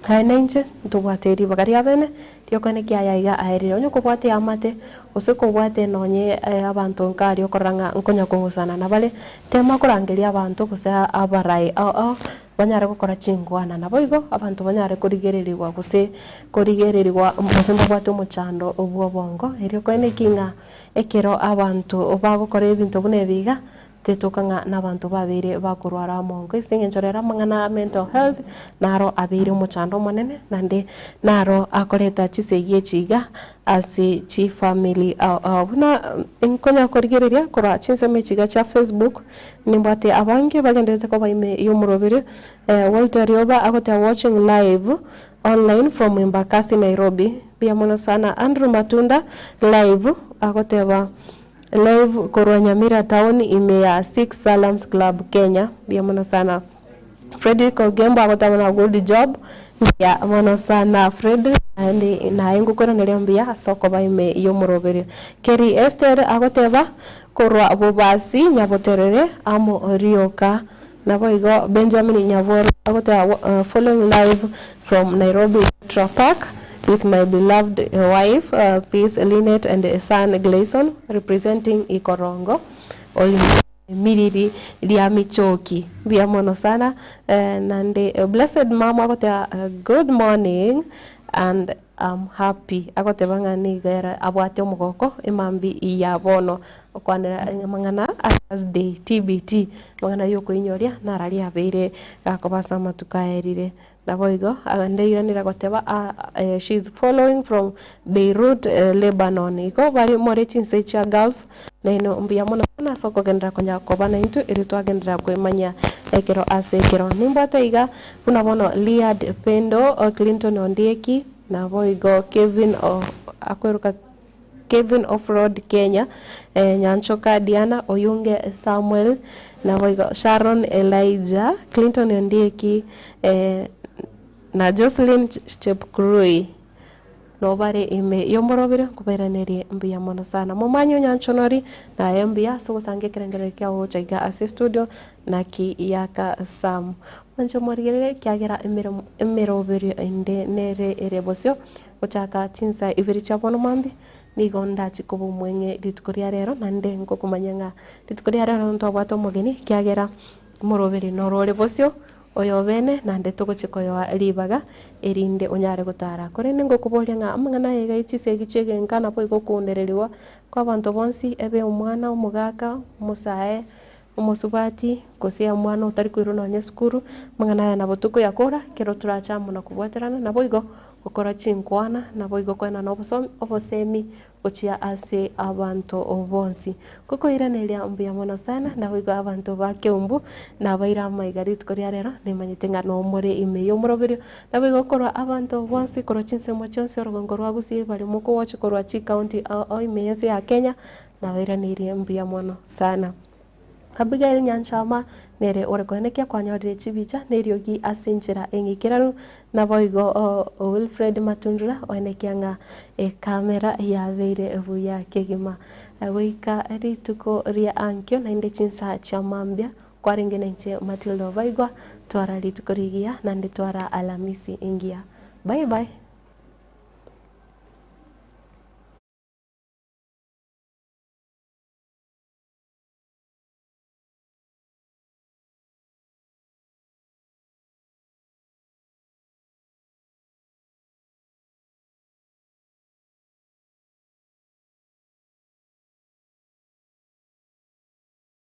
Aye na inche ntobwate ribaga riabene riokoenekia aya iga aerire. Onye kobwate eamate, gose kobwate nonye abanto nkaria okorora ng'a nkonya kong'usana nabare, tema korangeria abanto gose abarai ao ao Banyare gokora chinkwana. Naboigo abanto banyare korigererigwa gose korigererigwa gose mbabwate omochando bw'obongo. Erio koene ki ng'a ekero abanto bagokora ebinto buna ebi iga, Tetoka ng'a nabanto babeire bakorwara amongo ase eng'encho rero amang'ana a mental health naro abeire omochando omonene naende naro akoreta chisegi echi iga ase chifamiri ao ao. Buna nkonya korigereria korwa chinsemo echi iga chia Facebook, nimbwate abange bagendererete koba ime y'omoroberi, Walter Rioba agoteba watching live online from Embakasi Nairobi, mbuya mono sana. Andrew Matunda live agoteba. Live korwa Nyamira town ime ya Six Salams Club Kenya mbuya mono sana. Fredrick Ogembo agoteba buna good job mbuya mono sana Fredrick naende naye ngokoiraneria mbuya ase okoba ime y'omoroberio. Kerry Esther agoteba korwa Bobasi Nyaboterere amo rioka. Naboigo Benjamin Nyaboro agoteba following live from Nairobi Metro Park with my beloved wife Peace Linet and son Glayson representing Ikorongo Miriri ria Michoki. Mbuya mono sana naende Blessed mum agoteba good morning and am happy agoteba ng'a nigo ere abwate omogoko emambia ya bono okwanera amang'ana a Thursday TBT amang'ana ya okoinyoria nararia abeire gakoba ase amatuko aerire. Naboigo ndeiranire goteba she is following from Beirut Lebanon igo bare more chinse chia Gulf Nainwe mbuya mono sana ase okogenderera konya koba naintwe erio twagenderera kwemanyia ekero ase ekero. Nimbwate iga buna bono Leard Pendo, Clinton Ondieki, naboigo Kevin akweruka Kevin Offroad Kenya, Nyanchoka Diana, Oyunge Samuel, naboigo Sharon Elijah, Clinton Ondieki, na Jocelyn Chepkurui. Nobare ime y'omorobere nkobairanerie mbuya mono sana. Momanye onyanchonori naye mbuya ase ogosanga ekerengererio kiao gocha iga ase estudio naki yaka Sam. Mwanche morigererie ekiagera emeremo emeroberio ende nere ere bosio gochaka chinsa ibere chia bono mambia nigo ndache koba omweng'e rituko ria rero naende ngokomanya ng'a rituko ria rero ntwabwate omogeni ekiagera omoroberi noro ore bosio. Oyobene, naende togochia koyoa ribaga, erinde onyare gotara. Korende ngokoboria ng'a amang'ana aya iga ye chisegi chi'egenka naboigo okoundererigwa kw'abanto bonsi, ebe omwana, omogaka, omosae, omosubati, gose omwana otari koirwa nonya esukuru, amang'ana aya nabo tokoyakora ekero torache amo na kobwaterana, naboigo gokora chinkwana, naboigo koenana obosomi obosemi gochia ase abanto bonsi. Ngokoiraneria mbuya mono sana, naboigo abanto ba Keumbu nabaire amaiga rituko ria rero, nimanyete ng'a nomore ime y'omoroberio, naboigo korwa abanto bonsi korwa chinsemo chionsi orogongo rwa Gusii bare mokogocha korwa chicounty ao ao ime y'ense ya Kenya, nabairaneirie mbuya mono sana. Abigail Nyanchama nere ore koenekia kwanyorire chibicha na eriogi ase enchera eng'ikeranu, naboigo Wilfred Matundura oenekia ng'a ekamera yabeire buya kegima. Goika rituko ria ankio naende chinsa chia mambia kwarenge nainche Matilda Obaigwa, twara rituko rigiya naende twara Alamisi engiya. Bye bye.